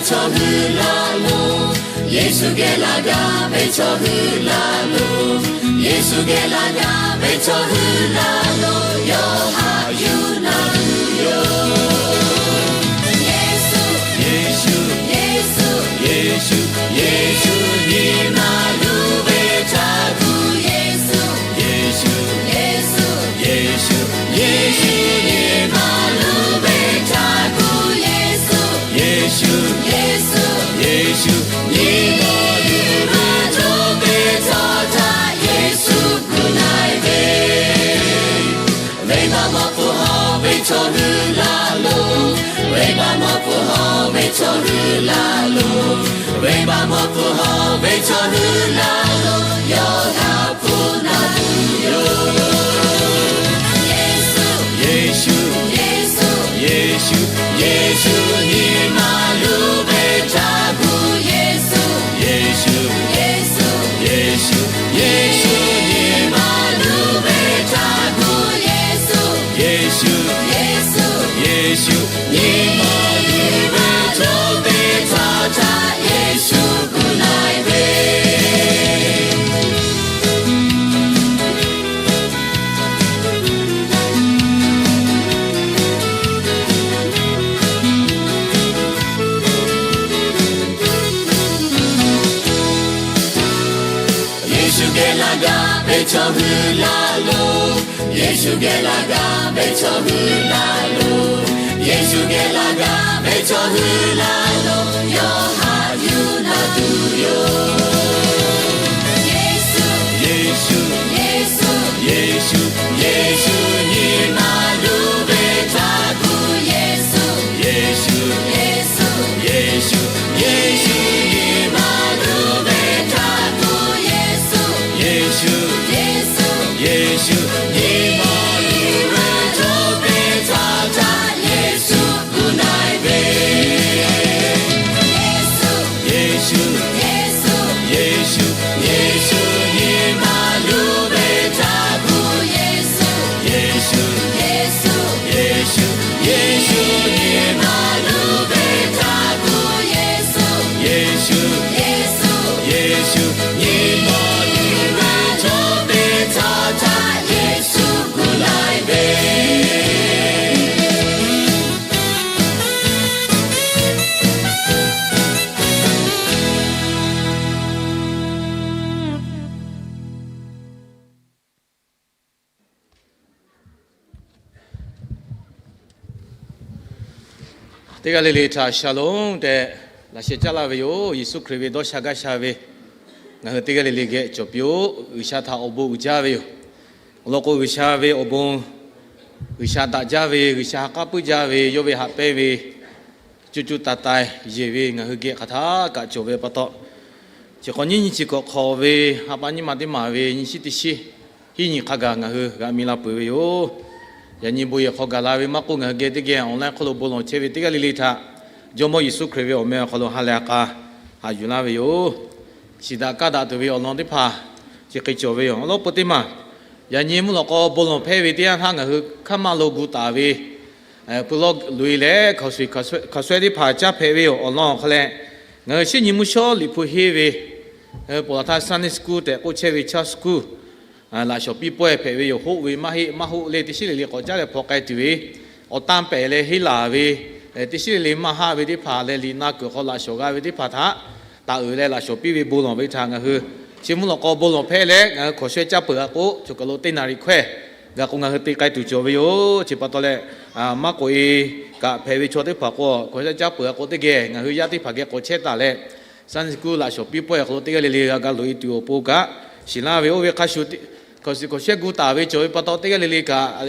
chaw hui laˇ lo, Yeˍsuˆ geh laˇ gaˇ ve chaw hui laˇ lo, Yeˍsuˆ geh laˇ gaˇ ve chaw hui laˇ lo, yawˇ haꞈ yuˬ na tuˬ yoˬ. Yeˍsuˆ, Yeˍsuˆ, Yeˍsuˆ, Yeˍsuˆ, Yeˍsuˆ nyi ma luˬ ve htaˇ tuˬ Yeˍsuˆ, Yeˍsuˆ, Yeˍsuˆ, Yeˍsuˆ, Yeˍsuˆ nyi ma luˬ ve htaˇ tuˬ Yeˍsuˆ, Yeˍsuˆ, Yeˍsuˆ, Yeˍsuˆ nyi ma luˬ ve htaˇ tuˬ Yeˍsuˆ gu na e ve. Venˇbaˆ mawˇ hpfuhˇ hawˇ ve chaw hui laˇ lo, venˇbaˆ mawˇ hpfuhˇ hawˇ ve chaw hui laˇ lo, venˇbaˆ mawˇ hpfuhˇ hawˇ ve chaw hui laˇ lo, yawˇ haꞈ hpu na tuˬ yoˬ. Yeˍsuˆ, Yeˍsuˆ, Yeˍsuˆ, Yeˍsuˆ nyi ma luˬ ve htaˇ tuˬ Yeˍsuˆ, Yeˍsuˆ, Yeˍsuˆ, Yeˍsuˆ, Yeˍsuˆ nyi ma luˬ ve htaˇ tuˬ Yeˍsuˆ, Yeˍsuˆ, Yeˍsuˆ, Yeˍsuˆ nyi ma luˬ ve htaˇ tuˬ Yeˍsuˆ gu na e ve. Yeˍsuˆ geh laˇ gaˇ ve chaw hui laˇ lo, Yeˍsuˆ geh laˇ gaˇ ve chaw hui laˇ lo, Yeˍsuˆ geh laˇ gaˇ ve chaw hui laˇ lo, yawˇ haꞈ yuˬ na tuˬ yoˬ. Yeˍsuˆ, Yeˍsuˆ, Yeˍsuˆ, Yeˍsuˆ, Yeˍsuˆ nyi ma luˬ ve htaˇ tuˬ Yeˍsuˆ, Yeˍsuˆ, Yeˍsuˆ, Yeˍsuˆ, Yeˍsuˆ nyi ma luˬ ve htaˇ tuˬ Yeˍsuˆ, Yeˍsuˆ, Yeˍsuˆ, Yeˍsuˆ nyi ma luˬ ve htaˇ tuˬ Yeˍsuˆ gu na e ve. Yeˍsuˆ, Yeˍsuˆ, Yeˍsuˆ, Yeˍsuˆ, Yeˍsuˆ nyi ma luˬ ve htaˇ tuˬ Yeˍsuˆ, Yeˍsuˆ, Yeˍsuˆ, Yeˍsuˆ, Yeˍsuˆ nyi ma luˬ ve htaˇ tuˬ Yeˍsuˆ, Yeˍsuˆ, Yeˍsuˆ, Yeˍsuˆ nyi ma luˬ ve htaˇ tuˬ Yeˍsuˆ gu na e ve. Teˇ g'aˇ le le htaꞈ shalom tehꞈ laꞈ sheh caˉ laˇ ve yoˬ. Yeˍsuˆ Hkriꞈ ve dawˇ sha gaˇ sha ve ngaˬ hui teˇ g'aˇ le le geh cawˬ piˇ-oˆ. G'uiˬsha htaꞈ awˬ bon uiˍ jaˇ ve yoˬ. Awˬ lawn k'o, G'uiˬsha ve awˬ bon, G'uiˬsha daꞈ jaˇ ve, G'uiˬsha ha k'aˉ puiˉ jaˇ ve, yawˇ ve haꞈ pehnˇ ve co co taiˍ taiˍ yeˬ ve ngaˬ hui geh hk'aˬ htaˇ kaꞈ cawˬ ve pa taw, chi hk'awꞈ nyiˇ nyi chi hkawꞈ hk'awꞈ ve ha pa nyiˇ ma teˇ maˬ ve nyi shiˉ teˇ shiˉ hiˉ nyi hk'a gaˬ ngaˬ hui g'a mi la peuˬ ve yoˬ. Yaꞈ nyi bon yehˬ hk'aw gaˬ la ve maˇ k'oˆ, ngaˬ hui geh teˇ geh online hk'oˆ lo bon lawˬ chehˇ ve teˇ g'aˇ le le htaꞈ Jawˇmawˇ Yeˍsuˆ Hkriꞈ ve awˬ meh awˬ hk'aw lo ha lehˬ ha k'a haꞈ yuˬ laˇ ve yoˬ. Shiˍ daꞈ kaˇ daꞈ tuˬ ve awˬ lawn teˇ hpaˍ chi hk'e cawˬ ve yoˬ. Awˬ lawn peu teˇ maˬ, yaꞈ nyi mvuhˇ lawꞈ k'aw bon lawˬ hpehˇ ve teˇ yanˇ htaˇ ngaˬ hui hkaˇ maˇ lo gu taˍ ve, pui lawˇ loꞈ-e leh hkaoˍ shehˍ hkaoˍ shehˍ teˇ hpaˍ caˇ hpehꞈ ve yoˬ. Awˬ lawn awˬ hk'a leh, ngaˬ hui shinˉ nyi mvuhˇ shawˉ Liꞈ hpu henˇ ve, ponˬ laˬ htaˇ Sunday school tehꞈ k'oˆ chehˇ ve chaˇ school laꞈ shawnˍ piˇ pawehˇ hpehꞈ ve yoˬ. Hoˆ ve maˇ heˆ, maˇ hoˆ le, teˇ shiˉ le le k'awꞈ caˉ leh hpaw k'ai tuˬ ve, awˬ tanˇ pehˍ leh heˆ laˬ ve, teˇ shiˉ le le maˇ haˆ ve teˇ hpaˍ leh liꞈ na kuiˬ hk'aw laꞈ shawnˍ g'a ve teˇ hpaˍ htaꞈ taˍ uiˍ leh laꞈ shawnˍ piˇ ve bon lawˬ ve htaꞈ ngaˬ hui chi mvuhˇ lawꞈ k'aw bon lawˬ hpehˇ leh ngaˬ hui hkaoˍ shehˍ caˇ peuˬ a k'o, choˬ kaˬ lo teˇ naˍ riˍ hkawehˇ gaˬ k'o ngaˬ hui te k'ai tuˬ cawˬ ve yoˬ. Chi pa taw leh, maˇ k'oꞈ-e kaꞈ hpehꞈ ve chaw teˇ hpaˍ k'o, hkaoˍ shehˍ caˇ peuˬ a k'o teˇ geh ngaˬ hui yaˇ teˇ hpaˍ geh k'awꞈ chehˇ taˍ leh, Sunday school laꞈ shawnˍ piˇ pawehˇ hk'aw lo teˇ g'aˇ le le g'a ga loꞈ-e tuˬ awˬ pon kaꞈ shiˍ laˇ ve. Oˇ ve hk'a shuˍ, hkaoˍ shiˍ hkaoˍ shehˍ gu taˍ ve cawˬ ve pa taw, teˇ g'aˇ le le kaꞈ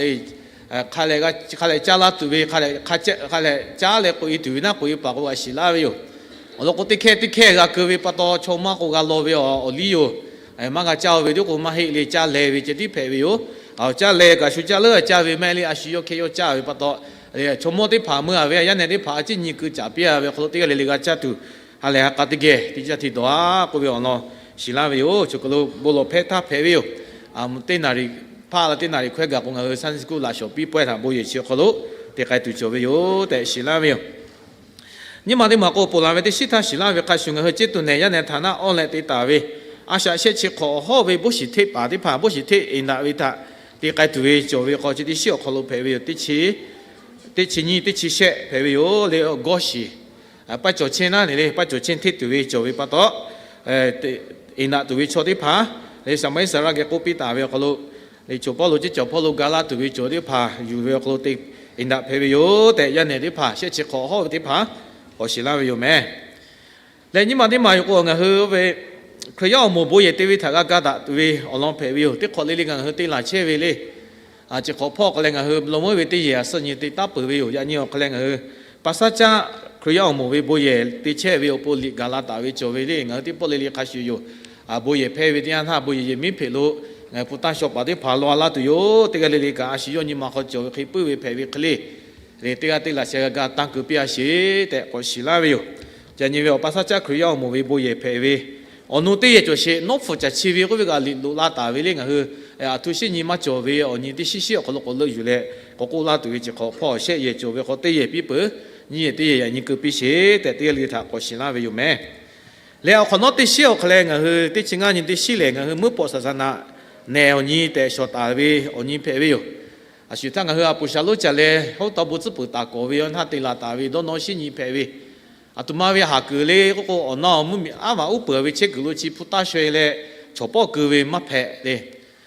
hk'a leh caˇ laˇ tuˬ ve, hk'a leh caˉ leh k'oꞈ-e tuˬ ve naˉ k'oꞈ-e paˍ k'o g'a shiˍ laˇ ve yoˬ. Awˬ lawn k'o, teˇ hkehˇ teˇ hkehˇ g'a keu ve pa taw, chaw maˇ k'o g'a law ve awˬ liˇ yoˬ. Maˇ g'a caˇ-o ve tiˉ k'o, maˇ heˆ le, caˇ leh ve ceh tiˉ hpehꞈ ve yoˬ. Caˇ leh kaꞈ shu caˇ leuˉ caˇ ve maˇ heˆ le, a shu yawˇ hkehˇ yawˇ caˇ ve pa taw, chaw mawˇ teˇ hpaˍ meuˇ a ve, yaˇ nehˬ teˇ hpaˍ a ciˉ nyi keu caˍ piˇ a ve hk'aw lo teˇ g'aˇ le le g'a caˇ tuˬ ha lehˬ ha k'a teˇ geh teˇ caˇ te dawˬ a k'oˆ ve awˬ lawn shiˍ laˇ ve yoˬ. Choˬ kaˬ lo bon lawˬ hpehˇ htaˇ hpehꞈ ve yoˬ. Teˇ naˍ riˍ hpaˆ la teˇ naˍ riˍ hkawehˇ gaˬ k'o, ngaˬ hui Sunday school laꞈ shawnˍ piˇ pawehˇ htaꞈ bon yehˬ chi hk'aw lo te k'ai tuˬ cawˬ ve yoˬ tehꞈ shiˍ laˇ ve yoˬ. Nyiˇ maˬ teˇ maˬ k'o, ponˬ laˬ ve teˇ shiˉ htaˇ shiˍ laˇ ve hk'a shuˍ, ngaˬ hui ceˇ tuˬ nehˬ yaˇ nehˬ htaꞈ naˆ awˇ leh te taˍ ve, a shaꞈ shehˆ chi hk'awꞈ awˬ hawˉ ve boˇ shiˍ hteˆ paˍ teˇ hpaˍ, boˇ shiˍ hteˆ eˍ daꞈ ve htaꞈ te k'ai tuˬ ve cawˬ ve hk'aw, chi teˇ shiˉ awˬ hk'aw lo hpehꞈ ve yoˬ. Teˇ chi nyiˇ, teˇ chi shehˆ hpehꞈ ve yoˬ le. Gawˇ shiˍ paˇ cawˬ chehˇ naˉ ne le, paˇ cawˬ chehˇ hteˆ tuˬ ve cawˬ ve pa taw, eˍ daꞈ tuˬ ve chaw teˇ hpaˍ, le saˍmaˍriˆ saˍraˆ geh k'oˆ piˇ taˍ ve awˬ hk'aw lo, le chaw pawˇ lo ceˇ cawˬ hpawˇ lo ga laˇ tuˬ ve cawˬ teˇ hpaˍ yuˬ ve awˬ hk'aw lo te eˍ daꞈ hpehꞈ ve yoˬ tehꞈ, yaˇ nehˬ teˇ hpaˍ shehˆ chi hk'awꞈ awˬ hawˉ ve teˇ hpaˍ k'awꞈ shiˍ laˇ ve yoˬ meh. Leh nyiˇ maˬ teˇ maˬ yoˬ k'o, ngaˬ hui ve Hkriꞈ yaˇ awˬ moˍ bon yehˬ te ve htaꞈ g'a ga daꞈ tuˬ ve awˬ lawn hpehꞈ ve yoˬ. Teˇ hk'awꞈ le le kaꞈ ngaˬ hui te laˬ chehˇ ve le. Chi hk'awꞈ hpawˇ awˬ hk'aw leh ngaˬ hui lawˬ meuˇ ve teˇ yehˬ a suhˉ nyi te taˉ peuˬ ve yoˬ. Yaꞈ nyi awˬ hk'aw leh ngaˬ hui pa saˉ caˉ Hkriꞈ yaˇ awˬ moˍ ve bon yehˬ te chehˇ ve awˬ pon liꞈ gaˬ la taˍ ve cawˬ ve le. Ngaˬ hui teˇ pawˆ le le hk'a shuˍ yoˬ. Bon yehˬ hpehˇ ve teˇ yanˇ htaˇ, bon yehˬ yehˬ miˉ hpehꞈ lo ngaˬ hui hpu taˇ shaw paˍ teˇ hpaˍ law a laˇ tuˬ yoˬ. Teˇ g'aˇ le le kaꞈ a shu yawˇ nyi ma hk'aw cawˬ ve hk'e puiˉ ve hpehꞈ ve hk'e le, le teˇ g'aˇ teˇ laꞈ sheh g'a ga tanˇ keu piˇ a sheˍ tehꞈ k'awꞈ shiˍ laˇ ve yoˬ. Yaꞈ nyi ve awˬ pa saˉ caˉ Hkriꞈ yaˇ awˬ moˍ ve bon yehˬ hpehꞈ ve, awˬ nu teˇ yehˬ cawˬ sheˍ, nawˉ hpfuhˇ caˬ chi ve k'oˆ ve kaꞈ liꞈ loꞈ la taˍ ve le. Ngaˬ hui a htoꞈ shiˉ nyi maˇ cawˬ ve awˬ nyi teˇ shiˉ shiˉ awˬ hk'aw lo k'awꞈ leuˆ yuˬ leh k'awꞈ k'oˆ laˇ tuˬ ve chi hk'awꞈ hpawˇ shehˆ yehˬ cawˬ ve hk'aw teˇ yehˬ piˇ peuˬ, nyiˇ yehˬ teˇ yehˬ yaꞈ nyi keu piˇ sheˍ tehꞈ teˇ g'aˇ le le htaꞈ k'awꞈ shiˍ laˇ ve yoˬ meh. Leh awˬ hk'awꞈ nawˉ teˇ shiˉ awˬ hk'aw leh ngaˬ hui teˇ chi ngaˇ nyi teˇ shiˉ lehˬ, ngaˬ hui meuˇ pawꞈ saˍ saˍ naꞈ nehˬ awˬ nyi tehꞈ shawˍ taˍ ve awˬ nyi hpehꞈ ve yoˬ. A shu htaˇ ngaˬ hui a poˍ shaˍ lonˉ caˬ leh hoˉ taw bon tcuhˉ puiˍ taˍ kawˍ ve awˬ htaˇ te laˬ taˍ ve dawˇ nawˇ shiˉ nyi hpehꞈ ve, aˬ htoꞈ ma ve haˍ kuiˬ le k'oˆ k'o, awˬ na awˬ mvuhˇmiˬ aˉ vaꞈ uˉ peunˍ ve chehˇ kuiˬ lo chi hpu taˇ shawehˇ leh, chaw pawˆ keu ve maˇ hpehꞈ le.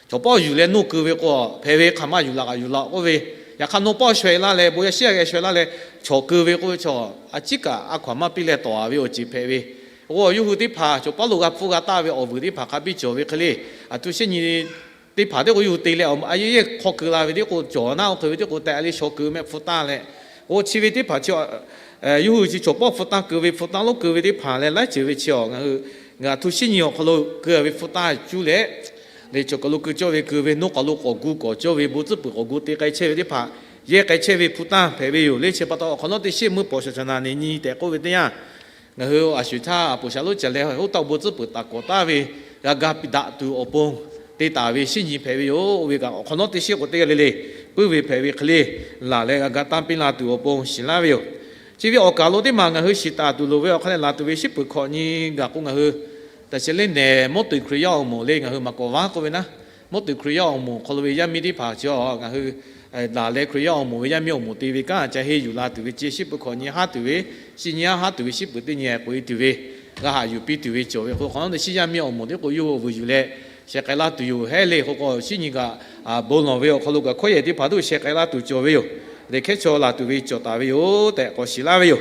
Chaw pawˆ yuˬ leh nuˇ keu ve k'o, hpehꞈ ve hk'aˬ ma yuˬ laꞈ kaꞈ yuˬ laꞈ k'oˆ ve, yaꞈ hk'aˇ naw pawˆ shawehˇ laˇ leh bon yaˇ shiˉ yaˇ geh shawehˇ laˇ leh, chaw keu ve k'oˆ ve chaw, a ciˉ kaꞈ a hkaw anˬ maˇ piˇ leh tawˍ a ve awˬ ceuˬ hpehꞈ ve. K'o yawˇ hui teˇ hpaˍ chaw pawˆ lo g'a hpfuhˇ g'a taˆ ve awˬ vuiˬ teˇ hpaˍ hk'a biˇ cawˬ ve hk'e le, aˬ htoꞈ shiˉ nyi teˇ hpaˍ teˇ k'o yawˇ hui te leh a yehˉ hk'aw keu la ve teˇ k'o cawˬ naˉ, oˇ hk'e ve teˇ k'o tehꞈ le shaw keu meh hpu taˇ leh, k'o chi ve teˇ hpaˍ chi yawˇ hui chi chaw pawˆ hpu taˇ keu ve, hpu taˇ lonˉ keu ve teˇ hpaˍ leh laiˉ ceuˬ ve chi a ngaˬ hui, ngaˬ aˬ htoꞈ shiˉ nyi awˬ hk'aw lo keu ve hpu taˇ cuˇ leh, le chaw k'aw lo keu cawˇ ve keu ve, nawˉ k'aw lo k'awꞈ gu k'awꞈ cawˇ ve, bon tcuhˉ puiˍ k'awꞈ gu te k'ai chehˇ ve teˇ hpaˍ, yehˇ k'ai chehˇ ve hpu taˇ hpehꞈ ve yoˬ le. Chi pa taw awˬ hk'awꞈ nawˉ teˇ shiˉ meuˇ pawꞈ shaˍ saˍ naꞈ nehˬ nyi tehꞈ k'oˆ ve teˇ yanˇ, ngaˬ hui a shu htaˇ a poˍ shaˍ lonˉ caˬ leh hoˉ taw bon tcuhˉ puiˍ taˍ kawˍ taˍ ve g'a ga daꞈ tuˬ awˬ pon te taˍ ve shiˉ nyi hpehꞈ ve yoˬ. Oˇ ve kaꞈ awˬ hk'awꞈ nawˉ teˇ shiˉ k'o teˇ g'aˇ le le puiˉ ve hpehꞈ ve hk'e le, laˬ leh g'a ga tanˇ piˇ la tuˬ awˬ pon shiˍ laˇ ve yoˬ. Chi ve awˬ kaˬ lo teˇ maˬ ngaˬ hui shiˍ taˍ tuˬ loˍ ve awˬ hk'aw leh laˬ tuˬ ve shiˉ peuˬ hkawꞈ nyi gaˬ k'o, ngaˬ hui taꞈ sheh le nehˬ mawˇ tuiˬ Hkriꞈ yaˇ awˬ moˍ le ngaˬ hui maꞈ kawˍ vaˉ k'oˆ ve naˉ, mawˇ tuiˬ Hkriꞈ yaˇ awˬ moˍ hk'aw lo ve yaˇ miˇ teˇ hpaˍ chi ngaˬ hui laˬ leh Hkriꞈ yaˇ awˬ moˍ ve yaˇ miˇ awˬ moˍ te ve kanˉ ca henˇ yuˬ la tuˬ ve ce shiˉ peuˬ hkawꞈ nyi haˉ tuˬ ve, shiˉ nyi haˉ tuˬ ve shiˉ peuˬ teˇ nyi k'oꞈ e tuˬ ve, g'a haꞈ yuˬ piˇ tuˬ ve cawˬ ve k'o, hk'awꞈ nawˉ teˇ shiˉ yaˇ miˇ awˬ moˍ teˇ k'o yawˇ hui vuiˬ yuˬ leh sheh k'ai laˇ tuˬ yoˬ. Hehˉ le k'o k'o shiˉ nyi kaꞈ bon lawˬ ve awˬ hk'aw lo kaꞈ hkawˉ yehˬ teˇ hpaˍ htaꞈ sheh k'ai laˇ tuˬ cawˬ ve yoˬ. Leh hkehˉ chaw laˬ tuˬ ve cawˬ taˍ ve yoˬ tehꞈ k'awꞈ shiˍ laˇ ve yoˬ.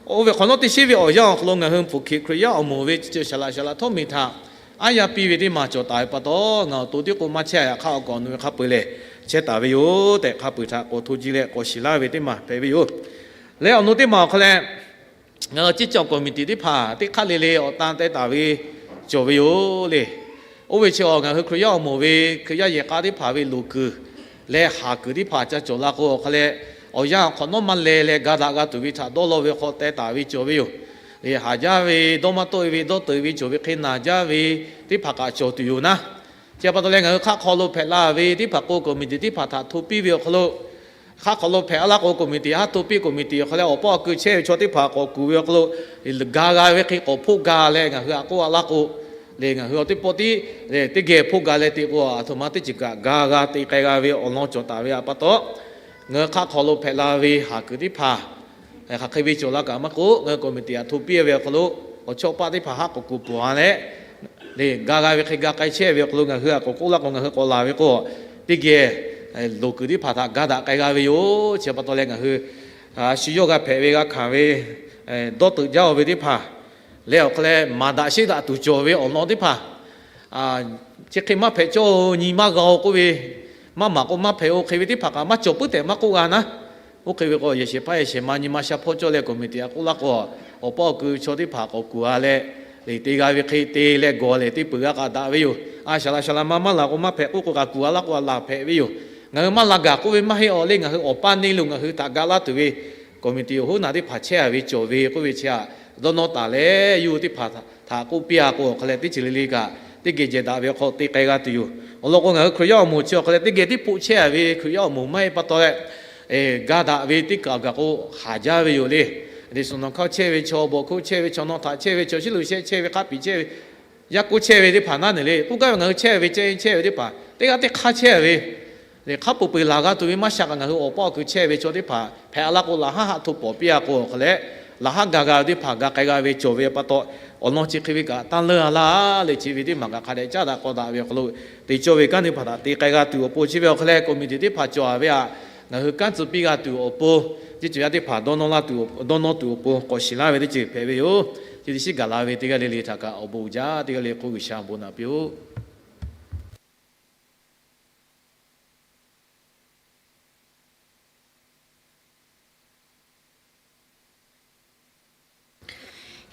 Oˇ ve hk'awꞈ nawˉ teˇ shiˉ ve awˬ yanˇ awˬ hk'aw lo ngaˬ hui hpu hkiꞈ Hkriꞈ yaˇ awˬ moˍ ve ceuˬ shaˍ laꞈ shaˍ laꞈ htawˇ miˬ htaꞈ aˉ yaˇ piˇ ve teˇ maˬ cawˬ taˍ ve pa taw, ngaˬ awˬ to tiˉ k'o maˇ chehˇ a, yaꞈ hk'aˇ awˬ kaꞈ awˬ nu ve hk'a peu-eˬ lehˬ chehˇ taˍ ve yoˬ tehꞈ hk'a peu-eˬ htaꞈ k'awꞈ hto ji leh k'awꞈ shiˍ laˇ ve teˇ maˬ hpehꞈ ve yoˬ. Leh awˬ nu teˇ maˬ awˬ hk'aw leh ngaˬ hui ceˇ cawˬ committee teˇ hpaˍ teˇ hk'aˇ le le awˬ tan teh taˍ ve cawˬ ve yoˬ le. Oˇ ve chi awˬ ngaˬ hui Hkriꞈ yaˇ awˬ moˍ ve Hkriꞈ yaˇ yehˬ k'a teˇ hpaˍ ve loˍ kuiˬ leh haˍ kuiˬ teˇ hpaˍ ca cawˬ la k'o, awˬ hk'aw leh awˬ yanˇ awˬ hk'awꞈ nawˉ maˇ leh leh ga daꞈ g'a tuˬ ve htaꞈ dawˇ law ve hk'aw teh taˍ ve cawˬ ve yoˬ. Haˍ jaˇ ve dawˇ maˇ tawˆ e ve dawˇ teuꞈ ve cawˬ ve hk'e naˬ jaˇ ve teˇ hpaˍ kaꞈ cawˬ tuˬ yoˬ naˉ. Chi pa taw leh ngaˬ hui hk'aˆ hk'aw lo hpehꞈ la ve teˇ hpaˍ k'o committee teˇ hpaˍ htaꞈ hto piˇ ve awˬ hk'aw lo, hk'aˆ hk'aw lo hpehꞈ a laˇ k'o committee haˉ hto piˇ, committee awˬ hk'aw leh awˬ pawˆ awˬ keu chehˇ ve chaw teˇ hpaˍ k'awꞈ kuˬ ve awˬ hk'aw lo, ga g'a ve hk'e k'awꞈ hpoˆ ga leh ngaˬ hui htaꞈ k'oˆ a laˇ k'o, le ngaˬ hui awˬ teˇ pawˆ tiˉ teˇ geh hpoˆ ga leh te k'o, aˬ htoꞈ ma teˇ ceuˬ kaꞈ ga g'a te k'ai g'a ve awˬ lawn cawˬ taˍ ve pa taw, ngaˬ hui hk'aˆ hk'aw lo hpehꞈ la ve haˍ kuiˬ teˇ hpaˍ hk'aˬ hk'e ve cawˬ la kaꞈ maˇ k'oˆ, ngaˬ hui committee htaꞈ hto piˇ ve awˬ hk'aw lo awˬ chawˇ paˆ teˇ hpaˍ haˉ k'awꞈ kuˬ pawˬ a leh, le ga g'a ve hk'e ga k'ai chehˇ ve awˬ hk'aw lo ngaˬ hui htaꞈ k'awꞈ k'oˆ laˇ k'o, ngaˬ hui k'awꞈ laˬ ve k'o, teˇ geh loˍ kuiˬ teˇ hpaˍ htaꞈ ga daꞈ k'ai g'a ve yoˬ. Chi pa taw leh ngaˬ hui a shu yawˇ g'a hpehꞈ ve g'a hkanˍ ve dawˇ teuꞈ jaˇ ve teˇ hpaˍ leh awˬ hk'aw leh maˍ daꞈ sheˉ daꞈ tuˬ cawˬ ve awˬ lawn teˇ hpaˍ chi hk'e maˇ hpehꞈ cawˇ-o, nyi maˇ g'a-o k'oˆ ve, maˇ maˍ k'o maˇ hpehꞈ-o hk'e ve teˇ hpaˍ kaꞈ maˇ cawˬ puiˉ tehꞈ maˇ k'oˆ g'a naˉ. Oˇ hk'e ve k'o yehˬ shehˍ hpaˇ yehˬ shehˍ ma nyi ma sha hpawˇ cawˇ leh committee htaꞈ k'oˆ laˇ k'o, awˬ pawˆ awˬ keu chaw teˇ hpaˍ k'awꞈ kuˬ a leh, le te g'a ve hk'e te leh gawˬ lehˬ te peuˬ g'a k'aꞈ daꞈ ve yoˬ. A shaˍ laꞈ shaˍ laꞈ ma maˇ laˬ k'o maˇ hpehꞈ k'oˆ k'o kaꞈ kuˬ a laˇ k'o a laˬ hpehꞈ ve yoˬ. Ngaˬ hui maˇ laˬ gaˬ k'oˆ ve maˇ heˆ-o le, ngaˬ hui awˬ paˇ neˇ lo ngaˬ hui htaꞈ ga laˇ tuˬ ve committee awˬ hoˉ naˬ teˇ hpaˍ chehˇ a ve cawˬ ve k'oˆ ve chi htaꞈ dawˇ nawˇ taˍ leh, yawˇ hui teˇ hpaˍ htaꞈ k'oˆ piˇ a k'o, awˬ hk'aw leh teˇ ceuˬ le le kaꞈ teˇ geh jehˬ daꞈ ve awˬ hk'aw te k'ai g'a tuˬ yoˬ. Awˬ lawn k'o, ngaˬ hui Hkriꞈ yaˇ awˬ moˍ chi awˬ hk'aw leh teˇ geh tiˉ poˆ chehˇ a ve Hkriꞈ yaˇ awˬ moˍ maˇ heˆ pa taw leh, ga daꞈ ve teˇ kaˬ gaˬ k'o haˍ jaˇ ve yoˬ le. Liꞈ shuˍ nawˬ hkawˇ chehˇ ve chaw, bawˬ hkawˇ chehˇ ve chaw, nawˬ htaꞈ chehˇ ve chaw, shiˉ lo shehˆ chehˇ ve, hk'aˆ piˍ chehˇ ve, yaˇ k'oˆ chehˇ ve teˇ hpaˍ naˉ neˬ le, k'oˆ gaˇ ve ngaˬ hui chehˇ ve, chehˇ chehˇ ve teˇ hpaˍ teˇ g'aˇ teˇ hk'aˇ chehˇ ve le, hk'a peu-eˬ laˬ g'a tuˬ ve maˇ sha kaꞈ ngaˬ hui awˬ paˇ awˬ kui chehˇ ve chaw teˇ hpaˍ hpehꞈ a laˇ k'o, laˬ haˉ haˆ hto pawˍ piˇ a k'o awˬ hk'aw leh, laˬ haˉ ga g'a ve teˇ hpaˍ ga k'ai g'a ve cawˬ ve pa taw, awˬ lawn chi hk'e ve kaꞈ taˇ leunˇ a laˇ le, chi ve teˇ maˬ kaꞈ hk'a dehꞈ caˉ daꞈ k'aw daꞈ ve awˬ hk'aw lo, te cawˇ ve kanˉ teˇ hpaˍ htaꞈ te k'ai g'a tuˬ awˬ pon, chi ve awˬ hk'aw leh committee teˇ hpaˍ cawˬ a ve htaꞈ ngaˬ hui kanˉ tcuh piˇ g'a tuˬ awˬ pon, teˇ ceuˬ yaˇ teˇ hpaˍ dawˇ nawˇ laˇ tuˬ, dawˇ nawˇ tuˬ awˬ pon k'awꞈ shiˍ laˇ ve teˇ ceuˬ hpehꞈ ve yoˬ. Chi teˇ shiˉ gaˬ la ve teˇ g'aˇ le le htaꞈ kaꞈ awˬ bon uiˍ jaˇ, teˇ g'aˇ le k'oˆ G'uiˬsha bon naꞈ piˇ-oˆ.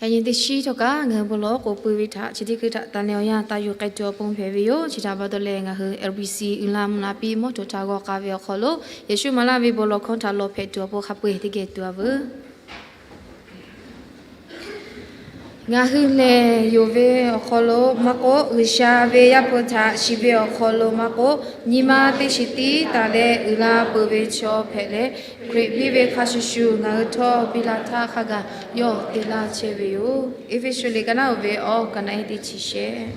Yaꞈ nyi teˇ shiˉ htawˇ kaꞈ ngaˬ hui bon lawˬ k'oˍ pui ve htaꞈ chi teˇ hkui htaꞈ taˍ leh awˬ yanˇ taˍ yuˬ k'ai tuˬ awˬ pon hpehꞈ ve yoˬ. Chi htaꞈ pa taw leh ngaˬ hui L B C uiˍ la mvuhˇ naˍ piˇ mawˇ htoꞈ htaꞈ g'aw k'a ve awˬ hk'aw lo, Yeˍsuˆ maˍ laˇ ve bon lawˬ hkawˇ htaꞈ lawˬ hpehꞈ tuˬ awˬ pon hk'a peu-eˬ teˇ geh tuˬ a veuˬ. Ngaˬ hui lehˬ yonˍ ve awˬ hk'aw lo maˇ k'oˆ, G'uiˬsha ve Yaˇ hpu htaꞈ shiˍ ve awˬ hk'aw lo maˇ k'oˆ, nyi ma teˇ shiˍ tiˉ taˍ leh uiˍ la peuˬ ve chaw hpehꞈ leh, Hkriꞈ biˇ ve hk'a shuˍ shuˍ ngaˬ hui htawˇ biˇ la htaˇ hk'a gaˬ yawˇ te laˇ chehˇ ve yoˬ. Eˇfeˇsuꞈ liꞈ ka naˉ uiˍ ve awˬ ka naˉ e teˇ chi shehˆ.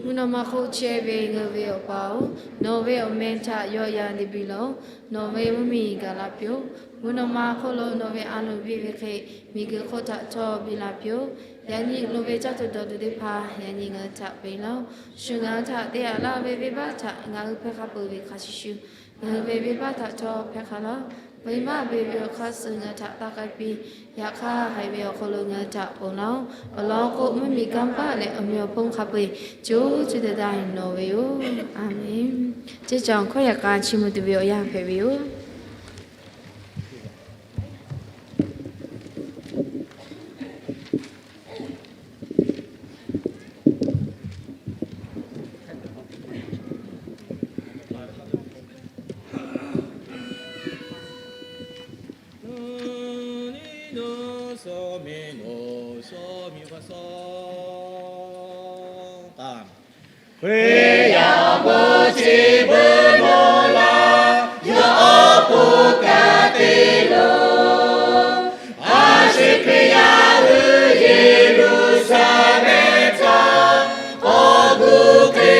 Mvuhˇ naw ma hk'oˆ chehˇ ve ngaˬ hui ve Awˬ pa-oˬ, nawˬ ve awˬ meh htaꞈ yawˆ yan te piˇ lawˬ. Nawˬ ve mvuhˇ miˬ gaˬ la piˇ-oˆ. Mvuhˇ naw ma hk'oˆ lo nawˬ ve a loˍ piˇ ve hk'e, miˬguiˬ hk'oˆ htaꞈ htawˇ biˇ la piˇ-oˆ. Yaꞈ nyi loˍ ve caˇ tuˬ dawˬ tuˬ teˇ hpaˍ yaꞈ nyi ngaˬ hui htaꞈ peꞈ laˇ-oˆ. Shu ngaˬ hui htaꞈ te aꞈ laˇ ve venˇbaˆ htaꞈ ngaˬ hui hpehˇ hk'a peuˬ ve hk'a shuˍ shuˍ, ngaˬ hui ve venˇbaˆ htaꞈ htawˇ hpehˇ hk'a laˇ-oˆ. Venˇbaˆ ve ve awˬ hk'aˇ suh ngaˬ hui htaꞈ taˇ k'ai piˇ. Yaꞈ hk'aˇ, haiˬ ve awˬ hk'aw lo ngaˬ hui htaꞈ ponˬ laˇ-oˆ. Awˬ lawn k'o, mvuhˇ miˬ kanˇ paˆ leh awˬ meꞈ awˬ hponˇ hk'a peu-eˬ co co taiˍ taiˍ nawˬ ve yoˬ. A menˬ. Ceˇ caˬ awˬ hkawˇ yaꞈ k'a chiˇ mvuh tuˬ ve awˬ yanˇ hpehꞈ ve yoˬ. Hkriꞈ yaˇ awˬ bon chi beuꞈ nawˬ laˇ, yawˇ awˬ pon ka te loˬ. A shu Hkriꞈ yaˇ hui Yeˍruˆsaˍlehnˍ htaꞈ k'awꞈ gu hk'e,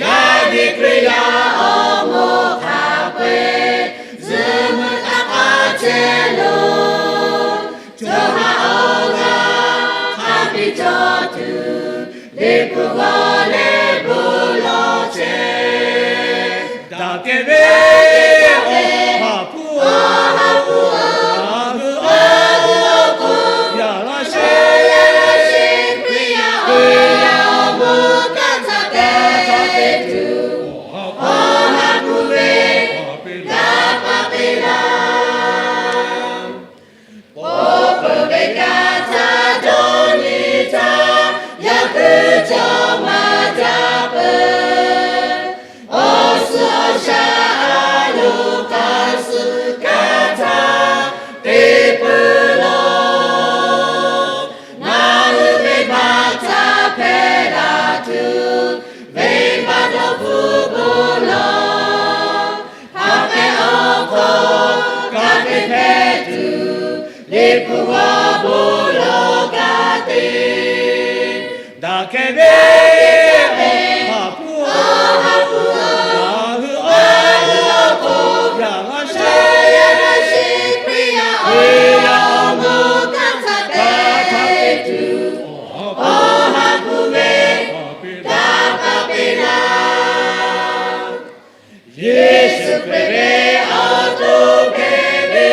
yaꞈ nyi Hkriꞈ yaˇ awˬ moˍ hk'a peu-eˬ zuhꞈ meuˇ taˇ k'aˇ chehˇ loˬ. Chaw haꞈ awˬ g'aˇ hk'a biˇ cawˬ tuˬ, Liꞈ hpu g'aw leh bon lawˬ chehˇ. Daꞈ kehˬ ve Awˬ ha hpu-oˬ, Awˬ ha hpu-oˬ, ngaˬ hui awˬ hk'oˆ yaꞈ laˇ sheˍ. Hkriꞈ yaˇ awˬ moˍ kanˇ htaˇ te tuˬ, Awˬ ha hpu ve g'a paˇ piˇ laˇ. Pawˇ peuˬ ve kaꞈ htaˇ dawˇ nyi htaˇ, yaꞈ kuiˬ cawˬ maˇ jaˇ peuˬ. Awˬ suhˍ awˬ shaˍ a loˍ hk'a suh kaꞈ htaˇ te peuˬ law. Ngaˬ hui venˇbaˆ htaꞈ hpehˇ laˇ tuˬ, venˇbaˆ dawˇ hpfuhˆ bon Liꞈ hpu g'awˇ bon lawˬ kaꞈ te. Daꞈ kehˬ ve, a ha hpu, ngaˬ hui awˬ hk'aw lo yaꞈ la sheˍ. Hkriꞈ yaˇ awˬ moˍ kanˇ htaꞈ te tuˬ, awˬ ha hpu ve daꞈ kehˬ piˇ laˇ. Yeˍsuˆ Hkriꞈ ve awˬ to hpehꞈ ve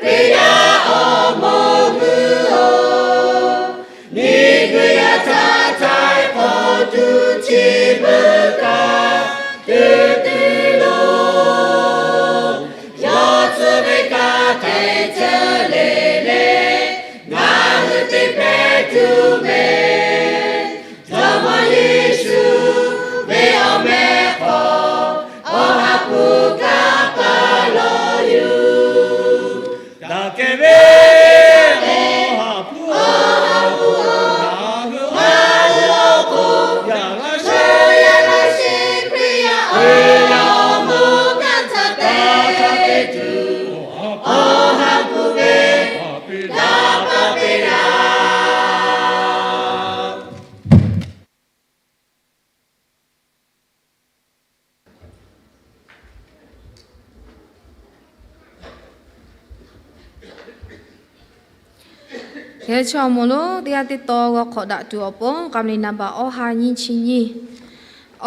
Hkriꞈ yaˇ awˬ moˍ hui-oˬ, miˬguiˬ yaˇ htaꞈ htaiˍ hk'awꞈ tuˬ chi beuꞈ kaꞈ te tuˬ loˬ. Yawˇ tcuh ve kanˇ te ceh le le, ngaˬ hui te hpehꞈ tuˬ ve Jawˇmawˇ Yeˍsuˆ ve awˬ meh hk'aw, awˬ ha hpu kanˇ paˍ lawˬ yuˬ. Daꞈ kehˬ ve, awˬ ha hpu, ngaˬ hui awˬ hk'aw lo yaꞈ la sheˍ. Hkriꞈ yaˇ awˬ moˍ kanˇ htaꞈ te tuˬ, awˬ ha hpu ve daꞈ kehˬ piˇ laˇ. Hk'e chaw awˬ moˍ lonˉ teˇ g'aˇ teˇ taw g'aw hk'awꞈ daꞈ tuˬ awˬ pon, k'a meh liꞈ naˍ baꞈ awˇ ha nyiˇ chi nyiˇ,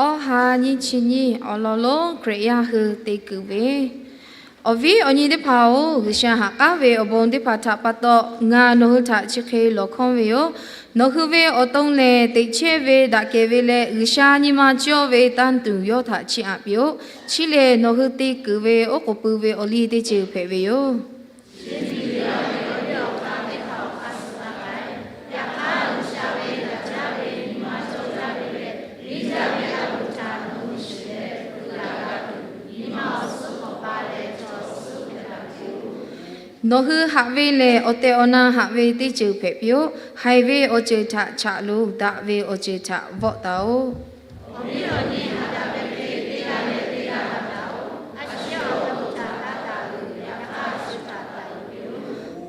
awˇ ha nyiˇ chi nyiˇ awˬ lawn lonˉ Hkriꞈ yaˇ hui te kuiˬ ve, Awˬ viˉ awˬ nyi teˇ hpaˍ-oˬ, G'uiˬsha haꞈ k'aˉ ve awˬ bon teˇ hpaˍ htaꞈ pa taw ngaˬ nawˬ hui htaꞈ chi hk'e lawˬ hkawˇ ve yoˬ. Nawˬ hui ve awˬ to lehˬ, teꞈ chehˇ ve daꞈ kehˬ ve leh G'uiˬsha nyi ma cawˇ ve tanˇ tuˬ yawˇ htaꞈ chiˇ aꞈ piˇ-oˆ. Chi lehˬ, nawˬ hui te kuiˬ ve oˉ k'oˍ pui ve awˬ liˇ teˇ ceuˬ hpehꞈ ve yoˬ. Nawˬ hui haꞈ ve lehˬ, awˬ tehˬ awˬ na haꞈ ve teˇ ceuˬ hpehꞈ piˇ-oˆ. Haiˬ ve awˬ ceuˬ htaꞈ chaꞈ loˬ. Daꞈ ve awˬ ceuˬ htaꞈ vawˆ taˍ-oꞈ.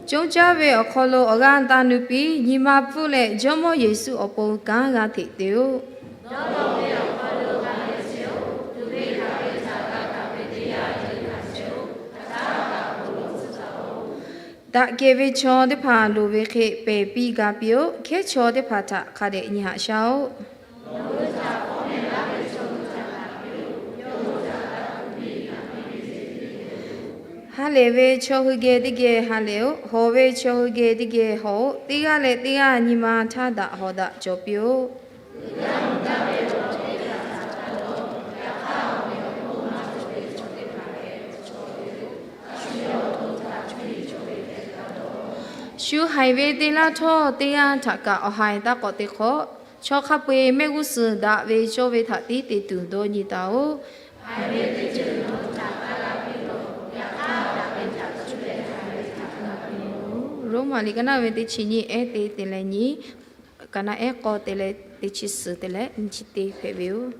Conˇ caˇ ve awˬ hk'aw lo awˬ g'aˇ taˇ nuˇ piˇ. Nyi ma pfuhˇ leh Jawˇmawˇ Yeˍsuˆ awˬ pon kanˉ g'a hteꞈ te-oˆ. Daꞈ kehˬ ve chaw teˇ hpaˍ loˍ ve hk'e pehˬ piˇ ga piˇ-oˆ. Hkehˉ chaw teˇ hpaˍ htaꞈ hk'a dehꞈ nyi haꞈ shaˉ-oˆ. Ha lehˬ ve chaw hui geh teˇ geh ha lehˬ-oˆ. Hawˬ ve chaw hui geh teˇ geh hawˬ-oˆ. Teˇ g'aˇ leh teˇ g'aˇ nyi ma htaˇ daꞈ hawˍ daꞈ cawˬ piˇ-oˆ. Shu haiˬ ve teˇ laˇ htawˇ, teˇ g'aˇ htaꞈ kaꞈ awˬ haiˬ taˇ k'awꞈ te hk'awꞈ. Chaw hk'a peu-eˬ mehˆ g'uˇ suhˍ daꞈ ve cawˇ ve htaꞈ tiˉ te tuˬ dawˇ nyi taˍ-oꞈ. Roˉmaꞈ liꞈ ka naˆ ve teˇ chi nyiˇ ehˉ teˇ te leh nyi, ka naˆ ehˉ k'awˇ te leh teˇ chi suhˍ te leh nyi chi teˇ hpehꞈ ve yoˬ.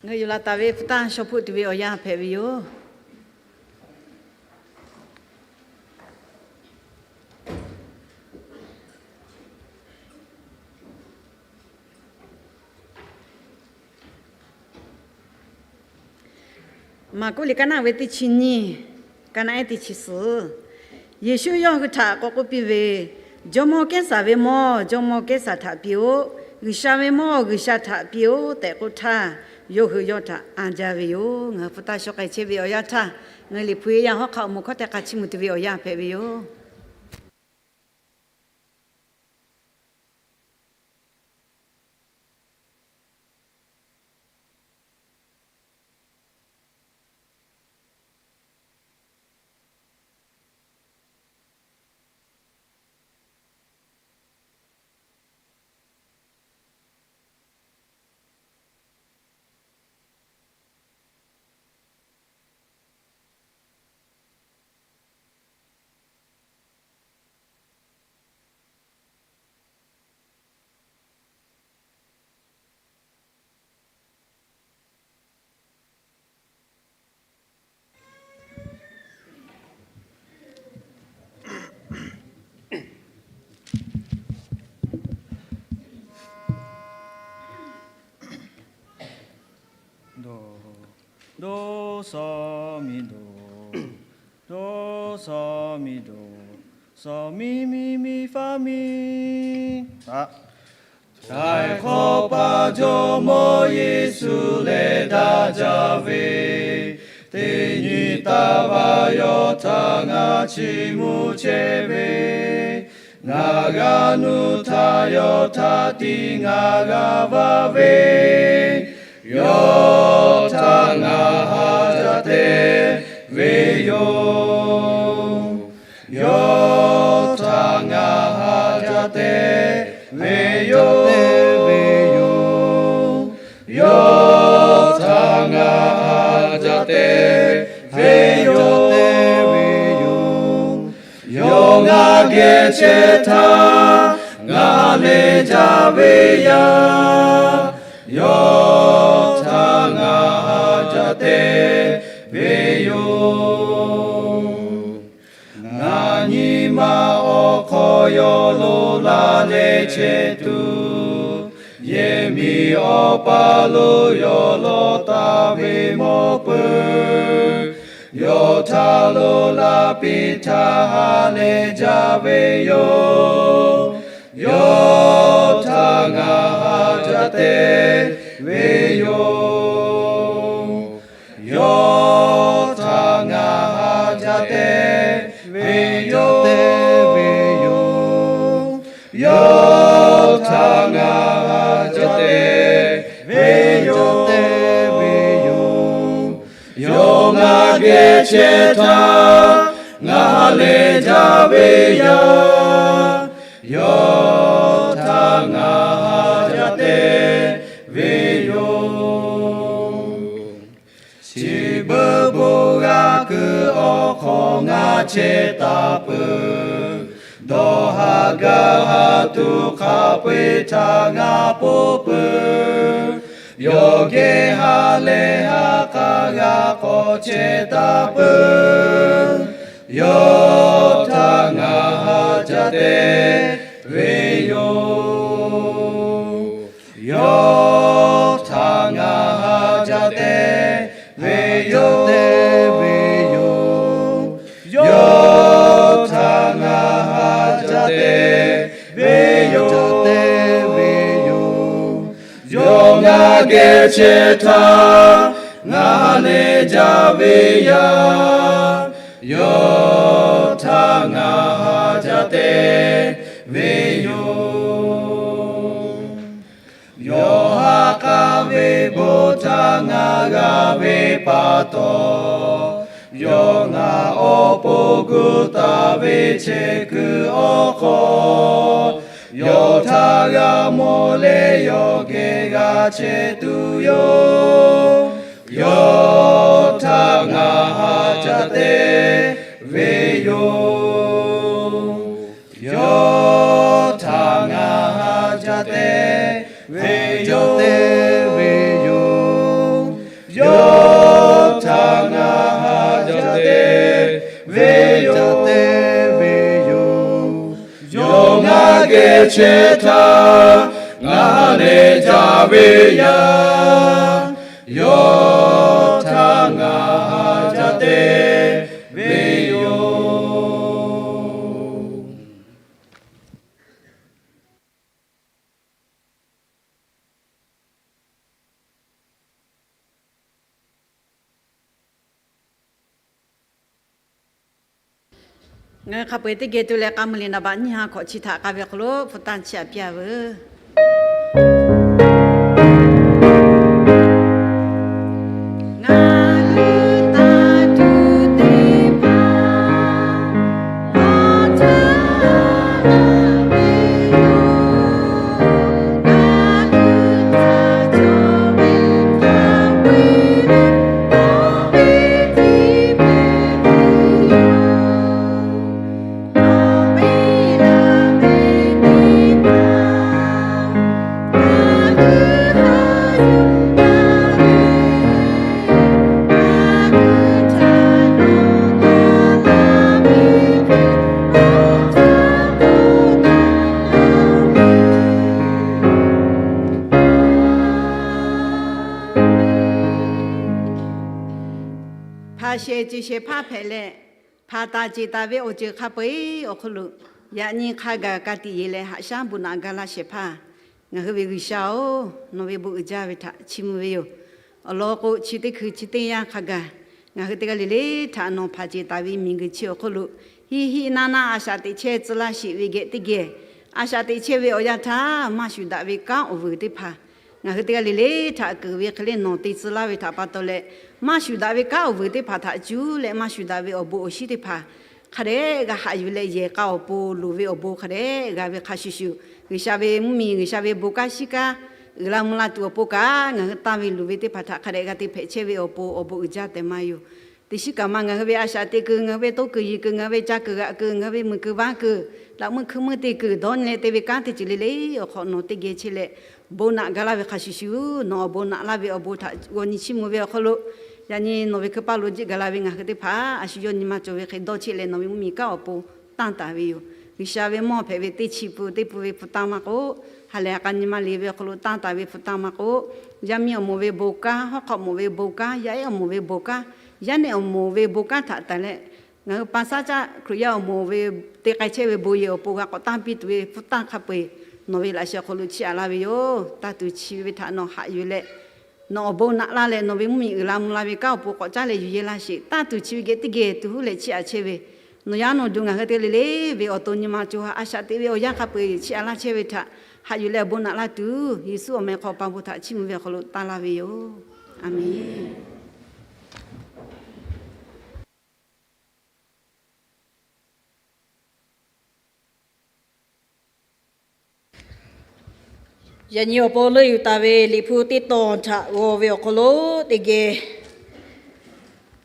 Ngaˬ hui yuˬ laˬ taˍ ve hpu taˇ shaw hpoˆ tuˬ ve awˬ yanˇ hpehꞈ ve yoˬ. Maˍkuˆ liꞈ ka naˆ ve teˇ chi nyiˇ, ka naˆ ehˉ teˇ chi suhˍ. Yeˍsuˆ yawˇ hui htaꞈ k'awꞈ k'oˆ piˇ ve, Jawˇmawˇ Kehˉsaˍ ve mawˇ Jawˇmawˇ Kehˉsaˍ htaꞈ piˇ-oˆ, G'uiˬsha ve mawˇ G'uiˬsha htaꞈ piˇ-oˆ tehꞈ k'oˆ htaˇ, yawˇ hui yawˇ htaꞈ anˇ jaˇ ve yoˬ. Ngaˬ hui hpu taˇ shaw k'ai chehˇ ve awˬ yanˇ htaˇ, ngaˬ hui Liꞈ hpu yaˇ hawˉ hk'aˆ awˬ moˍ hkawˇ teh hk'a chiˇ mvuh tuˬ ve awˬ yanˇ hpehꞈ ve yoˬ. Dawˇ shaw miˬ dawˬ, dawˇ shaw miˬ dawˬ, shaw miˬ miˬ miˬ faˉ miˬ. Htaiˍ hk'awꞈ pa Jawˇmawˇ Yeˍsuˆ leh daꞈ jaˇ ve, teˇ nyi taˍ vaˇ yawˇ htaꞈ ngaˬ chiˇ mvuh chehˇ ve, ngaˬ g'a nuˇ htaˇ yawˇ htaꞈ tiˉ ngaˬ g'a vaˇ ve, yawˇ htaꞈ ngaˬ ha jaˇ te ve yoˬ. Yawˇ htaꞈ ngaˬ ha jaˇ te ve yoˬ, te ve yoˬ. Yawˇ htaꞈ ngaˬ ha jaˇ te ve yoˬ, te ve yoˬ. Yawˇ ngaˬ geh chehˇ htaˇ, ngaˬ leh jaˇ ve yaˇ, yawˇ htaꞈ ngaˬ ha jaˇ te ve yoˬ. Ngaˬ nyi ma awˬ hk'aw yawˇ lo laˬ leh chehˇ tuˬ, yehˬ miˬ awˬ pa lo yawˇ lawˬ taˍ ve mawˬ peuˬ. Yawˇ htaꞈ lo laˬ piˇ htaˇ ha leh jaˇ ve yoˬ. Yawˇ htaꞈ ngaˬ ha jaˇ te ve yoˬ. Yawˇ htaꞈ ngaˬ ha jaˇ te ve yoˬ, te ve yoˬ. Yawˇ htaꞈ ngaˬ ha jaˇ te ve yoˬ, te ve yoˬ. Yawˇ ngaˬ geh chehˇ htaˇ, ngaˬ leh jaˇ ve yaˇ, yawˇ htaꞈ ngaˬ ha jaˇ te ve yoˬ. Chi beuꞈ bon g'a kuiˬ awˬ hk'aw ngaˬ chehˇ taˍ peuˬ. Dawˇ haˍ gaˇ haˍ tuˬ hk'a peu-eˬ htaꞈ ngaˬ poˆ peuˬ. Yawˇ geh ha leh ha k'aˇ g'a k'awꞈ chehˇ taˍ peuˬ. Yawˇ htaꞈ ngaˬ ha jaˇ te ve yoˬ. Yawˇ htaꞈ ngaˬ ha jaˇ te ve yoˬ, te ve yoˬ. Yawˇ htaꞈ ngaˬ ha jaˇ te ve yoˬ, te ve yoˬ. Yawˇ ngaˬ geh chehˇ htaˇ, ngaˬ leh jaˇ ve yaˇ, yawˇ htaꞈ ngaˬ ha jaˇ te ve yoˬ. Yawˇ ha k'aˇ ve bon htaꞈ ngaˬ g'a ve pa taw, yawˇ ngaˬ awˬ pon gu taˍ ve chehˇ kuiˬ awˬ hk'aw, yawˇ htaꞈ g'a mawˬ leh yawˇ geh g'a chehˇ tuˬ yoˬ. Yawˇ htaꞈ ngaˬ ha jaˇ te ve yoˬ. Yawˇ htaꞈ ngaˬ ha jaˇ te ve yoˬ, te ve yoˬ. Yawˇ htaꞈ ngaˬ ha jaˇ te ve yoˬ, te ve yoˬ. Yawˇ ngaˬ geh chehˇ htaˇ, ngaˬ leh jaˇ ve yaˇ, yawˇ htaꞈ ngaˬ ha jaˇ te ve yoˬ. Ngaˬ hui hk'a peu-eˬ teˇ geh tuˬ leh k'a muiˬ liꞈ naˍ baꞈ nyiˇ ha hkawꞈ chi htaꞈ k'a ve hk'aw lo hpu tanˇ chiˇ aꞈ piˇ-a veuˬ. shehˍ ceuˬ shehˍ hpaˇ hpehꞈ leh, hpanˍ taˍ ceˬ taˍ ve awˬ ceuˬ hk'a peu-eˬ awˬ hk'aw lo, yaꞈ nyi hk'a gaˬ ka tiꞈ yeˬ leh haꞈ shaˉ bon naꞈ ga laˇ shehˍ hpaˇ, ngaˬ hui ve G'uiˬsha-oˬ, nawˬ ve bon uiˍ jaˇ ve htaꞈ chiˇ mvuh ve yoˬ. Awˬ lawn k'o, chi teˇ hkui chi teˇ yanˇ hk'a gaˬ, ngaˬ hui teˇ g'aˇ le le htaꞈ nawˬ hpanˍ ceˬ taˍ ve miˬguiˬ chi awˬ hk'aw lo, hiˆ hiˆ naˇ naˇ a shaꞈ teꞈ chehˇ tcuh laˇ sheˍ ve geh teˇ geh, a shaꞈ teꞈ chehˇ ve awˬ yanˇ htaˇ maˇ shuˍ daꞈ ve kanˉ awˬ vuiˬ teˇ hpaˍ ngaˬ hui teˇ g'aˇ le le htaꞈ keunˍ ve hk'e le nawˬ te tcuh laˇ ve htaꞈ pa taw leh, maˇ shuˍ daꞈ ve kanˉ awˬ vuiˬ teˇ hpaˍ htaꞈ cuˉ leh maˇ shuˍ daꞈ ve awˬ bon awˬ shinˉ teˇ hpaˍ hk'a dehꞈ g'a haꞈ yuˬ leh yehˬ k'a awˬ pon loˍ ve awˬ bon hk'a dehꞈ g'a ve hk'a shuˍ shuˍ, G'uiˬsha ve mvuhˇmiˬ, G'uiˬsha ve bon kanˉ shiˉ kanˉ uiˍ la mvuh la tuˬ awˬ pon kaꞈ, ngaˬ hui tanˇ ve luˬ ve teˇ hpaˍ htaꞈ hk'a dehꞈ g'a te hpehꞈ chehˇ ve awˬ pon awˬ bon uiˍ jaˇ tehꞈ maˇ yoˬ. Teˇ shiˉ kaꞈ maˇ ngaˬ hui ve a shaꞈ teꞈ kuiˬ, ngaˬ hui ve toˇ kuiˬ yiˬ kuiˬ, ngaˬ hui ve ca kuiˬ g'aꞈ kuiˬ, ngaˬ hui ve muiˬ kuiˬ vaˇ kuiˬ, laꞈ meuˇ hkui meuˇ te kuiˬ dawˇ nyi leh te ve kanˉ teˇ ceuˬ le le awˬ hk'awꞈ nawˬ teˇ geh chehˇ leh, bon naꞈ ga laˇ ve hk'a shuˍ shuˍ, nawˬ awˬ bon naꞈ laˇ ve awˬ bon htaꞈ g'aw nyi chiˇ mvuh ve awˬ hk'aw lo, yaꞈ nyi nawˬ ve hkui paˇ lo jiˆ gaˬ la ve ngaˬ hui teˇ hpaˍ a shu yawˇ nyi ma cawˬ ve hk'e dawˇ cheˆ leh nawˬ ve mvuhˇmiˬ kanˉ awˬ pon tanˇ taˍ ve yoˬ. G'uiˬsha ve mawˇ hpehꞈ ve teˇ chi pun teˇ pun ve hpu tanˇ maˇ k'oˆ, ha lehˬ a k'a nyi ma le ve awˬ hk'aw lo tanˇ taˍ ve hpu tanˇ maˇ k'oˆ, yaˇ miˇ awˬ moˍ ve bon kanˉ, hawˉ hk'aw moˍ ve bon kanˉ, yaˇ ehˉ awˬ moˍ ve bon kanˉ, yaˇ nehˬ awˬ moˍ ve bon kanˉ htaꞈ taˍ leh, ngaˬ hui pa shaˉ caˆ Hkriꞈ yaˇ awˬ moˍ ve te k'ai chehˇ ve bon yehˬ awˬ pon g'a k'awꞈ tanˇ piˇ tuˬ ve hpu tanˇ hk'a peu-eˬ nawˬ ve laꞈ sheh awˬ hk'aw lo chiˇ aꞈ laˇ ve yoˬ. Tanˇ tuˬ chi ve htaꞈ nawˬ haꞈ yuˬ leh, nawˬ awˬ bon naꞈ laˇ leh nawˬ ve mvuhˇmiˬ uiˍ la mvuh la ve kanˉ awˬ pon k'awꞈ caˉ leh yuˬ yehˬ laˇ sheˍ. Tanˇ tuˬ chi ve geh teˇ geh tuˬ huˉ leh chiˇ aꞈ chehˇ ve, nawˬ yaˇ nawˬ duˬ ngaˬ hui teˇ g'aˇ le le ve awˬ to nyi ma co ha a shaꞈ teꞈ ve awˬ yanˇ hk'a peu-eˬ chiˇ aꞈ laˇ chehˇ ve htaꞈ haꞈ yuˬ leh awˬ bon naꞈ laˇ tuˬ, Yeˍsuˆ awˬ meh hk'aw pa bon htaꞈ chiˇ mvuh ve awˬ hk'aw lo tanˇ laˇ ve yoˬ. Aˍmenˍ. Yaꞈ nyi awˬ pon leuˆ yuˬ taˍ ve Liꞈ hpu teˇ tawn htaꞈ g'aw ve awˬ hk'aw lo teˇ geh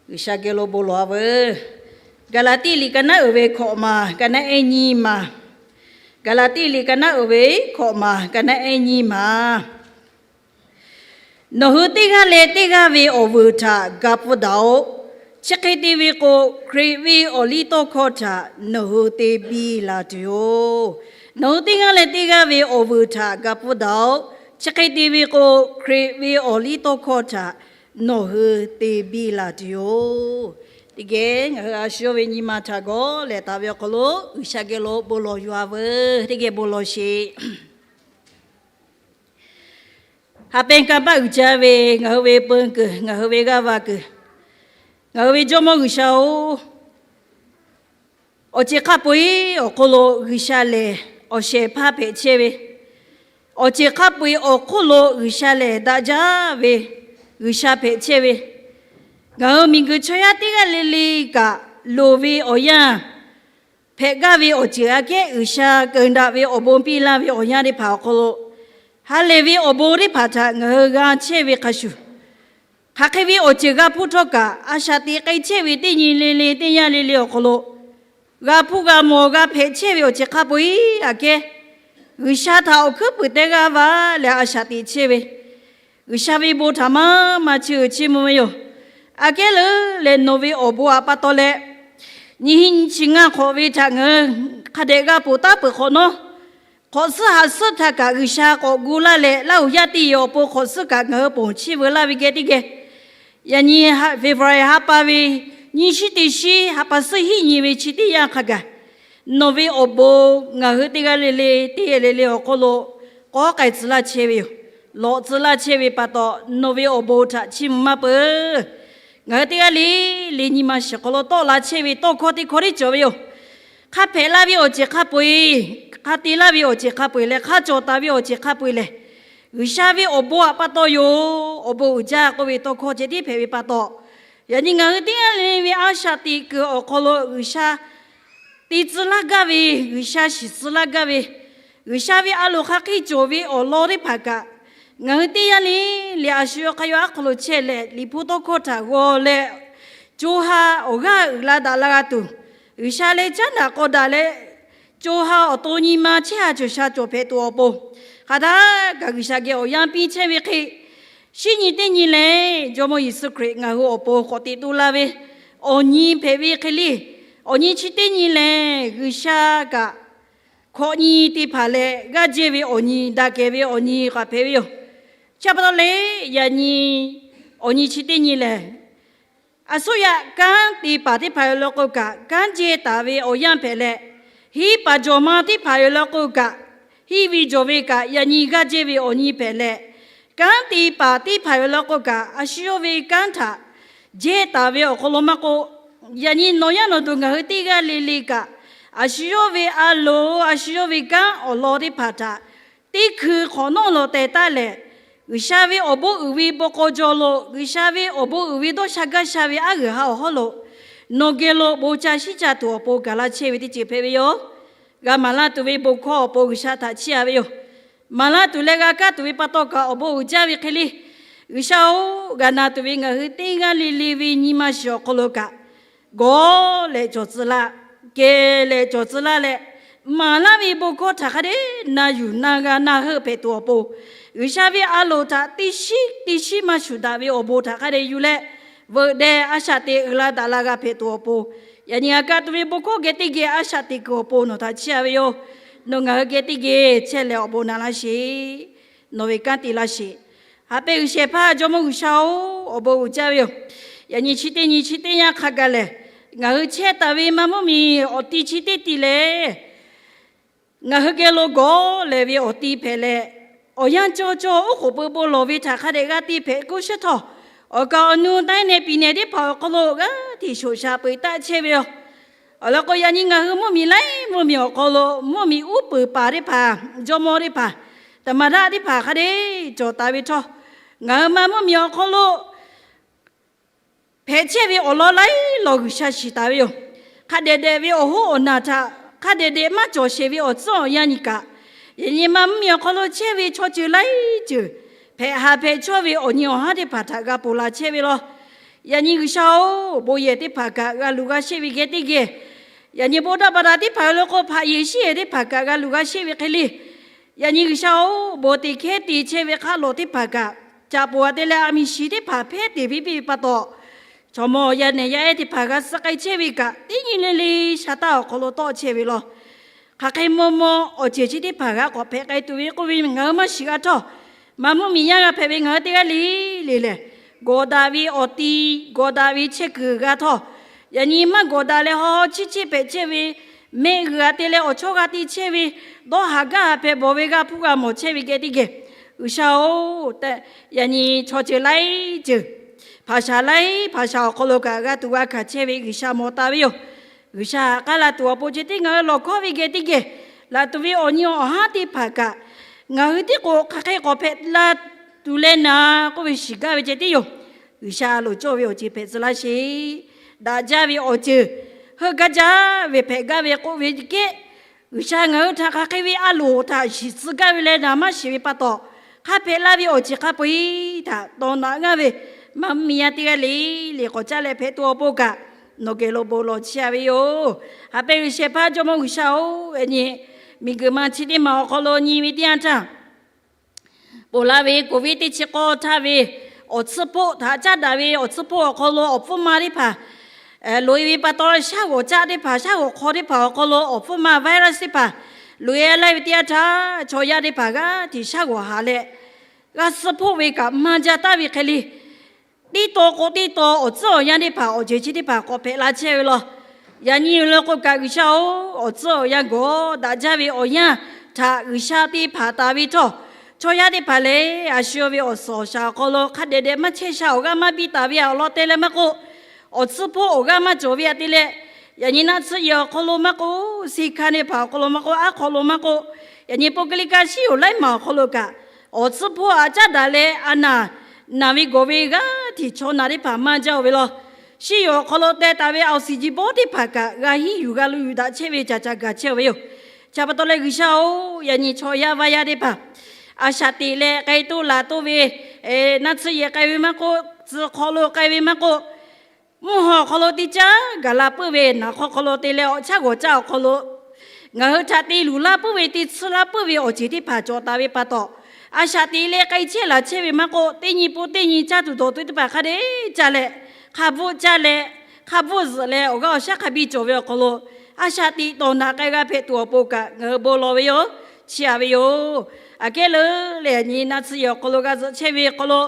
G'uiˬsha geh lo bon lawˬ-a veuˬ. Gaˍlaˍtiˆ liꞈ ka naˉ uiˍ ve hkawꞈ maˬ ka naˉ ehˉ nyiˇ maˬ. Gaˍlaˍtiˆ liꞈ ka naˉ uiˍ ve hkawꞈ maˬ ka naˉ ehˉ nyiˇ maˬ. Nawˬ hui teˇ g'aˇ leh teˇ g'aˇ ve awˬ vuiˬ htaꞈ ga pfuhˇ daꞈ-oꞈ. Chi hk'e te ve k'o, Hkriꞈ ve awˬ liˇ tawˇ hkawˇ htaꞈ nawˬ hui te biˇ la tuˬ yoˬ. Nawˬ hui teˇ g'aˇ leh teˇ g'aˇ ve awˬ vuiˬ htaꞈ ga pfuhˇ daꞈ-oꞈ. Chi hk'e te ve k'o, Hkriꞈ ve awˬ liˇ tawˇ hkawˇ htaꞈ nawˬ hui te biˇ la tuˬ yoˬ. Teˇ geh ngaˬ hui a shu yawˇ ve nyi ma htaꞈ gawˬ leh taˍ ve awˬ hk'aw lo G'uiˬsha geh lo bon lawˬ yuˬ-a veuˬ. Teˇ geh bon lawˬ sheˍ. Ha pehnˇ kanˇ paˆ uiˍ jaˇ ve ngaˬ hui ve peu kuiˬ, ngaˬ hui ve g'aˇ va kuiˬ, ngaˬ hui ve Jawˇmawˇ G'uiˬsha-oˬ, awˬ ceuˬ hk'a peu-eˬ awˬ hk'aw lo G'uiˬsha lehˬ awˬ shehˍ hpaˇ hpehꞈ chehˇ ve, awˬ ceuˬ hk'a peu-eˬ awˬ hk'oˆ lo G'uiˬsha lehˬ daꞈ jaˇ ve G'uiˬsha hpehꞈ chehˇ ve, ngaˬ hui miˬguiˬ chaw yaˇ teˇ g'aˇ le le kaꞈ loˍ ve awˬ yanˇ, hpehꞈ gaˇ ve awˬ ceuˬ aꞈ kehˉ G'uiˬsha keunˍ daꞈ ve awˬ bon piˇ laˇ ve awˬ yanˇ teˇ hpaˍ awˬ hk'aw lo, ha lehˬ ve awˬ bon teˇ hpaˍ htaꞈ ngaˬ hui g'a chehˇ ve hk'a shuˍ, hk'aˬ hk'e ve awˬ ceuˬ g'a hpuˇ htawˇ kaꞈ, a shaꞈ teꞈ k'ai chehˇ ve teˇ nyi le le teˇ yanˇ le le awˬ hk'aw lo, g'a hpuˇ g'a mawˬ g'a hpehꞈ chehˇ ve awˬ ceuˬ hk'a peu-eˬ aꞈ kehˉ, G'uiˬsha htaꞈ awˬ hkuiˉ puiˍ teˇ g'aˇ va leh a shaꞈ teꞈ chehˇ ve, G'uiˬsha ve bon htaꞈ maˇ maˇ chiˇ uiˍ chiˇ mvuh ve yoˬ. Aꞈ kehˉ leuˉ leh nawˬ ve awˬ bon aꞈ pa taw leh, nyi hiˆ nyi chi ngaˇ hk'awꞈ ve htaꞈ ngaˬ hui hk'a dehꞈ g'a ponˬ taˉ peuˬ hk'awꞈ nawˉ, hk'awꞈ suhˉ haꞈ suhˉ htaꞈ kaꞈ G'uiˬsha k'awꞈ gu laˇ leh, Laˇ huˍ yaˇ teˇ yehˬ awˬ pon hk'awꞈ suhˉ kaꞈ ngaˬ hui ponˬ chiˇ veu laˇ ve geh teˇ geh, yaꞈ nyi February ha pa ve nyiˇ shiˉ teˇ shiˉ ha pa suhˉ hiˆ nyi ve chi teˇ yanˇ hk'a gaˬ, nawˬ ve awˬ bon ngaˬ hui teˇ g'aˇ le le teˇ yehˬ le le awˬ hk'aw lo k'awꞈ k'ai tcuh laˇ chehˇ ve yoˬ. Lawꞈ tcuh laˇ chehˇ ve pa taw, nawˬ ve awˬ bon htaꞈ chiˇ mvuh maˇ peuˬ. Ngaˬ hui teˇ g'aˇ le le nyi ma shiˍ hk'aw lo tawˆ la chehˇ ve tawˇ hkawˇ teˇ hkawˇ tiˉ cawˬ ve yoˬ. Hk'a hpehꞈ laˇ ve awˬ ceuˬ hk'a peu-eˬ, hk'a te laˇ ve awˬ ceuˬ hk'a peu-eˬ leh hk'a cawˬ taˍ ve awˬ ceuˬ hk'a peu-eˬ lehˬ, G'uiˬsha ve awˬ bon aꞈ pa taw yoˬ. Awˬ bon uiˍ jaˇ k'oˆ ve tawˇ hkawˇ ceh tiˉ hpehꞈ ve pa taw, yaꞈ nyi ngaˬ hui teˇ g'aˇ le ve a shaꞈ teꞈ kuiˬ awˬ hk'aw lo G'uiˬsha te tcuh laˇ gaˇ ve, G'uiˬsha shiˍ tcuh laˇ gaˇ ve, G'uiˬsha ve a loˍ hk'a hk'e cawˬ ve awˬ lawn teˇ hpaˍ kaꞈ, ngaˬ hui teˇ g'aˇ le le a shu yawˇ hk'aˇ yawˇ aˉ hk'aw lo chehˇ leh Liꞈ hpu tawˇ hkawˇ htaꞈ g'aw leh, co ha awˬ g'aˇ uiˍ la daꞈ la g'a tuˬ, G'uiˬsha leh caˉ daꞈ k'aw daꞈ leh, co ha awˬ to nyi ma chehˇ ha cawˬ sha cawˬ hpehꞈ tuˬ awˬ pon, hk'aˬ htaˇ kaꞈ G'uiˬsha geh awˬ yanˇ piˇ chehˇ ve hk'e, shinˉ nyi teˇ nyi lehˬ Jawˇmawˇ Yeˍsuˆ Hkriꞈ ngaˬ hui awˬ pon k'awꞈ teꞈ tu la ve awˬ nyi hpehꞈ ve hk'e le, awˬ nyi chi teˇ nyi lehˬ G'uiˬsha kaꞈ hkawꞈ nyi teˇ hpaˍ leh g'aˇ jehˇ ve awˬ nyi, daꞈ kehˬ ve awˬ nyi k'awꞈ hpehꞈ ve yoˬ. Chi pa taw leh, yaꞈ nyi awˬ nyi chi teˇ nyi lehˬ, A suhˉ yaꞈ kanˉ te paˍ teˇ hpaˍ yoˬ law k'o kaꞈ, kanˉ jehˇ taˍ ve awˬ yanˇ hpehꞈ leh, hiˉ paˍ jawˬ ma teˇ hpaˍ yoˬ law k'o kaꞈ, hiˉ ve jawˬ ve kaꞈ yaꞈ nyi g'aˇ jehˇ ve awˬ nyi hpehꞈ leh, kanˉ te paˍ teˇ hpaˍ yoˬ law k'o kaꞈ, a shu yawˇ ve kanˉ htaꞈ jehˇ taˍ ve awˬ hk'aw lo maˇ k'oˆ, yaꞈ nyi nawˬ yaˇ nawˬ duˬ ngaˬ hui teˇ g'aˇ le le kaꞈ, a shu yawˇ ve a loˍ, a shu yawˇ ve kanˉ awˬ lawn teˇ hpaˍ htaꞈ teˇ hkui hk'awꞈ nawˉ lawˬ teh taˉ lehˬ, G'uiˬsha ve awˬ bon uiˍ ve bon k'aw jaw lo, G'uiˬsha ve awˬ bon uiˍ ve dawˇ sha gaˇ sha ve aˉ g'uiˬ ha awˬ hawˉ lo nawˬ geh lo bon ca shiˉ ca tuˬ awˬ pon gaˬ la chehˇ ve teˇ ceuˬ hpehꞈ ve yoˬ. G'a maˍ laˇ tuˬ ve bon hkawˇ awˬ pon G'uiˬsha htaꞈ chiˇ a ve yoˬ. Maˍ laˇ tuˬ leh g'a kaˇ tuˬ ve pa taw kaꞈ awˬ bon uiˍ jaˇ ve hk'e le, G'uiˬsha-oˬ, g'a na tuˬ ve ngaˬ hui teˇ g'aˇ le le ve nyi ma shiˍ awˬ hk'aw lo kaꞈ, gawˬ leh cawˬ tcuh laˇ, kehˬ leh cawˬ tcuh laˇ leh, maˍ laˇ ve bon hkawˇ htaꞈ hk'a dehꞈ na yuˬ na g'a na heuˆ hpehꞈ tuˬ awˬ pon, G'uiˬsha ve a loˍ htaꞈ teˇ shiˉ teˇ shiˉ maˇ shuˍ daꞈ ve awˬ bon htaꞈ hk'a dehꞈ yuˬ leh, veuꞈ deh a shaꞈ teꞈ uiˍ la daꞈ la g'a hpehꞈ tuˬ awˬ pon, yaꞈ nyi g'a kaˇ tuˬ ve bon hkawˇ geh teˇ geh a shaꞈ teꞈ kuiˬ awˬ pon nawˬ htaꞈ chiˇ a ve yoˬ. Nawˬ ngaˬ hui geh teˇ geh chehˇ leh awˬ bon na laˇ sheˍ. Nawˬ ve kanˉ te laˇ sheˍ. Haꞈ pehnˇ G'uiˬsha hpaˇ Jawˇmawˇ G'uiˬsha-oˬ, awˬ bon uiˍ jaˇ ve yoˬ. Yaꞈ nyi chi teˇ nyi chi teˇ yanˇ hk'a gaˬ lehˬ, ngaˬ hui chehˇ taˍ ve maˇ mvuhˇmiˬ awˬ ti chi teˇ ti lehˬ, ngaˬ hui geh lo gawˬ lehˬ ve awˬ ti hpehꞈ leh, awˬ yanˇ cawˇ cawˇ oˉ k'oˍ pui bon lawˬ ve htaꞈ hk'a dehꞈ g'a te hpehꞈ k'oˆ sheˉ htawˇ, awˬ kaˍ awˬ nu taiˇ neh piˍ nehˬ teˇ hpaˍ awˬ hk'aw lo g'aˇ hteꞈ shoꞈ shaˍ peu eˬ taˆ chehˇ ve yoˬ. Awˬ lawn k'o, yaꞈ nyi ngaˬ hui mvuhˇmiˬ laiˉ mvuhˇmiˬ awˬ hk'aw lo mvuhˇmiˬ uˉ peunˍ paˍ teˇ hpaˍ, jawˇmawˇ teˇ hpaˍ, taˍ maˍ daˆ teˇ hpaˍ hk'a dehꞈ cawˬ taˍ ve htawˇ, ngaˬ hui ma mvuhˇmiˬ awˬ hk'aw lo hpehꞈ chehˇ ve awˬ lawn laiˉ lawn G'uiˬsha shiˍ taˍ ve yoˬ. Hk'a dehꞈ dehꞈ ve awˬ hoˉ awˬ naˬ htaꞈ hk'a dehꞈ dehꞈ maˇ cawˬ sheˍ ve awˬ tcuhˉ awˬ yanˇ nyi kaꞈ, yaꞈ nyi ma mvuhˇmiˬ awˬ hk'aw lo chehˇ ve chaw ceuˬ laiˉ ceuˬ hpehꞈ ha hpehꞈ chawˇ ve awˬ nyi awˬ haˉ teˇ hpaˍ htaꞈ g'a ponˬ la chehˇ ve law. Yaꞈ nyi G'uiˬsha-oˬ, bon yehˬ teˇ hpaˍ kaꞈ g'a luˬ g'a sheˆ ve geh teˇ geh, yaꞈ nyi bon daꞈ baˬ daꞈ teˇ hpaˍ ve lo k'o hpaꞈ yeˬ shiˉ yehˬ teˇ hpaˍ kaꞈ g'a luˬ g'a sheˆ ve hk'e le, yaꞈ nyi G'uiˬsha-oˬ, bon te hkehˉ te chehˇ ve hk'a lawˬ teˇ hpaˍ kaꞈ, caꞈ poˬ a te leh a miˬ shiˍ teˇ hpaˍ hpehˇ te piˇ piˇ ve pa taw, chaw mawˇ yaˇ nehˬ yaˇ ehˉ teˇ hpaˍ g'a suh k'ai chehˇ ve kaꞈ, teˇ nyi le le sha taˇ awˬ hk'aw lo tawˆ chehˇ ve law. Hk'aˬ hk'e maw maw awˬ ceuˬ chi teˇ hpaˍ g'a k'awꞈ hpehꞈ k'ai tuˬ ve k'oˆ ve ngaˬ hui maˇ shiˍ g'a htawˇ, ma mvuhˇmiˬ yaˇ g'a hpehꞈ ve ngaˬ hui teˇ g'aˇ le le lehˬ, gawˬ daꞈ ve awˬ ti, gawˬ daꞈ ve chehˇ kuiˬ g'a htawˇ, yaꞈ nyi maˇ gawˬ daꞈ leh haw haw chiˇ chiˇ hpehꞈ chehˇ ve, mehˆ g'uiˬ a te leh awˬ chawˇ g'a te chehˇ ve, dawˇ haˍ gaˇ haˍ hpehꞈ bawˬ ve g'a hpuˇ g'a mawˬ chehˇ ve geh teˇ geh, G'uiˬsha-oˬ, yaꞈ nyi chaw ceuˬ laiˉ ceuˬ, hpaˍ shaˍ laiˉ hpaˍ shaˍ awˬ hk'aw lo kaꞈ g'a tuˬ g'a hkanˍ chehˇ ve G'uiˬsha mawˬ taˍ ve yoˬ. G'uiˬsha k'aˉ la tuˬ awˬ pon ceh tiˉ ngaˬ hui lawˬ hkawˉ ve geh teˇ geh, laꞈ tuˬ ve awˬ nyi awˬ haˉ teˇ hpaˍ kaꞈ, ngaˬ hui tiˉ k'o hk'aˬ hk'e k'awꞈ hpehꞈ la tuˬ leh naˍ k'oˆ ve shiˍ gaˇ ve ceh tiˉ yoˬ. G'uiˬsha a loˍ cawˇ ve awˬ ceuˬ hpehꞈ tcuh laˇ sheˍ. Daꞈ jaˇ ve awˬ ceuˬ, heuˆ gaˇ jaˇ ve hpehꞈ gaˇ ve k'oˆ ve kehˉ, G'uiˬsha ngaˬ hui htaꞈ hk'aˬ hk'e ve a loˍ htaꞈ shiˍ tcuh gaˇ ve leh naˍ maˇ shiˍ ve pa taw, hk'a hpehꞈ laˇ ve awˬ ceuˬ hk'a peu-eˬ htaꞈ tawˍ naꞈ g'aˇ ve, ma mvuhˇmiˬ yaˇ teˇ g'aˇ le le k'awꞈ caˉ leh hpehꞈ tuˬ awˬ pon kaꞈ, nawˬ geh lo bon lawˬ chiˇ a ve yoˬ. Haꞈ pehnˇ G'uiˬsha hpaˇ Jawˇmawˇ G'uiˬsha-oˬ, yaꞈ nyi miˬguiˬ ma chi teˇ maˬ awˬ hk'aw lo nyi ve teˇ yanˇ htaˇ, ponˬ la ve Covid teˇ chi k'awˇ htaˇ ve awˬ tsuhˇ hpoˆ htaꞈ caˉ daꞈ ve awˬ tsuhˇ hpoˆ awˬ hk'aw lo awˬ hpfuhˇ ma teˇ hpaˍ loꞈ e ve pa taw, shaˉ g'awˬ caˆ teˇ hpaˍ, shaˉ g'awˬ hk'aw teˇ hpaˍ awˬ hk'aw lo awˬ hpfuhˇ ma virus teˇ hpaˍ loꞈ e laˇ ve teˇ yanˇ htaˇ, chaw yaˇ teˇ hpaˍ g'aˇ hteꞈ shaˉ g'awˬ haꞈ leh, g'a suh hpoˆ ve kaꞈ maˇ jaˇ taˍ ve hk'e le, teˇ taw k'o teˇ taw awˬ tcuhˉ awˬ yanˇ teˇ hpaˍ awˬ ceuˬ chi teˇ hpaˍ k'awꞈ hpehꞈ la chehˇ ve law. Yaꞈ nyi lo k'o kaꞈ G'uiˬsha-oˬ, awˬ tcuhˉ awˬ yanˇ gawˬ daꞈ jaˇ ve awˬ yanˇ htaꞈ G'uiˬsha te hpanˍ taˍ ve htawˇ, chaw yaˇ teˇ hpaˍ lehˬ a shu ve awˬ suhˍ awˬ shaˍ awˬ hk'aw lo hk'a dehꞈ dehꞈ maˇ chehˇ sha awˬ g'aˇ maˇ biˇ taˍ ve awˬ lawn te leh maˇ k'oˆ, awˬ tsuhˇ hpoˆ awˬ g'aˇ maˇ cawˬ ve aꞈ te leh, yaꞈ nyi naˆ tsuhˇ yehˬ awˬ hk'aw lo maˇ k'oˆ, se hkanˇ teˇ hpaˍ awˬ hk'aw lo maˇ k'oˆ, aˉ hk'aw lo maˇ k'oˆ, yaꞈ nyi ပုဂ္ဂလိက shiˉ yoˬ laiˉ maˬ awˬ hk'aw lo kaꞈ, awˬ tsuhˇ hpoˆ aꞈ caˉ daꞈ leh a naˬ, naˬ ve gawˬ ve g'aˇ hteꞈ chaw naˬ teˇ hpaˍ maˇ jaˇ-oˬ ve law. Shiˉ yoˬ awˬ hk'aw lo teh taˍ ve awˬ siˍ ji bawˇ teˇ hpaˍ kaꞈ g'a hiˉ yuˬ g'a lu yuˬ daꞈ chehˇ ve caꞈ caꞈ gaˬ chehˇ ve yoˬ. Chi pa taw leh G'uiˬsha-oˬ, yaꞈ nyi chaw yaˇ vaˇ yaˇ teˇ hpaˍ a shaꞈ teꞈ leh k'ai toˇ laˬ toˇ ve, naˆ tsuhˇ yehˬ k'ai ve maˇ k'oˆ, tcuh hk'aw lo k'ai ve maˇ k'oˆ, mvuhˇ haw awˬ hk'aw lo teˇ caˉ gaˬ la puiˉ ve, naˍ hk'aw hk'aw lo te leh awˬ chaˉ g'awˬ caˆ awˬ hk'aw lo ngaˬ hui htaꞈ te luˬ laˇ puiˉ ve, te tsuhˇ laˇ puiˉ ve awˬ ceuˬ teˇ hpaˍ cawˬ taˍ ve pa taw, a shaꞈ teꞈ leh k'ai chehˇ laˬ chehˇ ve maˇ k'oˆ, teˇ nyi pon teˇ nyi caˇ tuˬ dawˬ tuˬ teˇ hpaˍ hk'a dehꞈ caˇ leh, hk'a bvuhˆ caˇ leh, hk'a bvuhˆ zuhꞈ leh awˬ g'aˇ awˬ shaˉ hk'a biˇ cawˬ ve awˬ hk'aw lo, a shaꞈ teꞈ tawˍ naꞈ k'ai g'a hpehꞈ tuˬ awˬ pon kaꞈ ngaˬ hui bon lawˬ ve yoˬ. Chiˇ a ve yoˬ. Aꞈ kehˉ leuˉ leh yaꞈ nyi naˆ tsuhˇ yehˬ awˬ hk'aw lo g'a zuhꞈ chehˇ ve awˬ hk'aw lo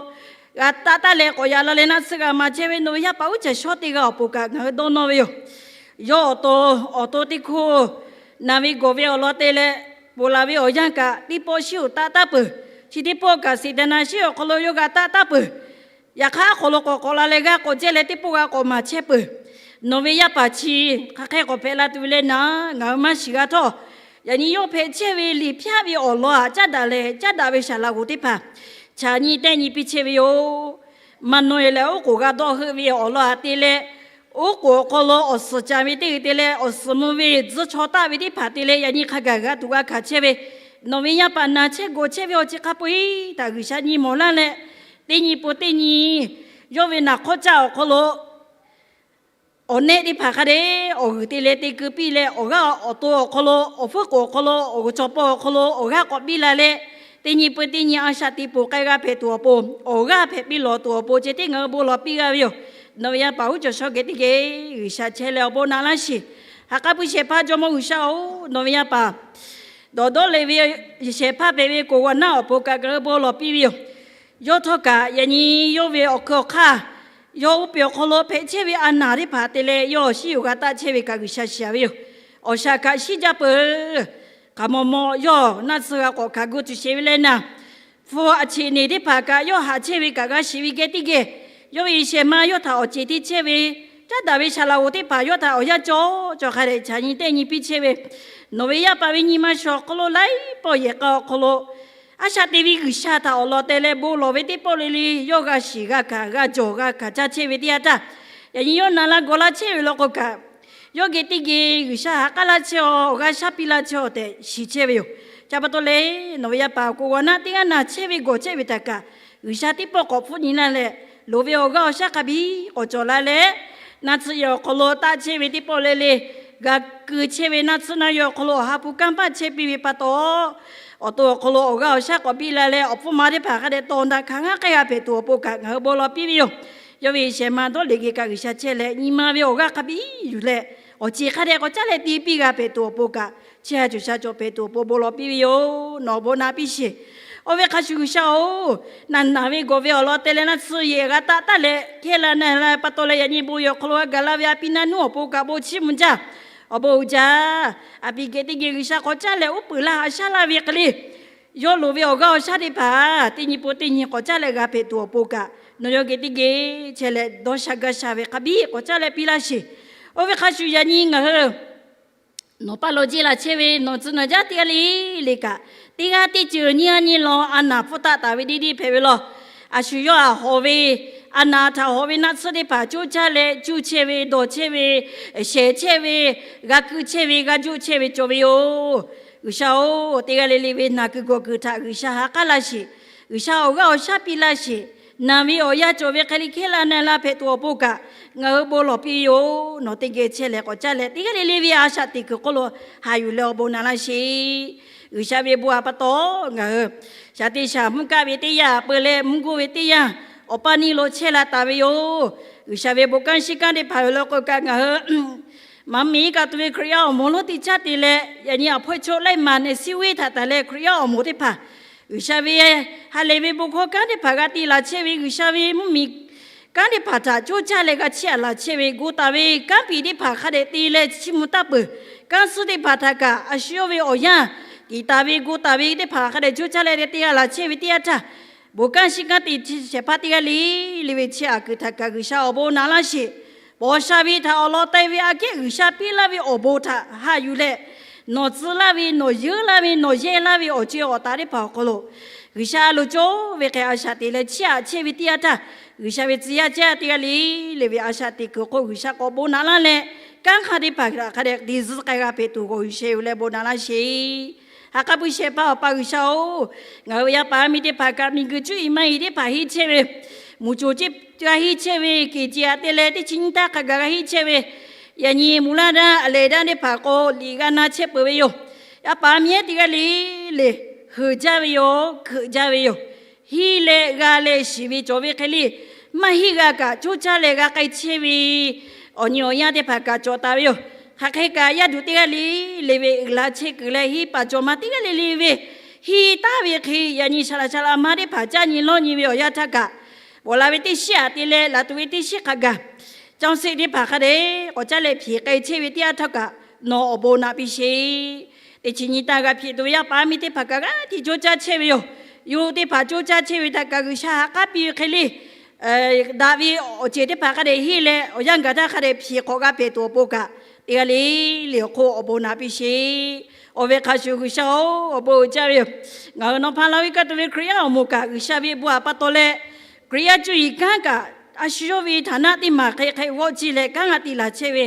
g'a taˆ taˉ leh k'awꞈ yaꞈ la leh naˆ tsuhˇ g'a maˍ chehˇ ve nawˬ ve yaˇ paˍ uˉ caˬ shawˉ teˇ g'aˇ awˬ pon kaꞈ ngaˬ hui dawˇ nawˇ ve yoˬ. Yawˇ awˬ to, awˬ to teˇ hkoˇ naˬ ve gawˬ ve awˬ lawn te leh ponˬ laˬ ve awˬ yanˇ kaꞈ teˇ pawˆ shiˉ oˍ taˆ taˉ peuˬ. Chi teˇ pawˆ kaꞈ Saˍtanˍ shiˉ awˬ hk'aw lo yawˇ g'a taˆ taˉ peuˬ. Yaꞈ hk'aˇ awˬ hk'aw lo k'awꞈ k'awꞈ la leh g'aˇ k'awꞈ jehˇ leh teˇ pawˆ g'a k'awꞈ maˍ chehˇ peuˬ. Nawˬ ve yaˇ paˍ chi hk'aˬ hk'e k'awꞈ hpehꞈ la tuˬ ve le naˍ, ngaˬ hui maˇ shiˍ g'a htawˇ. Yaꞈ nyi yawˇ hpehꞈ chehˇ ve liꞈ hpaˇ ve awˬ lawn aꞈ caˉ daꞈ leh caˉ daꞈ ve saˍ laꞈ g'oˍ teˇ hpaˍ chaꞈ nyi tehˆ nyi piˇ chehˇ ve yoˬ. Maˍ nawˬ e lehˬ oˉ k'oˍ g'a dawˇ heuˆ ve awˬ lawn aꞈ te leh, oˉ k'oˍ awˬ hk'aw lo awˬ suhˍ caˍ ve teˇ g'uiˬ te leh awˬ suhˍ mvuh ve tcuhˇ chaw taˆ ve teˇ hpaˍ te leh yaꞈ nyi hk'a gaˬ g'a tuˬ g'a hkanˍ chehˇ ve, nawˬ ve yaˇ paˍ naˬ chehˇ gawˬ chehˇ ve awˬ ceuˬ hk'a peu-eˬ htaꞈ G'uiˬsha nyi mawˬ laˇ leh, teˇ nyi pun teˇ nyi yawˇ ve naˬ hk'awˇ caˆ awˬ hk'aw lo awˬ nehˆ teˇ hpaˍ hk'a dehꞈ awˬ g'uiˬ te leh te keu piˇ leh, awˬ g'aˇ awˬ to awˬ hk'aw lo, awˬ hpfuhˇ k'oˍ awˬ hk'aw lo, awˬ g'uiˬ chaw paw awˬ hk'aw lo awˬ g'aˇ k'awꞈ biˇ la leh, teˇ nyi pun teˇ nyi a shaꞈ teꞈ poˬ k'ai g'a hpehꞈ tuˬ awˬ pon, awˬ g'aˇ hpehꞈ piˇ lawˬ tuˬ awˬ pon ceh tiˉ ngaˬ hui bon lawˬ piˇ g'a ve yoˬ. Nawˬ ve yaˇ paˍ uˉ caˬ shawˉ geh teˇ geh G'uiˬsha chehˇ leh awˬ bon naꞈ laˇ sheˍ. Haꞈ k'aˉ puiˉ shehˍ hpaˇ Jawˇmawˇ G'uiˬsha-oˬ, nawˬ ve yaˇ paˍ dawˬ dawˇ leh ve shehˍ hpaˇ hpehꞈ ve k'oˍ g'awˬ naˆ awˬ pon kaꞈ ngaˬ hui bon lawˬ piˇ ve yoˬ. Yawˇ htawˇ kaꞈ yaꞈ nyi yawˇ ve awˬ hkui awˬ hk'aˇ, yawˇ oˇ peˬ awˬ hk'aw lo hpehꞈ chehˇ ve a naˍ teˇ hpaˍ te leh yawˇ shiˉ yoˬ g'a taˆ chehˇ ve kaꞈ G'uiˬsha shiˍ ve yoˬ. Awˬ shaˍ kaꞈ shiˉ jaˇ peuˬ. Hk'aˬ mawˬ mawˬ yawˇ naˆ tsuhˇ g'a k'awꞈ hkanˍ gu tuˬ sheˍ ve leh naˍ, hpu a cheꞈ neˬ teˇ hpaˍ kaꞈ yawˇ haꞈ chehˇ ve kaꞈ g'a shiˍ ve geh teˇ geh, yawˇ ve shehˍ ma yawˇ htaꞈ awˬ ceˬ te chehˇ ve, caˉ daꞈ ve saˍ laꞈ g'oˍ teˇ hpaˍ yawˇ htaꞈ awˬ yanˇ cawˬ cawˬ hk'a dehꞈ chaꞈ nyi tehˆ nyi piˇ chehˇ ve, nawˬ ve yaˇ paˍ ve nyi ma shawˍ awˬ hk'aw lo laiˉ pawˆ yehˬ k'a awˬ hk'aw lo a shaꞈ teꞈ ve G'uiˬsha htaꞈ awˬ lawn te leh bon lawˬ ve teˇ pawˆ le le yawˇ g'a shiˍ g'a hkanˍ g'a jawˬ g'a hkanˍ caˇ chehˇ ve teˇ yanˇ htaˇ, yaꞈ nyi yawˇ naˬ la gawˬ la chehˇ ve law k'o kaꞈ, yawˇ geh teˇ geh G'uiˬsha ha k'aˉ laˇ chehˇ-aw, awˬ g'aˇ shaˉ piˇ laˇ chehˇ-aw tehꞈ shiˍ chehˇ ve yoˬ. Ca pa taw leh, nawˬ ve yaˇ paˍ k'oˍ g'awˬ naˆ teˇ g'aˇ naˬ chehˇ ve gawˬ chehˇ ve htaꞈ kaꞈ G'uiˬsha teˇ pawˆ k'awꞈ hpfuhˆ nyi laˇ leh, loˍ ve awˬ g'aˇ awˬ shaˉ hk'a biˇ k'awꞈ cawˬ la leh, naˆ tsuhˇ yehˬ awˬ hk'aw lo taˆ chehˇ ve teˇ pawˆ le le, g'a keu chehˇ ve naˆ tsuhˇ naˆ yehˬ awˬ hk'aw lo awˬ ha hpu kanˇ paˆ chehˇ piˇ ve pa taw, awˬ to awˬ hk'aw lo awˬ g'aˇ awˬ shaˉ k'awꞈ biˇ la leh awˬ hpfuhˇ ma teˇ hpaˍ hk'a dehꞈ tawˍ daꞈ hkanˍ ngaˇ k'ai g'a hpehꞈ tuˬ awˬ pon kaꞈ ngaˬ hui bon lawˬ piˇ ve yoˬ. Yawˇ ve shehˍ ma dawˇ leh geh kaꞈ G'uiˬsha chehˇ leh nyi ma ve awˬ g'aˇ hk'a biˇ yuˬ leh, awˬ ceˬ hk'a dehꞈ k'awꞈ caˉ leh te piˇ g'a hpehꞈ tuˬ awˬ pon kaꞈ, chehˇ ha cawˬ sha cawˬ hpehꞈ tuˬ awˬ pon bon lawˬ piˇ ve yoˬ. Nawˬ bon naꞈ piˇ sheˍ. Oˇ ve hk'a shuˍ G'uiˬsha-oˬ, naˬ naˬ ve gawˬ ve awˬ lawn te leh naˆ tsuhˇ yehˬ g'a taˆ taˉ leh hkehˇ la na la pa taw leh yaꞈ nyi bon yehˬ awˬ hk'aw lo g'a gaˬ la ve a pi naˆ nuˇ awˬ pon kaꞈ bon chiˇ mvuh jaˇ. Awˬ bon uiˍ jaˇ. A pi geh teˇ geh G'uiˬsha k'awꞈ caˉ leh uˉ peunˍ laˇ haꞈ shaˉ laˇ ve hk'e le, yawˇ loˍ ve awˬ g'aˇ awˬ shaˉ teˇ hpaˍ teˇ nyi pon teˇ nyi k'awꞈ caˉ leh g'a hpehꞈ tuˬ awˬ pon kaꞈ, nawˬ yawˇ geh teˇ geh chehˇ leh dawˇ sha gaˇ sha ve hk'a biˇ k'awꞈ caˉ leh piˇ laˇ sheˍ. Oˇ ve hk'a shuˍ yaꞈ nyi ngaˬ hui nawˬ paˇ lo jeˇ la chehˇ ve nawˬ tcuh nawˬ jaˇ teˇ g'aˇ le le kaꞈ, teˇ g'aˇ teˇ ceuˬ nyiˇ g'aˇ nyiˇ lawn a naˍ hpfuhˇ taˆ taˍ ve deˇ deˇ hpehꞈ ve law. A shu yawˇ htaꞈ hawꞈ ve, a naˍ htaꞈ hawꞈ ve naˆ tsuhˇ teˇ hpaˍ coˇ caˇ leh cuˇ chehˇ ve, dawˬ chehˇ ve, shehˍ chehˇ ve, g'a keu chehˇ ve, g'a juˆ chehˇ ve cawˬ ve yoˬ. G'uiˬsha-oˬ, teˇ g'aˇ le le ve naˬ kuiˬ gawˬ kuiˬ htaꞈ G'uiˬsha ha k'aˉ laˇ sheˍ. G'uiˬsha awˬ g'aˇ awˬ shaˉ piˇ laˇ sheˍ. Naˬ ve awˬ yanˇ cawˬ ve hk'e le hkehˇ la na la hpehꞈ tuˬ awˬ pon kaꞈ, ngaˬ hui bon lawˬ piˇ ve yoˬ. Nawˬ teˇ geh chehˇ leh k'awꞈ caˉ leh teˇ g'aˇ le le ve a shaꞈ teꞈ kuiˬ hk'oˆ lo haꞈ yuˬ leh awˬ bon naꞈ laˇ sheˍ. G'uiˬsha ve bon htaꞈ pa taw ngaˬ hui shaˍ teˇ shaˍ mvuhˇ kaˆ ve teˇ yanˇ, peu leh mvuhˇ guˇ ve teˇ yanˇ, awˬ paˇ neˇ lo chehˇ la taˍ ve yoˬ. G'uiˬsha ve bon kanˉ shinˉ kanˉ teˇ hpaˍ yoˬ law k'o kaꞈ ngaˬ hui maˍ miˬ kaꞈ tuˬ ve Hkriꞈ yaˇ awˬ moˍ lonˉ teˇ caˉ te leh, yaꞈ nyi awˬ hpawˇ chaw laiˉ maˬ neh siˉ weˉ htaꞈ taˍ leh Hkriꞈ yaˇ awˬ moˍ teˇ hpaˍ G'uiˬsha ve ha lehˬ ve bon hkawˇ kanˉ teˇ hpaˍ g'a te laˬ chehˇ ve, G'uiˬsha ve mvuhˇmiˬ kanˉ teˇ hpaˍ htaꞈ coˇ caˇ leh g'a chiˇ aꞈ laˬ chehˇ ve, gu taˍ ve kanˉ piˍ teˇ hpaˍ hk'a dehꞈ te leh chiˇ mvuh taˇ peuˬ. Kanˉ suhˉ teˇ hpaˍ htaꞈ kaꞈ a shu yawˇ ve awˬ yanˇ, kiˍ taˍ ve gu taˍ ve teˇ hpaˍ hk'a dehꞈ coˇ caˇ leh te g'a laˬ chehˇ ve teˇ yanˇ htaˇ, bon kanˉ shinˉ kanˉ te shehˍ hpaˇ teˇ g'aˇ le le ve chehˇ aꞈ kuiˬ htaꞈ kaꞈ G'uiˬsha awˬ bon naꞈ laˇ sheˍ. Paw sha ve htaꞈ awˬ lawn teh ve aꞈ kehˉ G'uiˬsha piˇ laˇ ve awˬ bon htaꞈ haꞈ yuˬ leh, nawˬ tcuh laˇ ve, nawˬ yeunˇ laˇ ve, nawˬ yehˇ laˇ ve awˬ co-e awˬ taˍ teˇ hpaˍ awˬ hk'aw lo G'uiˬsha a loˍ cawˇ ve hk'e a shaꞈ teꞈ leh chiˇ aꞈ chehˇ ve teˇ yanˇ htaˇ, G'uiˬsha ve tcuh yaˇ caˇ teˇ g'aˇ le le ve a shaꞈ teꞈ kuiˬ hk'oˆ G'uiˬsha k'awꞈ bon naꞈ laˇ leh, kanˉ hk'aˇ teˇ hpaˍ htaꞈ hk'a dehꞈ te zuhˆ k'ai g'a hpehꞈ tuˬ g'awˬ yuˬ sheh yuˬ leh bon naꞈ laˇ sheˍ. Ha k'aˉ puiˉ shehˍ hpaˇ Awˬ pa G'uiˬsha-oˬ, ngaˬ hui ve yaˇ paˍ yaˇ miˇ teˇ hpaˍ kaꞈ miˬguiˬ cuˇ yiˍ maˇ yiˍ teˇ hpaˍ henˇ chehˇ ve, mvuhˇ co ceˇ g'a henˇ chehˇ ve, kehˬ ce aꞈ te leh teˇ chi nyiˇ htaˇ hk'a gaˬ g'a henˇ chehˇ ve, yaꞈ nyi mvuhˇ laˇ daˇ aꞈ lehˬ daˇ teˇ hpaˍ k'o liꞈ g'a na chehˇ peuˬ ve yoˬ. Yaˇ paˍ yaˇ miˇ ehˉ teˇ g'aˇ le le, heuˬ jaˇ ve yoˬ, hkeuꞈ jaˇ ve yoˬ. Henˇ leh g'a leh shiˍ ve cawˬ ve hk'e le, maˇ henˇ g'a kaꞈ coˇ caˇ leh g'a k'ai chehˇ ve awˬ nyi awˬ yanˇ teˇ hpaˍ kaꞈ cawˬ taˍ ve yoˬ. Hk'aˬ hk'e kaꞈ yaˇ duˬ teˇ g'aˇ le le ve uiˍ la chehˇ kuiˬ leh henˇ paˍ cawˬ ma teˇ g'aˇ le le ve henˇ taˍ ve hk'e, yaꞈ nyi shaˍ laꞈ shaˍ laꞈ ma teˇ hpaˍ caˇ nyi lawˇ nyi ve awˬ yanˇ htaˇ kaꞈ, Ponˬ la ve teˇ shiˉ aꞈ te leh laˬ tuˬ ve teˇ shiˉ hk'a gaˬ, caˇ seˆ teˇ hpaˍ hk'a dehꞈ k'awꞈ caˉ leh hpeꞈ k'ai chehˇ ve teˇ yanˇ htawˇ kaꞈ, nawˬ awˬ bon naꞈ piˇ sheˍ. Teˇ chi nyi taˇ g'a hpeꞈ tuˬ ve yaˇ paˍ yaˇ miˇ teˇ hpaˍ kaꞈ g'aˇ hteꞈ coˇ caˇ chehˇ ve yoˬ. Yawˇ hui teˇ hpaˍ coˇ caˇ chehˇ ve htaꞈ kaꞈ G'uiˬsha ha k'aˉ piˇ ve hk'e le, daꞈ ve awˬ ceuˬ teˇ hpaˍ hk'a dehꞈ henˇ leh awˬ yanˇ gaˬ htaˇ hk'a dehꞈ hpeꞈ k'awꞈ g'a hpehꞈ tuˬ awˬ pon kaꞈ, teˇ g'aˇ le le awˬ hk'oˆ awˬ bon naꞈ piˇ sheˍ. Awˬ ve hk'a shuˍ G'uiˬsha-oˬ, awˬ bon uiˍ jaˇ ve yoˬ. Ngaˬ hui nawˬ hpaˇ laˇ ve kaˇ tuˬ ve Hkriꞈ yaˇ awˬ moˍ kaꞈ G'uiˬsha ve bon aꞈ pa taw leh, Hkriꞈ yaˇ cuˇ yiˍ kanˉ kaꞈ a shu yawˇ ve htaꞈ naˆ teˇ maˬ hk'e hk'e g'awˆ ciˇ leh kanˉ g'a tiꞈ laˬ chehˇ ve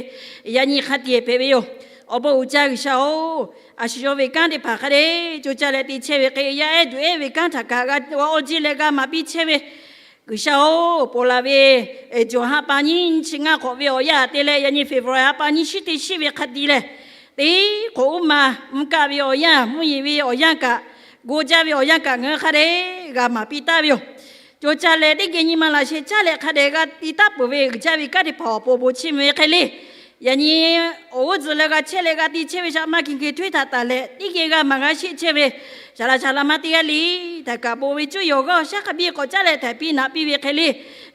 yaꞈ nyi hk'a tiꞈ hpehꞈ ve yoˬ. Awˬ bon uiˍ jaˇ G'uiˬsha-oˬ, a shu yawˇ ve kanˉ teˇ hpaˍ hk'a dehꞈ coˇ caˇ leh te chehˇ ve hk'e, yaˇ ehˉ duˬ ehˉ ve kanˉ htaꞈ kaꞈ g'a awˬ ciˇ leh g'a maˍ piˇ chehˇ ve G'uiˬsha-oˬ, ponˬ la ve June ha pa nyiˇ chi ngaˇ hk'awꞈ ve awˬ yanˇ aꞈ te leh yaꞈ nyi February ha pa nyiˇ shiˉ teˇ shiˉ ve hk'a tiꞈ lehˬ, teˇ hk'oꞈ uˉ ma mvuhˇ kaˆ ve awˬ yanˇ, mvuhˇ yeˬ ve awˬ yanˇ kaꞈ, go jaˇ ve awˬ yanˇ kaꞈ ngaˬ hui hk'a dehꞈ g'a maˍ piˇ taˍ ve yoˬ. Coˇ caˇ leh teˇ geh nyi ma laꞈ sheh caˇ leh hk'a dehꞈ g'a te taˍ peuˬ ve uiˍ jaˇ ve kanˉ teˇ hpaˍ awˬ pon bon chiˇ mvuh ve hk'e le, yaꞈ nyi awˬ g'uˇ tcuhˍ leh g'a chehˇ leh g'a te chehˇ ve shaꞈ ma hkiˬ hkiˬ htoˇ htaꞈ taˍ leh teˇ geh g'a maˍ g'a sheˆ chehˇ ve shaˍ laꞈ shaˍ laꞈ ma teˇ g'aˇ le htaꞈ kaꞈ bon ve cuˇ yiˍ awˬ g'aˇ awˬ shaˉ hk'a biˇ k'awꞈ caˉ leh htaiˍ piˇ naꞈ piˇ ve hk'e le,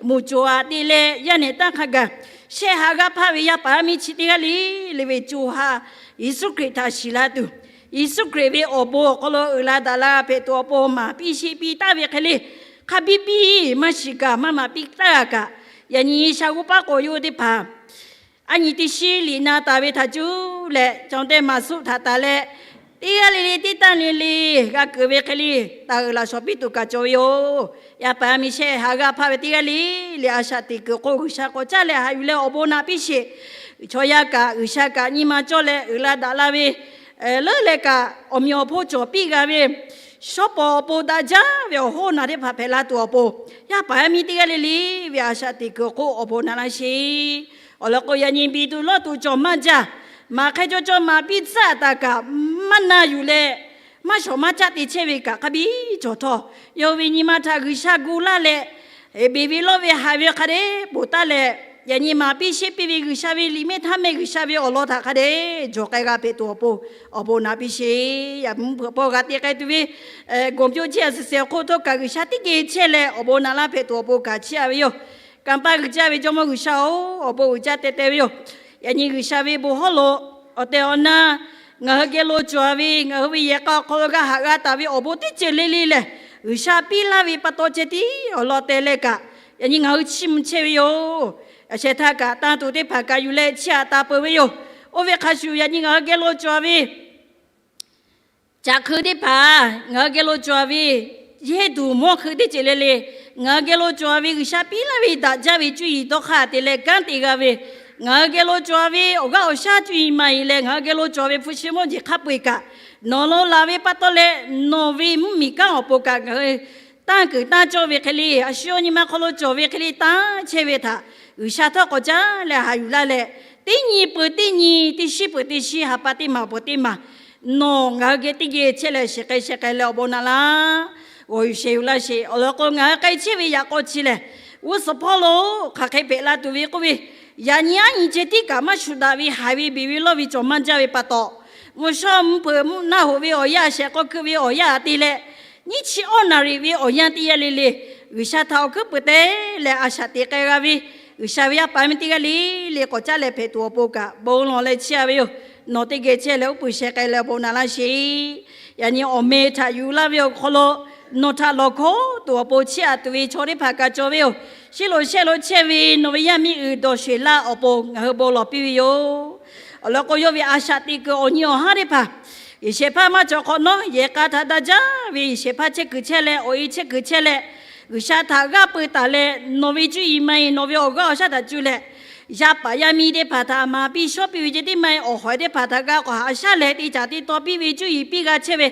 mvuhˇ coˬ aꞈ te leh yaˇ nehˬ tanˇ hk'a gaˬ shehˆ ha g'aˇ hpaˇ ve yaˇ paˍ yaˇ miˇ chi teˇ g'aˇ le le ve co ha Yeˍsuˆ Hkriꞈ htaꞈ shiˍ la tuˬ, Yeˍsuˆ Hkriꞈ ve awˬ bon awˬ hk'aw lo uiˍ la daꞈ la hpehꞈ tuˬ awˬ pon maˍ piˇ sheˆ piˇ taˍ ve hk'e le, hk'a biˇ piˇ maˇ shiˍ kaꞈ maˇ maˍ piˇ taˍ g'a kaꞈ, yaꞈ nyi shaˍ g'uˇ paˉ k'awꞈ yawˇ teˇ hpaˍ a nyi teˇ shiˉ liꞈ na taˍ ve htaꞈ cuˇ leh caw teˇ maˍ suˆ htaꞈ taˍ leh, teˇ g'aˇ le le teˇ tanˇ le le g'a keunˍ ve hk'e le, taˍ uiˍ laꞈ shawˍ piˇ tuˬ kaꞈ cawˬ ve yoˬ. Yaˇ paˍ yaˇ miˇ shehˆ ha g'aˇ hpaˇ ve teˇ g'aˇ le le a shaꞈ teꞈ kuiˬ hk'oˆ G'uiˬsha k'awꞈ caˉ leh haꞈ yuˬ leh awˬ bon naꞈ piˇ sheˍ. Chaw yaˇ kaꞈ G'uiˬsha kaꞈ nyi ma cawˇ leh uiˍ la daꞈ la ve leuˉ leh kaꞈ awˬ meꞈ awˬ hponˇ cawˬ piˇ g'a ve, shawˉ pawˍ awˬ pon daꞈ jaˇ ve awˬ hoˉ naˬ teˇ hpaˍ hpehꞈ la tuˬ awˬ pon, yaˇ paˍ yaˇ miˇ teˇ g'aˇ le le ve a shaꞈ teꞈ kuiˬ hk'oˆ awˬ bon naꞈ laˇ sheˍ. Awˬ lawn k'o, yaꞈ nyi biˇ tuˬ lawˇ tuˬ cawˬ maˇ jaˇ, maˍ hk'e caw caw maˍ piˇ tcuhˉ taˍ kaꞈ, maˇ na yuˬ leh maˇ shawˍ maˇ caˆ te chehˇ ve kaꞈ hk'a biˇ cawˬ htawˇ, yawˇ ve nyi ma htaꞈ G'uiˬsha gu laˇ leh, beˬ ve lawˇ ve haiˬ ve hk'a dehꞈ ponˬ taˍ leh, yaꞈ nyi maˍ piˇ sheˆ piˇ ve G'uiˬsha ve liꞈ mehˆ htaˇ mehˆ G'uiˬsha ve awˬ lawn htaꞈ hk'a dehꞈ jawˬ k'ai g'a hpehꞈ tuˬ awˬ pon awˬ bon naꞈ piˇ sheˍ. Yaꞈ mvuhˇ hpeuꞈ hpawˇ g'a te k'ai tuˬ ve gawˬ pyawˇ chehˇ a suhˍ suhˍ awˬ hk'oˆ htawˇ kaꞈ G'uiˬsha teˇ geh chehˇ leh awˬ bon naꞈ laˇ hpehꞈ tuˬ awˬ pon kaꞈ chiˇ aꞈ ve yoˬ. Kanˇ paˆ g'uiˬ jaˇ ve Jawˇmawˇ G'uiˬsha-oˬ, awˬ bon uiˍ jaˇ teh teh ve yoˬ. Yaꞈ nyi G'uiˬsha ve bon hawˉ lo awˬ tehˬ awˬ na ngaˬ hui geh lo cawˬ ve, ngaˬ hui ve yehˬ k'a awˬ hk'aw lo g'a haꞈ g'a taˍ ve awˬ bon teˇ ceuˬ le le lehˬ, G'uiˬsha piˇ laˇ ve pa taw ceh tiˉ awˬ lawn teh leh kaꞈ, yaꞈ nyi ngaˬ hui chiˇ mvuh chehˇ ve yoˬ. Yaꞈ sheh htaˇ kaꞈ tanˇ tuˬ teˇ hpaˍ kaꞈ yuˬ leh chiˇ aꞈ taˍ peuˬ ve yoˬ. Oˇ ve hk'a shuˍ yaꞈ nyi ngaˬ hui geh lo cawˬ ve caꞈ hkui teˇ hpaˍ, ngaˬ hui geh lo cawˬ ve yehˇ tuˬ mawˇ hkui teˇ ceuˬ le le, ngaˬ hui geh lo cawˬ ve G'uiˬsha piˇ laˇ ve daꞈ jaˇ ve cuˇ yiˍ dawˇ hk'aˇ te leh kanˉ te g'a ve, ngaˬ hui geh lo cawˬ ve awˬ g'aˇ awˬ shaˉ cuˇ yiˍ ma yiˍ leh ngaˬ hui geh lo cawˬ ve hpu shi mawˇ jeˬ hk'a peu-eˬ kaꞈ, nawˬ lo laˬ ve pa taw leh nawˬ ve mvuhˇmiˬ kanˉ awˬ pon kaꞈ ngaˬ hui tanˇ kuiˬ tanˇ cawˇ ve hk'e le, a shu yawˇ nyi ma hk'aw lo cawˬ ve hk'e le tanˇ chehˇ ve htaꞈ G'uiˬsha htawˇ k'awꞈ caˉ leh haꞈ yuˬ laˇ leh, teˇ nyi peuˬ teˇ nyi, teˇ shiˉ peuˬ teˇ shiˉ, ha pa teˇ maˬ peuˬ teˇ maˬ nawˬ ngaˬ hui geh teˇ geh chehˇ leh shiˍ k'ai sheh k'ai leh awˬ bon naꞈ laˇ, g'awˬ yuˬ shehˍ yuˬ laˇ sheˍ. Awˬ lawn k'o, ngaˬ hui k'ai chehˇ ve yaꞈ k'aw chi lehˬ, g'uˇ suhˍ hpawˇ lo hk'aˬ hk'e hpehꞈ la tuˬ ve k'oˆ ve, yaꞈ nyi aˉ nyi ceh tiˉ kaꞈ maˇ shuˍ daꞈ ve haiˬ ve beˬ ve lawˇ ve cawˬ maˇ jaˇ ve pa taw, mvuhˇ shawˉ mvuhˇ hpeuꞈ mvuhˇ naˆ hoꞈ ve awˬ yanˇ, shehˍ k'aw hkui ve awˬ yanˇ te leh, nyiˇ chi awˇ naˍ riˍ ve awˬ yanˇ teˇ yanˇ le le, G'uiˬsha htaꞈ awˬ hkuiˉ puiˍ te leh a shaꞈ teꞈ k'ai g'a ve, G'uiˬsha ve yaˇ paˍ yaˇ miˇ teˇ g'aˇ le le k'awꞈ caˉ leh hpehꞈ tuˬ awˬ pon kaꞈ bon lawˬ leh chiˇ aꞈ ve yoˬ. Nawˬ teˇ geh chehˇ leh uˉ peunˍ sheh k'ai leh awˬ bon naꞈ laˇ sheˍ. Yaꞈ nyi awˬ meh htaꞈ yuˬ laˇ ve awˬ hk'aw lo nawˬ htaꞈ lawˬ hkawˉ tuˬ awˬ pon chiˇ aꞈ tuˬ ve chaw teˇ hpaˍ kaꞈ cawˬ ve yoˬ. Shiˉ lo shehˆ lo chehˇ ve nawˬ ve yaˇ miˇ uiˍ dawˬ sheˍ laˇ awˬ pon ngaˬ hui bon lawˬ piˇ ve yoˬ. Awˬ lawn k'o, yawˇ ve a shaꞈ teꞈ kuiˬ awˬ nyi awˬ haˉ teˇ hpaˍ, G'uiˬsha hpaˇ maˇ cawˬ hk'awꞈ nawˉ, yehˬ k'a htaꞈ daꞈ jaˇ ve G'uiˬsha hpaˇ chehˇ kuiˬ chehˇ leh awˬ e chehˇ kuiˬ chehˇ leh, G'uiˬsha htaꞈ g'aˇ peu taˍ leh nawˬ ve cuˇ yiˍ ma yiˍ nawˬ ve awˬ g'aˇ awˬ shaˉ htaꞈ cuˇ leh, yaˇ paˍ yaˇ miˇ teˇ hpaˍ htaꞈ maˍ piˇ shawˉ piˇ ve ceh tiˉ maˇ heˆ, awˬ hawˍ teˇ hpaˍ htaꞈ g'a k'awꞈ haꞈ shaˉ leh te caˍ te taw piˇ ve cuˇ yiˍ piˇ g'a chehˇ ve,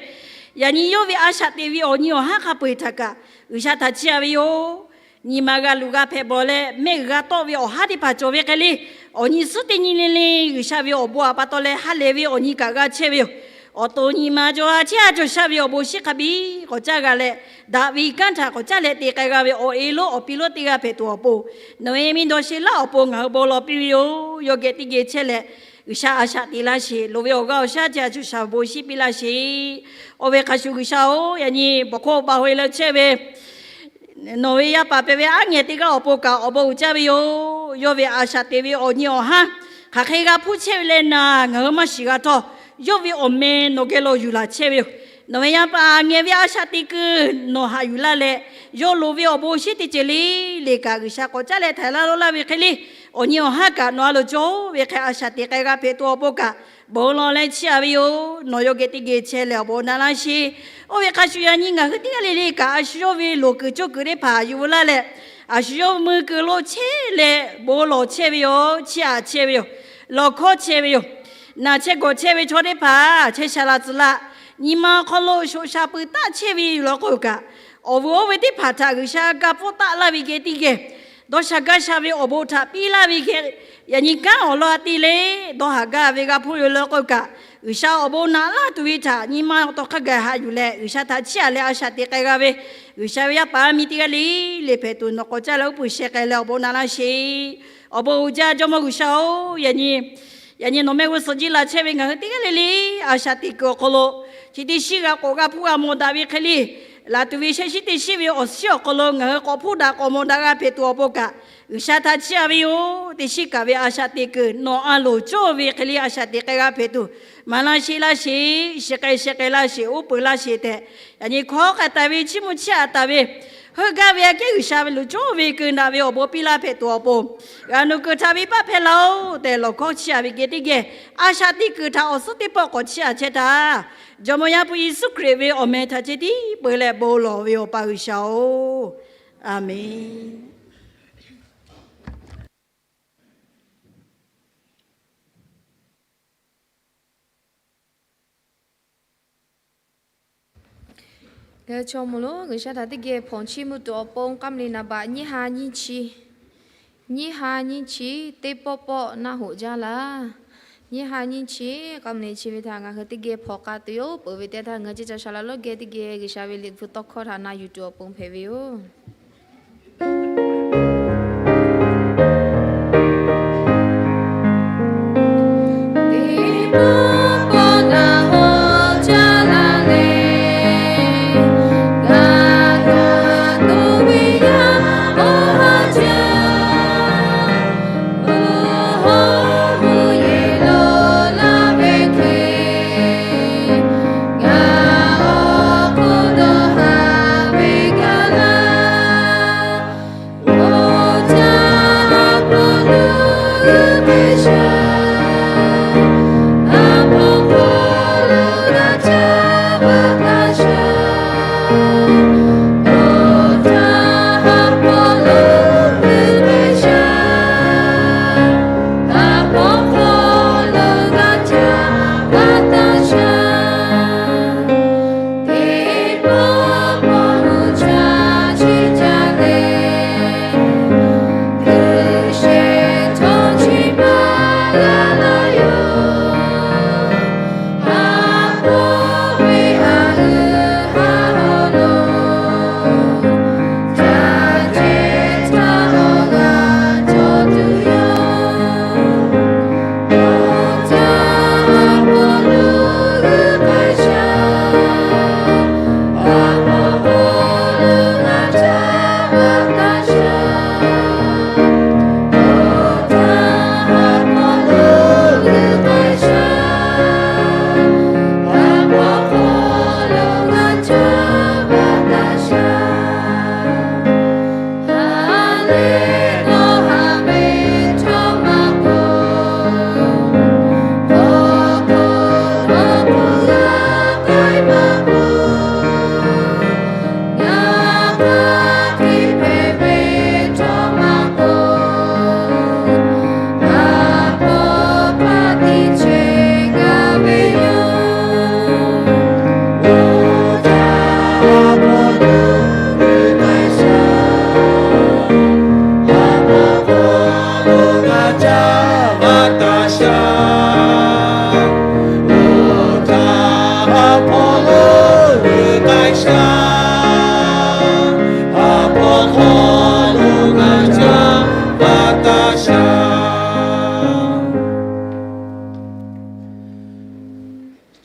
yaꞈ nyi yawˇ ve a shaꞈ teꞈ ve awˬ nyi awˬ haˉ hk'a peu-eˬ htaꞈ kaꞈ G'uiˬsha htaꞈ chiˇ aꞈ ve yoˬ. Nyi ma g'a luˬ g'a hpehꞈ bawˬ leh mehˆ g'a tawˆ ve awˬ haˉ teˇ hpaˍ cawˬ ve hk'e le, awˬ nyi suhˉ teˇ nyi le le G'uiˬsha ve awˬ bon aꞈ pa taw leh ha lehˬ ve awˬ nyi kaꞈ g'a chehˇ ve yoˬ. Awˬ to nyi ma cawˬ a chehˇ a cawˬ sha ve awˬ bon shiˉ hk'a biˇ k'awꞈ caˇ g'a leh, daꞈ ve kanˉ htaꞈ k'awꞈ caˇ leh te k'ai g'a ve awˬ e lonˉ awˬ pi lonˉ teˇ g'aˇ hpehꞈ tuˬ awˬ pon, nawˬ ve miˇ dawˇ sheˍ laˇ awˬ pon ngaˬ hui bon lawˬ piˇ ve yoˬ. Yawˇ geh teˇ geh chehˇ leh G'uiˬsha a shaꞈ teꞈ laˇ sheˍ. Loˍ ve awˬ g'aˇ awˬ shaˉ ceh a cawˬ sha awˬ bon shiˉ piˇ laˇ sheˍ. Oˇ ve hk'a shuˍ G'uiˬsha-oˬ, yaꞈ nyi bawˬ hkawˇ ba hoꞈ e leh chehˇ ve Nawˬ ve yaˇ paˍ hpehꞈ ve aˉ ngehˬ teˇ g'aˇ awˬ pon kaꞈ awˬ bon uiˍ jaˇ ve yoˬ. Yawˇ ve a shaꞈ teꞈ ve awˬ nyi awˬ haˉ hk'aˬ hk'e g'a hpuˇ chehˇ ve leh naˍ, ngaˬ hui maˇ shiˍ g'a htawˇ, yawˇ ve awˬ meh nawˬ geh lo yuˬ laˬ chehˇ ve yoˬ. Nawˬ ve yaˇ paˍ ngehˬ ve a shaꞈ teꞈ kuiˬ nawˬ haꞈ yuˬ laˇ leh, yawˇ loˍ ve awˬ bon shinˉ teˇ ceuˬ le le kaꞈ G'uiˬsha k'awꞈ caˉ leh htaiˍ laˇ lo laˇ ve hk'e le, awˬ nyi awˬ haˉ kaꞈ nawˬ a loˍ cawˬ ve hk'e a shaꞈ teꞈ k'ai g'a hpehꞈ tuˬ awˬ pon kaꞈ bon lawˬ leh chiˇ aꞈ ve yoˬ. Nawˬ yawˇ geh teˇ geh chehˇ leh awˬ bon na laˇ sheˍ. Oˇ ve hk'a shuˍ yaꞈ nyi ngaˬ hui teˇ g'aˇ le le kaꞈ a shu yawˇ ve loˍ kuiˬ cawˇ kuiˬ teˇ hpaˍ yuˬ veu laˇ leh, a shu yawˇ mui kuiˬ lo chehˇ leh bon lawˬ chehˇ ve yoˬ. Chiˇ aꞈ chehˇ ve yoˬ. Lawˬ hkawˇ chehˇ ve yoˬ. Naˬ chehˇ gawˬ chehˇ ve chaw teˇ hpaˍ chehˇ sha la tcuh laˇ. Nyi ma awˬ hk'aw lo shoꞈ sha pui taˆ chehˇ ve yoˬ law k'o kaꞈ, awˬ vuˬ oˇ ve teˇ hpaˍ htaꞈ G'uiˬsha ga pfuhˇ taˆ laˇ ve geh teˇ geh dawˇ sha gaˇ sha ve awˬ bon htaꞈ piˇ laˇ ve geh, yaꞈ nyi kanˉ awˬ lawn a te le dawˇ haˍ gaˇ ve g'a hpuˇ yoˬ law k'o kaꞈ, G'uiˬsha awˬ bon naꞈ laˇ tuˬ ve htaꞈ nyi ma awˬ tawˇ hk'a gaˬ haꞈ yuˬ leh G'uiˬsha htaꞈ chiˇ aꞈ leh a shaꞈ teꞈ k'ai g'a ve, G'uiˬsha ve yaˇ paˍ miˇ teˇ g'aˇ le le hpehꞈ tuˬ nawˬ k'awꞈ caˇ leh uˉ peunˍ sheh k'ai leh awˬ bon na laˇ sheˍ. Awˬ bon uiˍ jaˇ Jawˇmawˇ G'uiˬsha-oˬ, yaꞈ nyi yaꞈ nyi nawˬ mehˆ g'uˇ suhˍ jiˇ la chehˇ ve ngaˬ hui teˇ g'aˇ le le a shaꞈ teꞈ kuiˬ awˬ hk'aw lo chi teˇ shinˉ g'a k'awꞈ g'a hpuˇ g'a mawˬ daꞈ ve hk'e le, laˬ tuˬ ve shehˆ shinˉ teˇ shinˉ ve awˬ shinˉ awˬ hk'aw lo ngaˬ hui k'awꞈ hpuˇ daꞈ k'awꞈ mawˬ daꞈ g'a hpehꞈ tuˬ awˬ pon kaꞈ, G'uiˬsha htaꞈ chiˇ aꞈ ve yoˬ. Teˇ shinˉ kaꞈ ve a shaꞈ teꞈ kuiˬ nawˬ a loˍ cawˇ ve hk'e le a shaꞈ teꞈ k'ai g'a hpehꞈ tuˬ, maˍ laˇ sheˍ laˇ sheˍ, shiˍ k'ai sheh k'ai laˇ sheˍ, uˉ peunˍ laˇ sheˍ tehꞈ, yaꞈ nyi hkawˉ k'ai taˍ ve chiˇ mvuh chiˇ aꞈ taˍ ve heuˆ gaˇ ve aꞈ kehˉ G'uiˬsha ve loˍ cawˇ ve keu daꞈ ve awˬ bon piˇ laˇ hpehꞈ tuˬ awˬ pon, g'a nawˬ kuiˬ htaꞈ ve paˆ hpehˇ laˇ-oˬ tehꞈ lawˬ hkawˇ chiˇ aꞈ ve geh teˇ geh, a shaꞈ teꞈ kuiˬ htaꞈ awˬ suhˉ teˇ pawˆ k'awꞈ chiˇ aꞈ chehˇ htaˇ, Jawˇmawˇ Yaˇ hpu Yeˍsuˆ Hkriꞈ ve awˬ meh htaꞈ ceh tiˉ peu leh bon lawˬ ve Awˬ pa G'uiˬsha-oˬ, Aˍmenˍ. Ngaˬ hui chaw mawˬ lo G'uiˬsha htaꞈ teˇ geh hpawnˬ chiˇ mvuh tuˬ awˬ pon k'aˇ le naˍ baꞈ nyiˇ ha nyiˇ chi, nyiˇ ha nyiˇ chi teˇ pawˆ pawˆ naˆ hoꞈ jaˇ laˇ. Nyiˇ ha nyiˇ chi k'aˇ le chi ve htaꞈ ngaˬ hui teˇ geh hpawnˬ k'a tuˬ yoˬ. Peuˬ ve teˇ htaˇ ngaˬ hui ceˇ ca sha la lawˉ geh teˇ geh G'uiˬsha ve liꞈ hpu tawˇ hkawˇ htaꞈ na yuˬ tuˬ awˬ pon hpehꞈ ve yoˬ.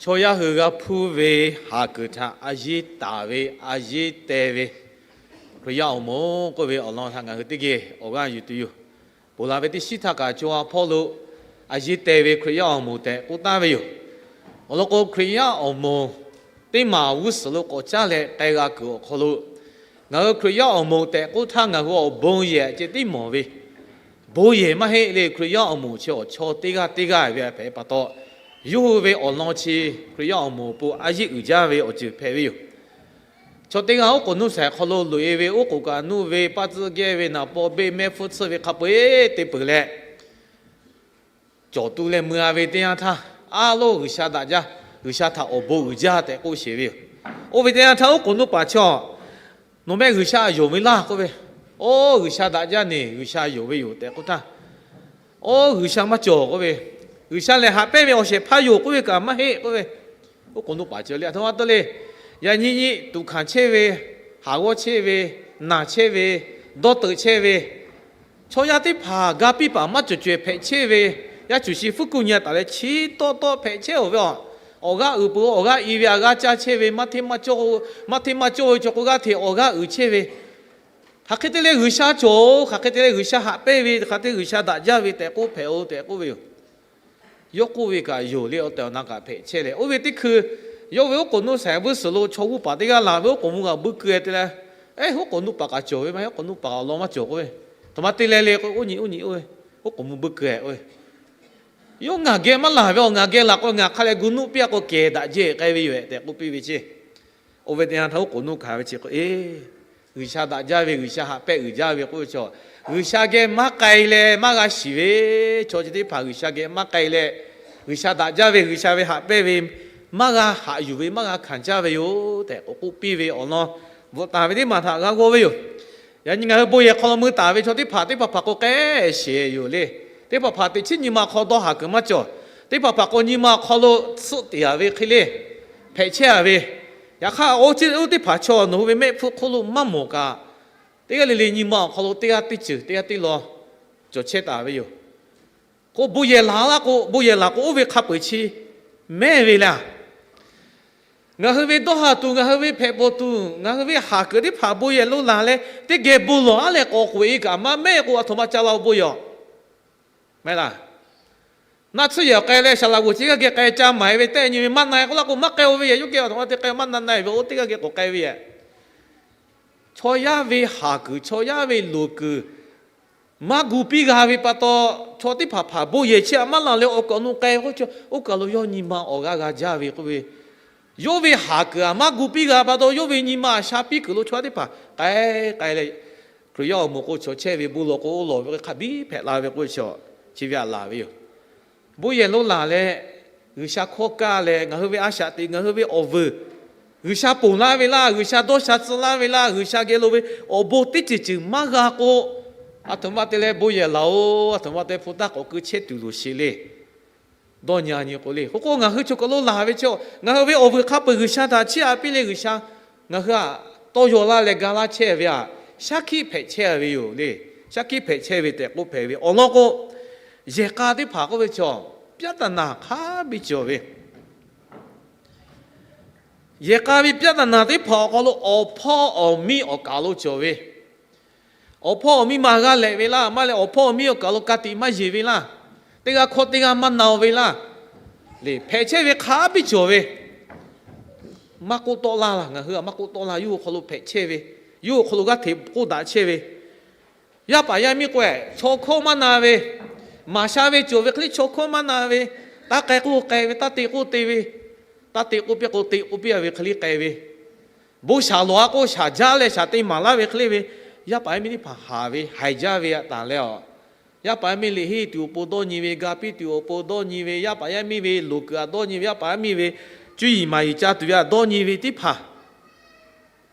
Chaw yaˇ hui g'a hpuˇ ve haˍ kuiˬ htaꞈ a yeˇ taˍ ve, a yeˇ teh ve, Hkriꞈ yaˇ awˬ moˍ k'oˆ ve awˬ lawn htaꞈ ngaˬ hui teˇ geh awˬ g'aˇ yuˬ tuˬ yoˬ. Ponˬ laˬ ve teˇ shiˉ htaˇ kaꞈ co ha hpawˇ lo a yeˇ teh ve Hkriꞈ yaˇ awˬ moˍ tehꞈ k'oˆ taˍ ve yoˬ. Awˬ lawn k'o, Hkriꞈ yaˇ awˬ moˍ teˇ maˬ g'uˇ suhˍ lo k'awꞈ caˇ leh k'ai g'a kuiˬ awˬ hk'aw lo, ngaˬ hui Hkriꞈ yaˇ awˬ moˍ tehꞈ k'oˆ htaˇ ngaˬ hui awˬ bon yehˬ ceh tiˉ mawˬ ve, bon yehˬ maˇ heˆ le. Hkriꞈ yaˇ awˬ moˍ chi awˬ chaw teˇ g'aˇ teˇ g'aˇ ve hpehꞈ pa taw, yawˇ hui ve awˬ lawn chi Hkriꞈ yaˇ awˬ moˍ awˬ pon a yeˇ uiˍ jaˇ ve awˬ ceuˬ hpehꞈ ve yoˬ. Chaw teˇ g'aˇ oˉ k'oˍ nuˇ shaiˍ hk'aw lo loꞈ-e ve, oˉ k'oˍ kaꞈ nuˇ ve, paˇ tcuhˆ gehˇ ve, naˍ paw beˆ mehˆ hpfuhˇ tsuhˇ ve hk'a peu-eˬ te peuˬ leh, cawˬ tu leh mui-a ve teˇ yanˇ htaˇ, a loˇ G'uiˬsha daꞈ jaˇ, G'uiˬsha htaꞈ awˬ bon uiˍ jaˇ tehꞈ k'oˆ sheˍ ve yoˬ. Oˇ ve teˇ yanˇ htaˇ oˉ k'oˍ nuˇ paˍ chi, nawˬ mehˆ G'uiˬsha yonˍ ve laˇ k'oˆ ve, oˇ G'uiˬsha daꞈ jaˇ neˬ, G'uiˬsha yonˍ ve yoˬ tehꞈ k'oˆ htaˇ, oˇ G'uiˬsha maˇ cawˬ k'oˆ ve, G'uiˬsha lehˬ haꞈ pehnˇ ve awˬ shehˍ hpaˇ yoˬ k'oˆ ve kaꞈ maˇ heˆ k'oˆ ve, oˉ k'oˍ nuˇ paˍ chi le, a htoꞈ ma te le, yaꞈ nyi nyi tuꞈ hkanˍ chehˇ ve, haˍ g'awˇ chehˇ ve, naˬ chehˇ ve, dawˇ teuꞈ chehˇ ve, chaw yaˇ teˇ hpaˍ ga piˇ paˍ maˇ cawˬ cawehˬ hpehꞈ chehˇ ve, yaˇ cuˬ shi fuˉ kuˆ nyi-a taˍ leh chi tawˆ tawˆ hpehꞈ chehˇ-oˬ ve, awˬ g'aˇ uiˍ peuˬ awˬ g'aˇ i ve, a g'aˇ caˇ chehˇ ve, maˇ hteˇ maˇ cawˇ ve chaw k'oˆ g'aˇ hteꞈ awˬ g'aˇ uiˍ chehˇ ve, hk'aˬ hk'e te leh G'uiˬsha cawˬ-oˬ, hk'aˬ hk'e te leh G'uiˬsha haꞈ pehnˇ ve, hk'aˬ hk'e te G'uiˬsha daꞈ jaˇ ve tehꞈ k'oˆ hpehꞈ-oˬ tehꞈ k'oˆ ve yoˬ. Yawˇ k'oˆ ve kaꞈ yoˬ le, awˬ tehˬ awˬ na kaꞈ hpehꞈ chehˇ leh, oˇ ve teˇ hkui yawˇ ve oˉ k'oˍ nuˇ shaiˍ g'uˇ suhˍ lo chaw g'uˇ paˍ teˇ g'aˇ laˬ ve oˉ k'oˍ mvuh g'aꞈ buiˇ keu-e te leh, eˉ, oˉ k'oˍ nuˇ paˍ kaꞈ cawˬ ve maˇ heˆ, oˉ k'oˍ nuˇ paˍ awˬ lawn maˇ cawˬ k'oˆ ve, a htoꞈ ma te leh le k'o, oˇ nyi oˇ nyi oˇ ve, oˉ k'oˍ mvuh buiˇ keu-e oˇ ve, yawˇ ngaˬ geh maˇ laˬ ve, awˬ ngaˬ geh laˬ k'o ngaˬ hk'a leh gu nuˆ piˇ-a k'o kehˬ daꞈ jehˇ k'ai ve yoˬ-ehˍ tehꞈ k'oˆ piˇ ve ceˇ. Oˇ ve teˇ yanˇ htaˇ oˉ k'oˍ nuˇ hkanˍ ve chi k'o, eˉ, G'uiˬsha daꞈ jaˇ ve, G'uiˬsha haꞈ pehnˇ uiˍ jaˇ ve k'oˆ ve chaw, G'uiˬsha geh maˇ k'ai leh maˇ g'a shiˍ ve chaw chi teˇ hpaˍ G'uiˬsha geh maˇ k'ai leh, G'uiˬsha daꞈ jaˇ ve, G'uiˬsha ve haꞈ pehnˇ ve maˇ g'a haꞈ yuˬ ve, maˇ g'a hkanˍ jaˇ ve yoˬ tehꞈ k'oˆ piˇ ve awˬ lawn, bvuhꞈ taˍ ve teˇ maˬ htaꞈ g'a g'awˇ ve yoˬ. Yaꞈ nyi ngaˬ hui bon yehˬ hk'aw lo mui taˍ ve chaw teˇ hpaˍ, teˇ hpaˍ hpaˍ k'o k'ehˉ sheˍ yoˬ le. Teˇ hpaˍ hpaˍ teꞈ chiˉ nyi ma awˬ hk'aw dawˇ haˍ kuiˬ maˇ cawˬ. Teˇ hpaˍ hpaˍ k'o nyi ma awˬ hk'aw lo tsuhˆ teˍ-a ve hk'e le, hpehꞈ chehˇ-a ve. Yaꞈ hk'aˇ, oˇ teˇ hpaˍ chaw nawˬ hui ve mehˆ hpfuhˇ hk'oˆ lo maˇ mawˬ kaꞈ, teˇ g'aˇ le le nyi ma awˬ hk'aw lo teˇ g'aˇ teˇ ceuˬ teˇ g'aˇ teˇ law cawˬ chehˇ taˍ ve yoˬ. K'o bon yehˬ laˬ laˇ k'o, bon yehˬ laˬ k'o oˇ ve hk'a peu-eˬ chi mehˇ ve laˇ. Ngaˬ hui ve dawˇ haˍ tuˬ, ngaˬ hui ve hpehꞈ bawˬ tuˬ, ngaˬ hui ve haˍ kuiˬ teˇ hpaˍ bon yehˬ lo laˬ leh teˇ geh bon lawˬ-a leh k'awꞈ k'oꞈ-e kaꞈ maˇ mehˇ k'o, a htoꞈ ma ca la-o bon yehˬ-oˬ. Mehˍ laˇ. Naˆ tsuhˇ yehˬ awˬ k'ai leh saˍ laꞈ g'oˍ chi g'aˇ geh k'ai ca maˍ-e ve tehˆ nyi ve maˇ na-e k'oˆ laˇ k'o, maˇ k'ai-o ve yehˬ. Yawˇ geh a htoꞈ ma te k'ai maˇ na na-e ve, oˇ teˇ g'aˇ geh k'awꞈ k'ai ve yehˬ. Chaw yaˇ ve haˍ kuiˬ, chaw yaˇ ve loˍ kuiˬ maˇ gu piˇ g'a ve pa taw, chaw teˇ hpaˍ hpaˍ bon yehˬ chi htaꞈ maˇ laˬ leh awˬ kaˍ awˬ nu k'ai k'oˆ ve, oˇ kaˬ lo yawˇ nyi ma awˬ g'aˇ g'a jaˇ ve k'oˆ ve, yawˇ ve haˍ kuiˬ-a maˇ gu piˇ g'a pa taw, yawˇ ve nyi ma a sha piˇ kuiˬ lo chaw yaˇ teˇ hpaˍ k'ai k'ai leh, Hkriꞈ yaˇ awˬ moˍ k'o cawˬ chehˇ ve, bon lawˬ k'o oˇ lawˬ ve hk'a biˇ hpehꞈ la ve k'oˆ ve chaw, chi ve htaꞈ laˬ ve yoˬ. Bon yehˬ lo laˬ leh, G'uiˬsha hkawˇ kaˇ leh, ngaˬ hui ve a shaꞈ teꞈ, ngaˬ hui ve awˬ vuiˬ, G'uiˬsha ponˬ laˇ ve laˇ, G'uiˬsha dawˇ sha tcuh laˇ ve laˇ, G'uiˬsha geh lo ve awˬ bon teˇ ceuˬ ceuˬ maˇ g'a k'o, a htoꞈ ma te leh bon yehˬ laˬ-oˬ, a htoꞈ ma te hpu taˇ k'awꞈ keu chehˇ tuˬ loˍ sheˍ le. Dawˇ nyi-a nyi k'o le, k'o k'o ngaˬ hui chaw kaˬ lo laˬ ve chaw, ngaˬ hui ve awˬ vuiˬ hk'a peu-eˬ G'uiˬsha htaꞈ chiˇ aꞈ piˇ leh G'uiˬsha ngaˬ hui htaꞈ tawˇ yaw laˇ leh ga laˇ chehˇ ve htaꞈ shaˉ hkiˆ hpehꞈ chehˇ ve yoˬ le. Shaˉ hkiˆ hpehꞈ chehˇ ve tehꞈ k'oˆ hpehꞈ ve awˬ lawn k'o, yehˬ k'a teˇ hpaˍ k'oˆ ve chaw, ပြဿနာ hk'a biˇ cawˬ ve, yehˬ k'a ve ပြဿနာ teˇ hpaˍ awˬ hk'aw lo awˬ hpawˇ awˬ miˇ awˬ kaˍ lo cawˬ ve, awˬ hpawˇ awˬ miˇ ma g'a lehꞈ ve laˇ, maˇ leh awˬ hpawˇ awˬ miˇ awˬ kaˍ lo ka tiꞈ maˇ yeˬ ve laˇ, teˇ g'aˇ hkawˇ teˇ g'aˇ maˇ na-o ve laˇ, le hpehꞈ chehˇ ve hk'a biˇ cawˬ ve. Maˇ k'oˆ tawˆ laˇ laˇ, ngaˬ hui maˇ k'oˆ tawˆ laˇ, yawˇ hui hk'aw lo hpehꞈ chehˇ ve, yawˇ hui hk'aw lo g'aˇ hteꞈ k'oˆ daꞈ chehˇ ve, yaˇ paˍ yaˇ miˇ k'o-e, chaw hkawˇ maˇ na ve, maˍ sha ve cawˬ ve hk'e le chaw hkawˇ maˇ na ve, taˇ k'ai k'oˆ k'ai ve, taˇ te k'oˆ te ve, taˇ te k'oˆ piˇ k'o te k'oˆ piˇ-a ve hk'e le k'ai ve, bon shaˍ lawˬ-a k'o shaˍ jaˇ leh shaˍ te maˍ laˇ ve hk'e le ve, yaˇ paˍ yaˇ miˇ teˇ hpaˍ haˍ ve haiˬ jaˇ ve htaꞈ taˍ leh-a, yaˇ paˍ yaˇ miˇ liꞈ henˇ tuˬ awˬ pon dawˇ nyi ve, ga piˇ tuˬ awˬ pon dawˇ nyi ve, yaˇ paˍ yaˇ miˇ ve loˍ kuiˬ htaꞈ dawˇ nyi ve, yaˇ paˍ yaˇ miˇ ve cuˇ yiˍ maˍ yiˍ ca tuˬ ve htaꞈ dawˇ nyi ve teˇ hpaˍ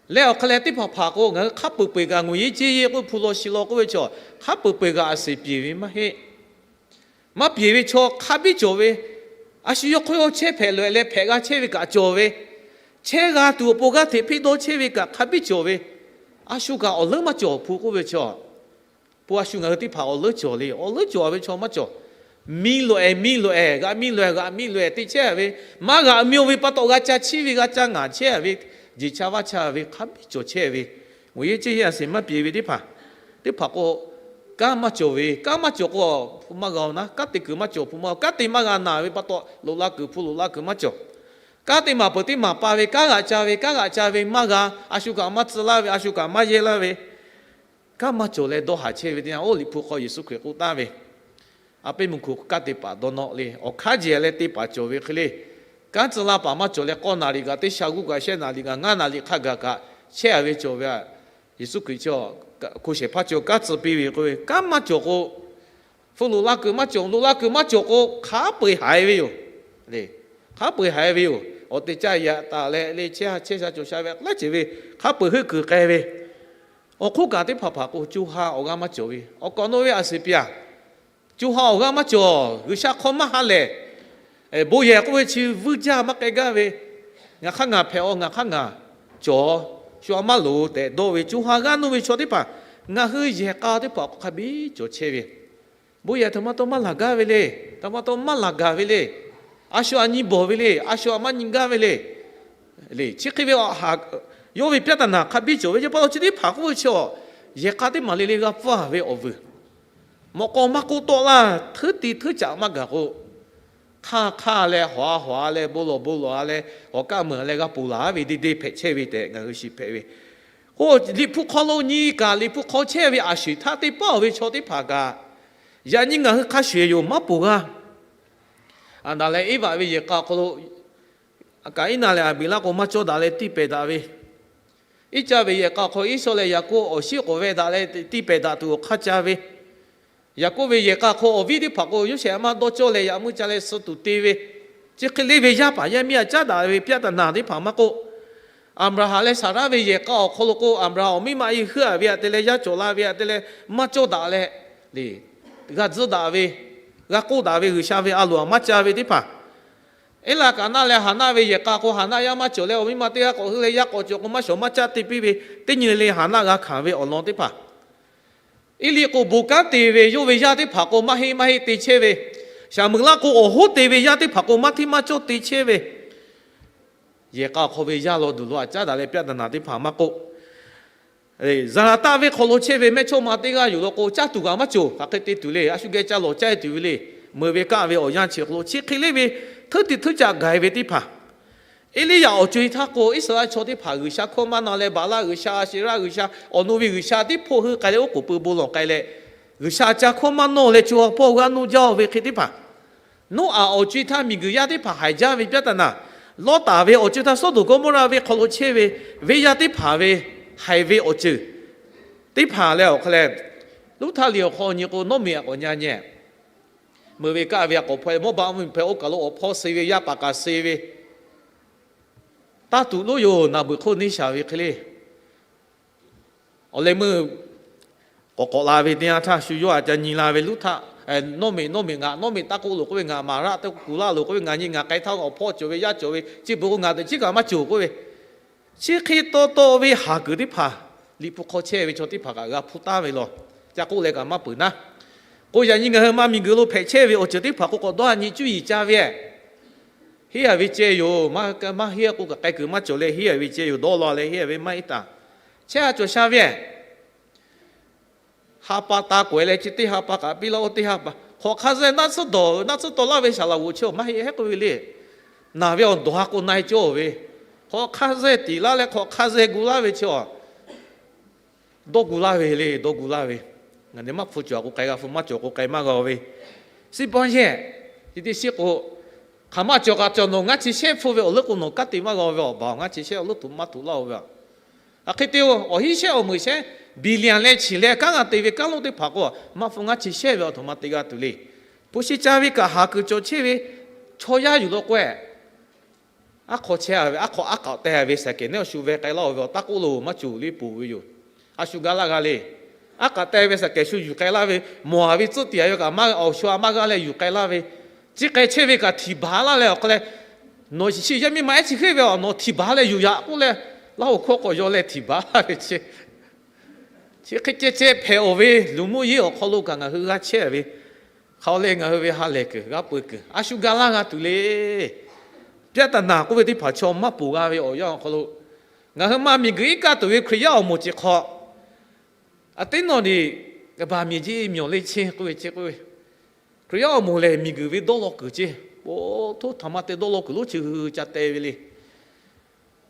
leh awˬ hk'a leh teˇ hpaˍ hpaˍ k'o, ngaˬ hui hk'a peu-eˬ peu-eˬ kaꞈ ngui yeˇ ceˇ yeˇ k'oˆ hpu law shi law k'oˆ ve chaw, hk'a peu-eˬ peu-eˬ kaꞈ a suhˍ piˍ ve maˇ heˆ. Maˇ piˍ ve chaw hk'a biˇ cawˬ ve, a shu yawˇ hk'oˆ yawˇ chehˇ hpehꞈ loꞈ-e leh hpehꞈ g'a chehˇ ve kaꞈ cawˬ ve, chehˇ g'a tuˬ awˬ pon g'aˇ hteꞈ hpeˇ dawˇ chehˇ ve kaꞈ hk'a biˇ cawˬ ve, a shu kaꞈ awˬ leuˉ maˇ cawˬ hpu k'oˆ ve chaw, hpu a shu ngaˬ hui teˇ hpaˍ awˬ leuˉ cawˬ le. Awˬ leuˉ cawˬ ve chaw maˇ cawˬ. Miˇ loꞈ-e miˇ loꞈ-e, g'aꞈ miˇ loꞈ-e g'aꞈ miˇ loꞈ-e te chehˇ ve, maˇ g'aꞈ miˇ-o ve pa taw g'a ca chiˇ ve, g'a ca ngaˍ chehˇ ve, jeˬ cha vaˇ cha ve hk'a biˇ cawˬ chehˇ ve, Moˍ yeˇ ceˇ yeˇ a seˍ maˇ piˇ ve teˇ hpaˍ, teˇ hpaˍ k'o, kanˉ maˇ cawˬ ve, kanˉ maˇ cawˬ k'o, hpu maˇ g'a-oˬ naˉ, kanˉ te kuiˬ maˇ cawˬ, hpu maˇ, kanˉ te maˇ g'a naˬ ve pa taw, loꞈ la kuiˬ hpu loꞈ la kuiˬ maˇ cawˬ. Kanˉ te maˍ peuˬ teˇ maˍ pa ve, kanˉ g'aꞈ ca ve, kanˉ g'aꞈ ca ve maˇ g'a, a shu kaꞈ maˇ tcuh laˇ ve, a shu kaꞈ maˇ yehˇ laˇ ve, kanˉ maˇ cawˬ leh dawˇ haˍ chehˇ ve teˇ yanˇ, oˇ Liꞈ hpu hk'aw Yeˍsuˆ Hkriꞈ k'oˆ taˍ ve, a peˇ mvuhˇ hku kanˉ te paˍ dawˇ nawˆ le. Awˬ hk'aˇ jeˬ leh te paˍ cawˬ ve hk'e le. Kanˉ tcuh la paˍ maˇ cawˬ leh, k'awˇ naˍ riˍ kaꞈ teˇ sha g'uˇ kaꞈ shehˆ naˍ riˍ kaꞈ ngaˇ naˍ riˍ hk'a gaˬ kaꞈ chehˇ a ve cawˬ ve a. Yeˍsuˆ Hkriꞈ chi hko shehˍ hpaˇ chi kanˉ tcuh piˇ ve k'o, kanˉ maˇ cawˬ k'o, hpu loꞈ la kuiˬ maˇ cawˬ, loꞈ la kuiˬ maˇ cawˬ k'o, hk'a peu-eˬ haiˬ ve yoˬ. Hk'a peu-eˬ haiˬ ve yoˬ. Awˬ te caˇ yaꞈ taˍ leh le, chehˇ ha chehˇ sha cawˬ sha ve a leh ceuˬ ve, hk'a peu-eˬ heuˆ kuiˬ k'ai ve. Awˬ hk'oˆ kaꞈ teˇ hpaˍ hpaˍ k'o, co ha awˬ g'aˇ maˇ cawˬ ve. Awˬ kaˍ awˬ nu ve a seˍ piˇ a, co ha awˬ g'aˇ maˇ cawˬ, G'uiˬsha hk'aw maˇ ha lehˬ, bon yehˬ k'oˆ ve chi vuiˇ jaˇ maˇ k'ai gaˇ ve, ngaˬ hk'aˇ ngaˬ hpehꞈ-aw, ngaˬ hk'aˇ ngaˬ cawˬ, shu a maˇ loˍ tehꞈ dawˇ ve co ha g'aˇ nuˇ ve chaw teˇ hpaˍ, ngaˬ hui yehˬ k'a teˇ hpaˍ k'o hk'a biˇ cawˬ chehˇ ve. Bon yehˬ htaꞈ ma taw maˇ laˬ gaˇ ve le. Htaꞈ ma taw maˇ laˬ gaˬ ve le. A shu a nyi bawˬ ve le. A shu a maˇ nyi gaˇ ve le. Chi hk'e ve a, yawˇ ve ပြဿနာ hk'a biˇ cawˬ ve ce pa taw chi teˇ hpaˍ k'oˆ ve chi a, yehˬ k'a teˇ maˬ le le g'a pfuhˇ ve awˬ vuiˬ, mawꞈ k'aw maˇ k'oˆ tawˆ laˇ, hteˇ ti hteˇ caꞈ maˇ gaˬ k'o, hk'aˇ hk'aˇ leh hawˍ a hawˍ a leh bon lawˬ bon lawˬ a leh awˬ kaˆ meuˬ a leh g'a ponˬ laˬ ve deˇ deˇ hpehꞈ chehˇ ve tehꞈ ngaˬ hui shiˍ hpehꞈ ve. K'o, Liꞈ hpu hk'aw lo nyi kaꞈ Liꞈ hpu hk'aw chehˇ ve a shuˍ htaˇ teˇ pawˆ ve chaw teˇ hpaˍ kaꞈ, yaꞈ nyi ngaˬ hui hk'a shuˍ yoˬ maˇ ponˬ g'a. Aˍdanˍ leh Eˇvaꞈ ve yehˬ k'a awˬ hk'aw lo, Kaˍiˉnaˆ leh Aˍbeˍlaˆ k'o maˇ cawˇ daꞈ leh tiˇ pehˍ daꞈ ve, Iˉcaˆ ve yehˬ k'a awˬ hk'aw lo Iˉsawˇ leh Yaˍkoˆ awˬ shiˉ k'oˍ vehˇ daꞈ leh tiˇ pehˍ daꞈ tuˬ awˬ hk'aˇ ca ve, Yaˍkoˆ ve yehˬ k'a awˬ hk'aw awˬ viˉ teˇ hpaˍ k'o, Yoˇsehꞈ maˇ dawˇ cawˇ leh yaꞈ muˇ ca leh suh tuˬ te ve, chi hk'e le ve yaˇ paˍ yaˇ miˇ a caˉ daꞈ ve ပြဿနာ teˇ hpaˍ maˇ k'oˆ, Aˍbraˍhanˍ leh Saˍraˆ ve yehˬ k'a awˬ hk'aw lo k'o, Aˍbraˍhanˍ awˬ miˇ ma e heuˆ a ve aꞈ te leh yaˇ cawˬ la ve aꞈ te leh maˇ cawˇ daꞈ leh, g'a tzuhˇ daꞈ ve, g'a k'oˆ daꞈ ve G'uiˬsha ve a loˍ aꞈ maˇ ca ve teˇ hpaˍ, Eˇlaˍkaˍnaˆ leh Haˍnaˆ ve yehˬ k'a k'o, Haˍnaˆ yaˇ maˇ cawˬ leh awˬ miˇ ma teˇ g'aˇ k'awꞈ heuˆ leh yaˇ k'awꞈ cawˬ k'o maˇ shawˍ maˇ caˆ te piˇ ve, teˇ nyi le le Haˍnaˆ g'a hkanˍ ve awˬ lawn teˇ hpaˍ, Eˇliˆ k'o bon kanˉ te ve yawˇ ve yaˇ teˇ hpaˍ k'o maˇ heˆ maˇ heˆ te chehˇ ve, Saˍmuˍlaˆ k'o awˬ hoˉ te ve yaˇ teˇ hpaˍ k'o maˇ hteˇ maˇ cawˇ te chehˇ ve, yehˬ k'a awˬ hk'aw ve yaˇ law duˬ law aꞈ caˉ daꞈ leh ပြဿနာ teˇ hpaˍ maˇ k'oˆ, Zaˍlaˍtaˆ venˇ hk'aw lo chehˇ ve mehˇchawˇma teˇ g'aˇ yoˬ law k'o, caˇ tuˬ kaꞈ maˇ cawˬ. Hk'aˬ hk'e te tuˬ le. A shu geh ca lawˬ caˇ tuˬ ve le. Meuꞈ ve kaˆ ve awˬ yanˇ chi hk'aw lo chi hk'e le ve, hteˇ ti hteˇ caꞈ gaˬ ve teˇ hpaˍ, Eˇliˇyaꞈ awˬ co-e htaˇ k'o, Iˉsaˍreˍlaˆ chaw teˇ hpaˍ G'uiˬsha hkawˇ maˇ na leh, Baˍlaˆ g'uiˬsha, Aˍsheˍraˆ g'uiˬsha, awˬ nu ve g'uiˬsha teˇ hpawˇ hui k'ai leh oˉ k'oˍ pui bon lawˬ k'ai leh, G'uiˬsha ca hkawˇ maˇ nawˇ leh co ha hpawˇ g'aˇ nuˇ jaˇ-oˬ ve hk'e teˇ hpaˍ, Noˉaꞈ awˬ co-e htaˇ miˬguiˬ yaˇ teˇ hpaˍ haiˬ jaˇ ve ပြဿနာ, Lawˇtaˍ ve awˬ co-e htaˇ Sawˉdonˍ Gawˇmawˇraˆ venˇ hk'aw lo chehˇ ve venˇ yaˇ teˇ hpaˍ ve haiˬ ve awˬ ceuˬ teˇ hpaˍ leh awˬ hk'aw leh, Luˉhtaˆ liꞈ awˬ hk'aw nyi k'o, Nawˉmiꞈ a k'awꞈ nyi nyi, meuꞈ ve kaˆ ve a k'awꞈ hpawˇ, Mawˇbaˆ mvuhˇmiˬ hpehꞈ oˇ kaˬ lo awˬ hpawˇ suh ve, yaˇ paˍ kaꞈ suh ve, taˇ tuꞈ loˉ yoˬ. Naˍ beuꞈ hk'oˆ neˇ shaˍ ve hk'e le. Awˬ leh meuˇ k'awꞈ k'awꞈ la ve teˇ yanˇ htaˇ, shu yawˇ aꞈ ca nyi la ve Luˉhtaˆ, Nawˉmiꞈ, Nawˉmiꞈ, ngaˬ Nawˉmiꞈ taˇ k'oˆ loˬ k'oˆ ve, ngaˬ Maˍraˆ teˇ k'oˆ kuˬ laˇ loˬ k'oˆ ve, ngaˬ nyi ngaˬ k'ai htaˇ awˬ hpawˇ cawˬ ve, yaˇ cawˬ ve, chi beuꞈ k'o ngaˬ teꞈ chiˉ kaꞈ maˇ cawˬ k'oˆ ve, chi hk'e taw taw ve haˍ kuiˬ teˇ hpaˍ Liꞈ hpu hk'aw chehˇ ve chaw teˇ hpaˍ kaꞈ g'a hpuˇ taˍ ve law. Ca k'oˆ leh kaꞈ maˇ peuˬ naˉ. K'o yaꞈ nyi ngaˬ hui maˇ miˬguiˬ lo hpehꞈ chehˇ ve awˬ ceuˬ teˇ hpaˍ k'o k'awꞈ dawˇ a nyi cuˇ yiˍ ca ve, henˇ a ve ceh yoˬ. Maˇ henˇ k'o kaꞈ k'ai kuiˬ maˇ cawˬ leh henˇ a ve ceh yoˬ. Dawˇ law leh henˇ a ve maˇ heˆ taˍ. Chehˇ a cawˬ sha ve, ha pa ta k'awehꞈ leh chi teˇ ha pa kaꞈ piˇ laˇ, oˇ teˇ ha pa hk'awꞈ hk'a zeh naˆ tsuhˇ dawˬ naˆ tsuhˇ taw laˇ ve saˍ laꞈ g'oꞈ chi maˇ heˆ hehˉ k'oˆ ve le. Naˬ ve awˬ dawˬ ha k'o na-e cawˇ ve, hk'awꞈ hk'a zeh tiˍ laˇ leh hk'awꞈ hk'a zeh gu laˇ ve chi a dawˇ gu laˇ ve le, dawˇ gu laˇ ve. Ngaˬ ne maˇ hpu cawˬ k'o k'ai g'a hpu, maˇ cawˬ k'o k'ai maˇ g'a ve. Siˉ bawˇ yehˬ, chi teˇ shiˉ k'o, hk'aˬ maˇ cawˬ kaꞈ cawˬ nawˬ ngaˇ chi shehˇ hpfuhˇ ve awˬ leuˉ k'o nawˬ kanˉ te maˇ g'a ve awˬ baˬ, ngaˇ chi shehˇ awˬ leuˉ tuˬ maˇ tuˬ laˇ-oˬ ve. Hk'aˬ hk'e te-o, awˬ hinˉ shehˆ awˬ meuꞈ shehˆ, billion leh chiˬ leh kanˉ g'a te ve kanˉ lonˉ teˇ hpaˍ k'o, maˇ hpu ngaˇ chi shehˇ ve awˬ htoꞈ ma te g'a tuˬ le. Hpu shi ca ve kaꞈ haˍ kuiˬ cawˬ chehˇ ve chaw yaˇ yuˬ law k'o-e, aˉ hk'aw chehˇ ve, aˉ hk'aw aˉ k'aoˍ teh ve สแกน neˉ awˬ shu veh k'ai laˇ-oˬ ve awˬ taˇ k'oˆ loˬ, maˇ cawˬ le poˬ ve yoˬ. A shu ga laˇ g'a le. Aˉ k'aoˍ teh ve สแกน shu yuˬ k'ai laˇ ve, mawˬ a ve tcuhˆ tiꞈ a ve kaꞈ awˬ shu a maˇ g'aˇ leh yuˬ k'ai laˇ ve, chi k'ai chehˇ ve kaꞈ htiˍ baˬ laˇ leh awˬ hk'aw leh, nawˬ shiˍ yaˇ miˇ ma ehˉ chi hk'e ve a, nawˬ htiˍ baˬ leh yuˬ yaꞈ k'oˆ leh, laˇ-oˬ hkawˇ k'awꞈ yaw leh htiˍ baˬ laˇ ve chi hk'e ceh ceh hpehꞈ-oˬ ve, luˬ muˇ yeˇ awˬ hk'aw lo kaꞈ ngaˬ hui g'a chehˇ ve, hk'aw leh ngaˬ hui ve ha lehˬ kuiˬ g'a peu kuiˬ a shu ga laˇ g'a tuˬ le. ပြဿနာ k'oˆ ve teˇ hpaˍ chaw maˇ poˬ g'a ve awˬ yanˇ awˬ hk'aw lo, Ngaˬ hui ma miˬguiˬ iˉ kaˆ tuˬ ve Hkriꞈ yaˇ awˬ moˍ chi hk'aw, a teˉ nawˬ ni, baˬ miˬ jeˇ mawˬ le chehˇ k'oˆ ve chi k'oˆ ve, Hkriꞈ yaˇ awˬ moˍ lehˬ miˬguiˬ ve dawˇ law kuiˬ ceˇ, po htoˇ htaꞈ ma te dawˇ law kuiˬ lonˉ chi hui ca te ve le.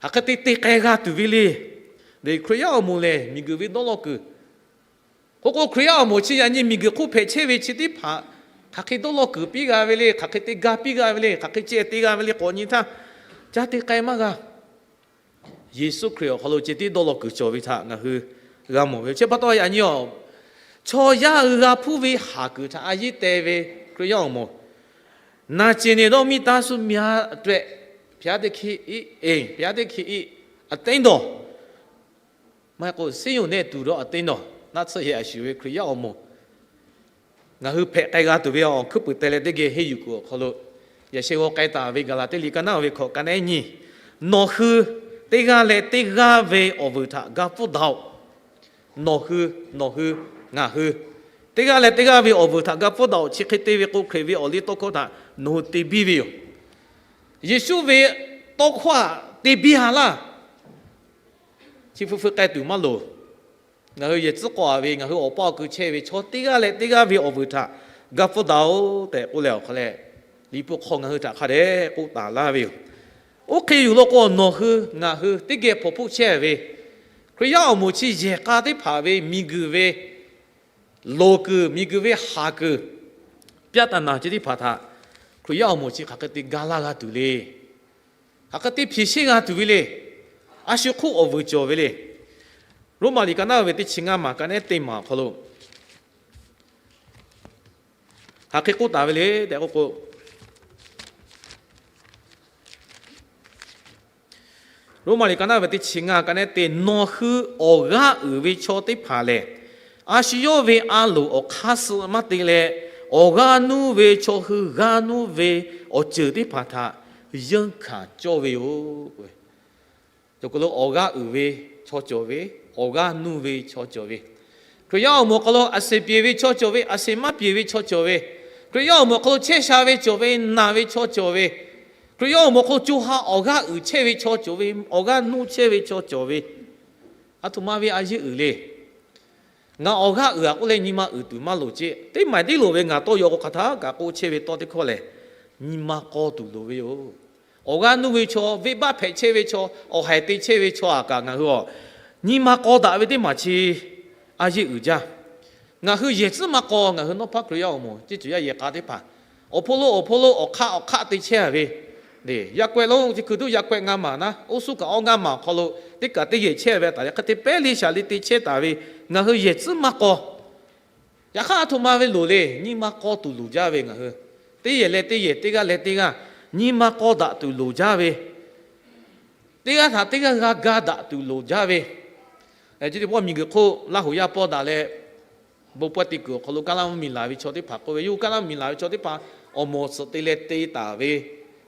Hk'aˬ hk'e te te k'ai g'a tuˬ ve le. Hkriꞈ yaˇ awˬ moˍ lehˬ miˬguiˬ ve dawˇ law kuiˬ. K'oˆ k'o, Hkriꞈ yaˇ awˬ moˍ chi yaꞈ nyi miˬguiˬ hk'oˆ hpehꞈ chehˇ ve chi teˇ hpaˍ hk'aˬ hk'e dawˇ law kuiˬ piˇ g'a ve le, hk'aˬ hk'e te ga piˇ g'a ve le, hk'aˬ hk'e ceh te g'a ve le k'awꞈ nyi htaˇ, ca te k'ai maˇ g'a. Yeˍsuˆ Hkriꞈ awˬ hk'aw lo ceh tiˉ dawˇ law kuiˬ cawˬ ve htaꞈ ngaˬ hui g'a mawˬ ve. Chi pa taw yaꞈ nyi awˬ, chaw yaˇ hui g'a hpuˇ ve haˍ kuiˬ htaꞈ a yeˉ te ve Hkriꞈ yaˇ awˬ moˍ, naˬ ceˬ neˬ dawˇ miˇ taˇ suh myaꞈ tawehꞈ, ဘုရားသခင် iˉ, ဘုရားသခင် iˉ အသင်းတော်, maˇ heˆ k'o ဆေးရုံနဲ့တူတော့ အသင်းတော်, naˆ tsuhˇ yehˬ a shuˍ ve Hkriꞈ yaˇ awˬ moˍ ngaˬ hui hpehꞈ k'ai g'a tuˬ ve awˬ hkuiˉ puiˍ te leh teˇ geh henˇ yuˬ kuiˬ awˬ hk'aw lo, yaꞈ sheh g'aw k'ai taˍ ve Gaˍlaˍtiˆ liꞈ ka naˉ ve hkawꞈ ka naˉ nyi, nawˬ hui teˇ g'aˇ leh teˇ g'aˇ ve awˬ vuiˬ htaꞈ ga pfuhˇ daꞈ-oꞈ. Nawˬ hui, nawˬ hui, ngaˬ hui, teˇ g'aˇ leh teˇ g'aˇ ve awˬ vuiˬ htaꞈ ga pfuhˇ daꞈ-oꞈ. Chi hk'e te ve k'o, Hkriꞈ ve awˬ liˇ tawˇ hkawˇ htaꞈ nawˬ hui te biˇ ve yoˬ. Yeˍsuˆ ve tawˇ hkawˇ htaꞈ te biˇ a laˇ. Chi hpu hpu k'ai tuˬ maˇ loˍ. Ngaˬ hui yehˬ tcuhˉ k'aw a ve, ngaˬ hui awˬ pa awˬ ku chehˇ ve chaw teˇ g'aˇ leh teˇ g'aˇ ve awˬ vuiˬ htaꞈ ga pfuhˇ daꞈ-oꞈ tehꞈ k'oˆ leh awˬ hk'a leh, Liꞈ hpu hk'aw ngaˬ hui htaꞈ hk'a dehꞈ k'oˆ taˍ laˇ ve yoˬ. Oˇ hk'e yuˬ law k'o, nawˬ hui ngaˬ hui teˇ geh hpawnˬ hpoˆ chehˇ ve Hkriꞈ yaˇ awˬ moˍ chi yehˬ k'a teˇ hpaˍ ve miˬguiˬ ve loˍ kuiˬ, miˬguiˬ ve haˍ kuiˬ, ပြဿနာ chi teˇ hpaˍ htaꞈ Hkriꞈ yaˇ awˬ moˍ chi hk'aˬ hk'e te ga laˇ g'a tuˬ le. Hk'aˬ hk'e te hpeꞈ sheˆ g'a tuˬ ve le. A shu hk'oˆ awˬ vuiˬ cawˬ ve le. Roˉmaꞈ liꞈ ka naˉ ve teˇ chi ngaˇ maˬ ka nehˉ teˇ maˬ awˬ hk'aw lo, hk'aˬ hk'e k'oˆ taˍ ve le tehꞈ k'oˆ k'o, Roˉmaꞈ liꞈ ka naˉ ve teˇ chi ngaˇ ka nehˉ te, nawˬ hui awˬ g'aˇ uiˍ ve chaw teˇ hpaˍ lehˬ, a shu yawˇ ve a loˍ awˬ hk'aˇ suh maˇ te leh, awˬ g'aˇ nuˇ ve chaw hui g'aˇ nuˇ ve awˬ ceuˬ teˇ hpaˍ htaꞈ yeunˇ hkanˍ cawˇ ve yoˬ. Awˬ g'aˇ uiˍ ve chaw cawˬ ve, awˬ g'aˇ nuˇ ve chaw cawˬ ve, Hkriꞈ yaˇ awˬ moˍ hk'aw lo a seˍ pyeˬ ve chaw cawˬ ve, a seˍ maˇ pyeˬ ve chaw cawˬ ve, Hkriꞈ yaˇ awˬ moˍ hk'aw lo chehˇ sha ve cawˬ ve, naˬ ve chaw cawˬ ve, Hkriꞈ yaˇ awˬ moˍ hk'aw lo co ha awˬ g'aˇ uiˍ chehˇ ve chaw cawˬ ve, awˬ g'aˇ nuˇ chehˇ ve chaw cawˬ ve, aˬ htoꞈ ma ve a yeˇ uiˍ le. Ngaˬ awˬ g'aˇ uiˍ a k'oˆ leh nyi ma uiˍ tuˬ maˇ loˍ ceˇ. Teˇ maˬ tiˉ loˍ ve ngaˬ tawˇ yaw k'o hk'aˬ htaˇ kaꞈ k'oˆ chehˇ ve tawˇ teˇ hkawˇ lehˬ, nyi ma k'aw tuˬ loˍ ve yoˬ. Awˬ g'aˇ nuˇ ve chaw, venˇbaˆ hpehꞈ chehˇ ve chaw, awˬ haiˬ te chehˇ ve chaw aꞈ kaꞈ ngaˬ hui a, nyi ma k'aw daꞈ ve teˇ maˬ chi a yeˇ uiˍ jaˇ. Ngaˬ hui yehˬ tcuhˉ maˇ k'aw, ngaˬ hui nawˉ hpaˇ Hkriꞈ yaˇ awˬ moˍ ceˇ cawˬ yaˇ yehˬ k'a teˇ hpaˍ awˬ hpon lo awˬ hpon lo awˬ hk'aˆ awˬ hk'aˆ te chehˇ a ve, yaꞈ k'awehꞈ lonˉ chi hkui tuˉ yaꞈ k'awehꞈ ngaˇ maˬ naˉ, oˇ suˉ kaꞈ awˇ ngaˇ maˬ awˬ hk'aw lo teˇ kaꞈ teˇ yehˬ chehˇ ve taˍ leh hk'e te pehˉ le shaˍ le te chehˇ taˍ ve, ngaˬ hui yehˬ tcuhˉ maˇ k'aw. Yaꞈ hk'aˇ aˬ htoꞈ ma ve loˍ le, nyi ma k'aw tuˬ loˍ jaˇ ve ngaˬ hui. Teˇ yehˬ leh teˇ yehˬ, teˇ g'aˇ leh teˇ g'aˇ, nyi ma k'aw daꞈ tuˬ loˍ jaˇ ve, teˇ g'aˇ htaꞈ teˇ g'aˇ g'a ga daꞈ tuˬ loˍ jaˇ ve. Chi teˇ pawˆ miˬguiˬ hk'oˆ Laˇ huˍ yaˇ pawˇ daꞈ leh, bon pawehˇ te kuiˬ awˬ hk'aw lo Kaˇlaˇ mvuhˇmiˬ laˬ ve chaw teˇ hpaˍ k'oˆ ve, yawˇ hui Kaˇlaˇ mvuhˇmiˬ laˬ ve chaw teˇ hpaˍ awˬ moˍ awˬ suhˍ te leh te taˍ ve,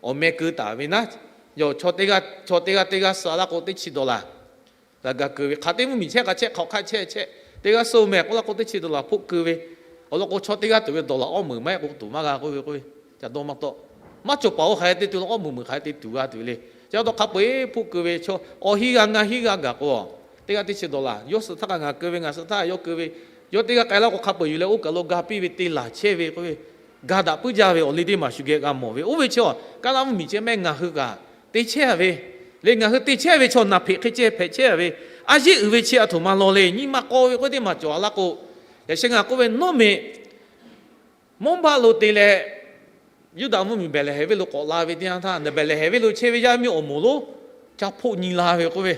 awˬ meh keu taˍ ve naˉ, yawˇ chaw teˇ g'aˇ, chaw teˇ g'aˇ teˇ g'aˇ suh laˇ k'o teˇ chi dawˬ laˬ g'a ga keu ve, hk'aˬ teˇ mvuhˇmiˬ chehˇ k'a chehˇ, hk'aˬ hk'aˆ chehˇ chehˇ, teˇ g'aˇ suh meh k'oˆ laˇ k'o teˇ chi dawˬ laˬ hpoˆ keu ve, awˬ lawn k'o chaw teˇ g'aˇ tuˬ ve dawˬ laˬ awˇ meunˍ maˇ heˆ k'o tuˬ maˇ g'a k'oˆ ve k'oˆ ve, ca dawˇ maˇ tawˆ. Maˇ cawˬ paˍ-oˬ, hk'aˬ hk'e te tuˬ law, awˇ meunˍ meunˍ hk'aˬ hk'e te tuˬ g'a tuˬ ve le. Ca dawˇ hk'a peu-eˬ hpoˆ keu ve, chaw awˬ hinˉ g'aˇ ngaˇ hinˉ g'aˇ gaˬ k'o, teˇ g'aˇ teˇ chi dawˬ laˬ, yawˇ suh htaˇ kaꞈ ngaˬ keu ve, ngaˬ suh htaˇ yawˇ keu ve, yawˇ teˇ g'aˇ k'ai laˇ k'o hk'a peu-eˬ yuˬ leh oˇ kaˬ lo ga piˇ ve te laˬ chehˇ ve k'oˆ ve, ga daꞈ puiˉ jaˇ ve awˬ liˇ teˇ maˬ shu geh g'a mawˬ ve. Oˇ ve chi Kaˇlaˇ mvuhˇmiˬ chehˇ mehˆ ngaˬ hui kaꞈ te chehˇ ve le. Ngaˬ hui te chehˇ ve chaw naˬ hpeꞈ hk'e ceh hpehꞈ chehˇ ve, a yeˇ uiˍ ve chi aˬ htoꞈ ma law le. Nyi ma k'aw ve k'oˆ ve teˇ maˬ cawˬ a laˇ k'o, yaꞈ sheh ngaˬ k'oˆ ve nawˉ meh Mawˇbaˆ lo te leh, Yuˇdaꞈ mvuhˇmiˬ Behˍlehˍhehnˍ venˇ lo k'awꞈ la ve teˇ yanˇ htaˇ, Behˍlehˍhehnˍ venˇ lo chehˇ ve yaˇ miˇ awˬ moˍ lonˉ ca hpoˆ nyi la ve k'oˆ ve,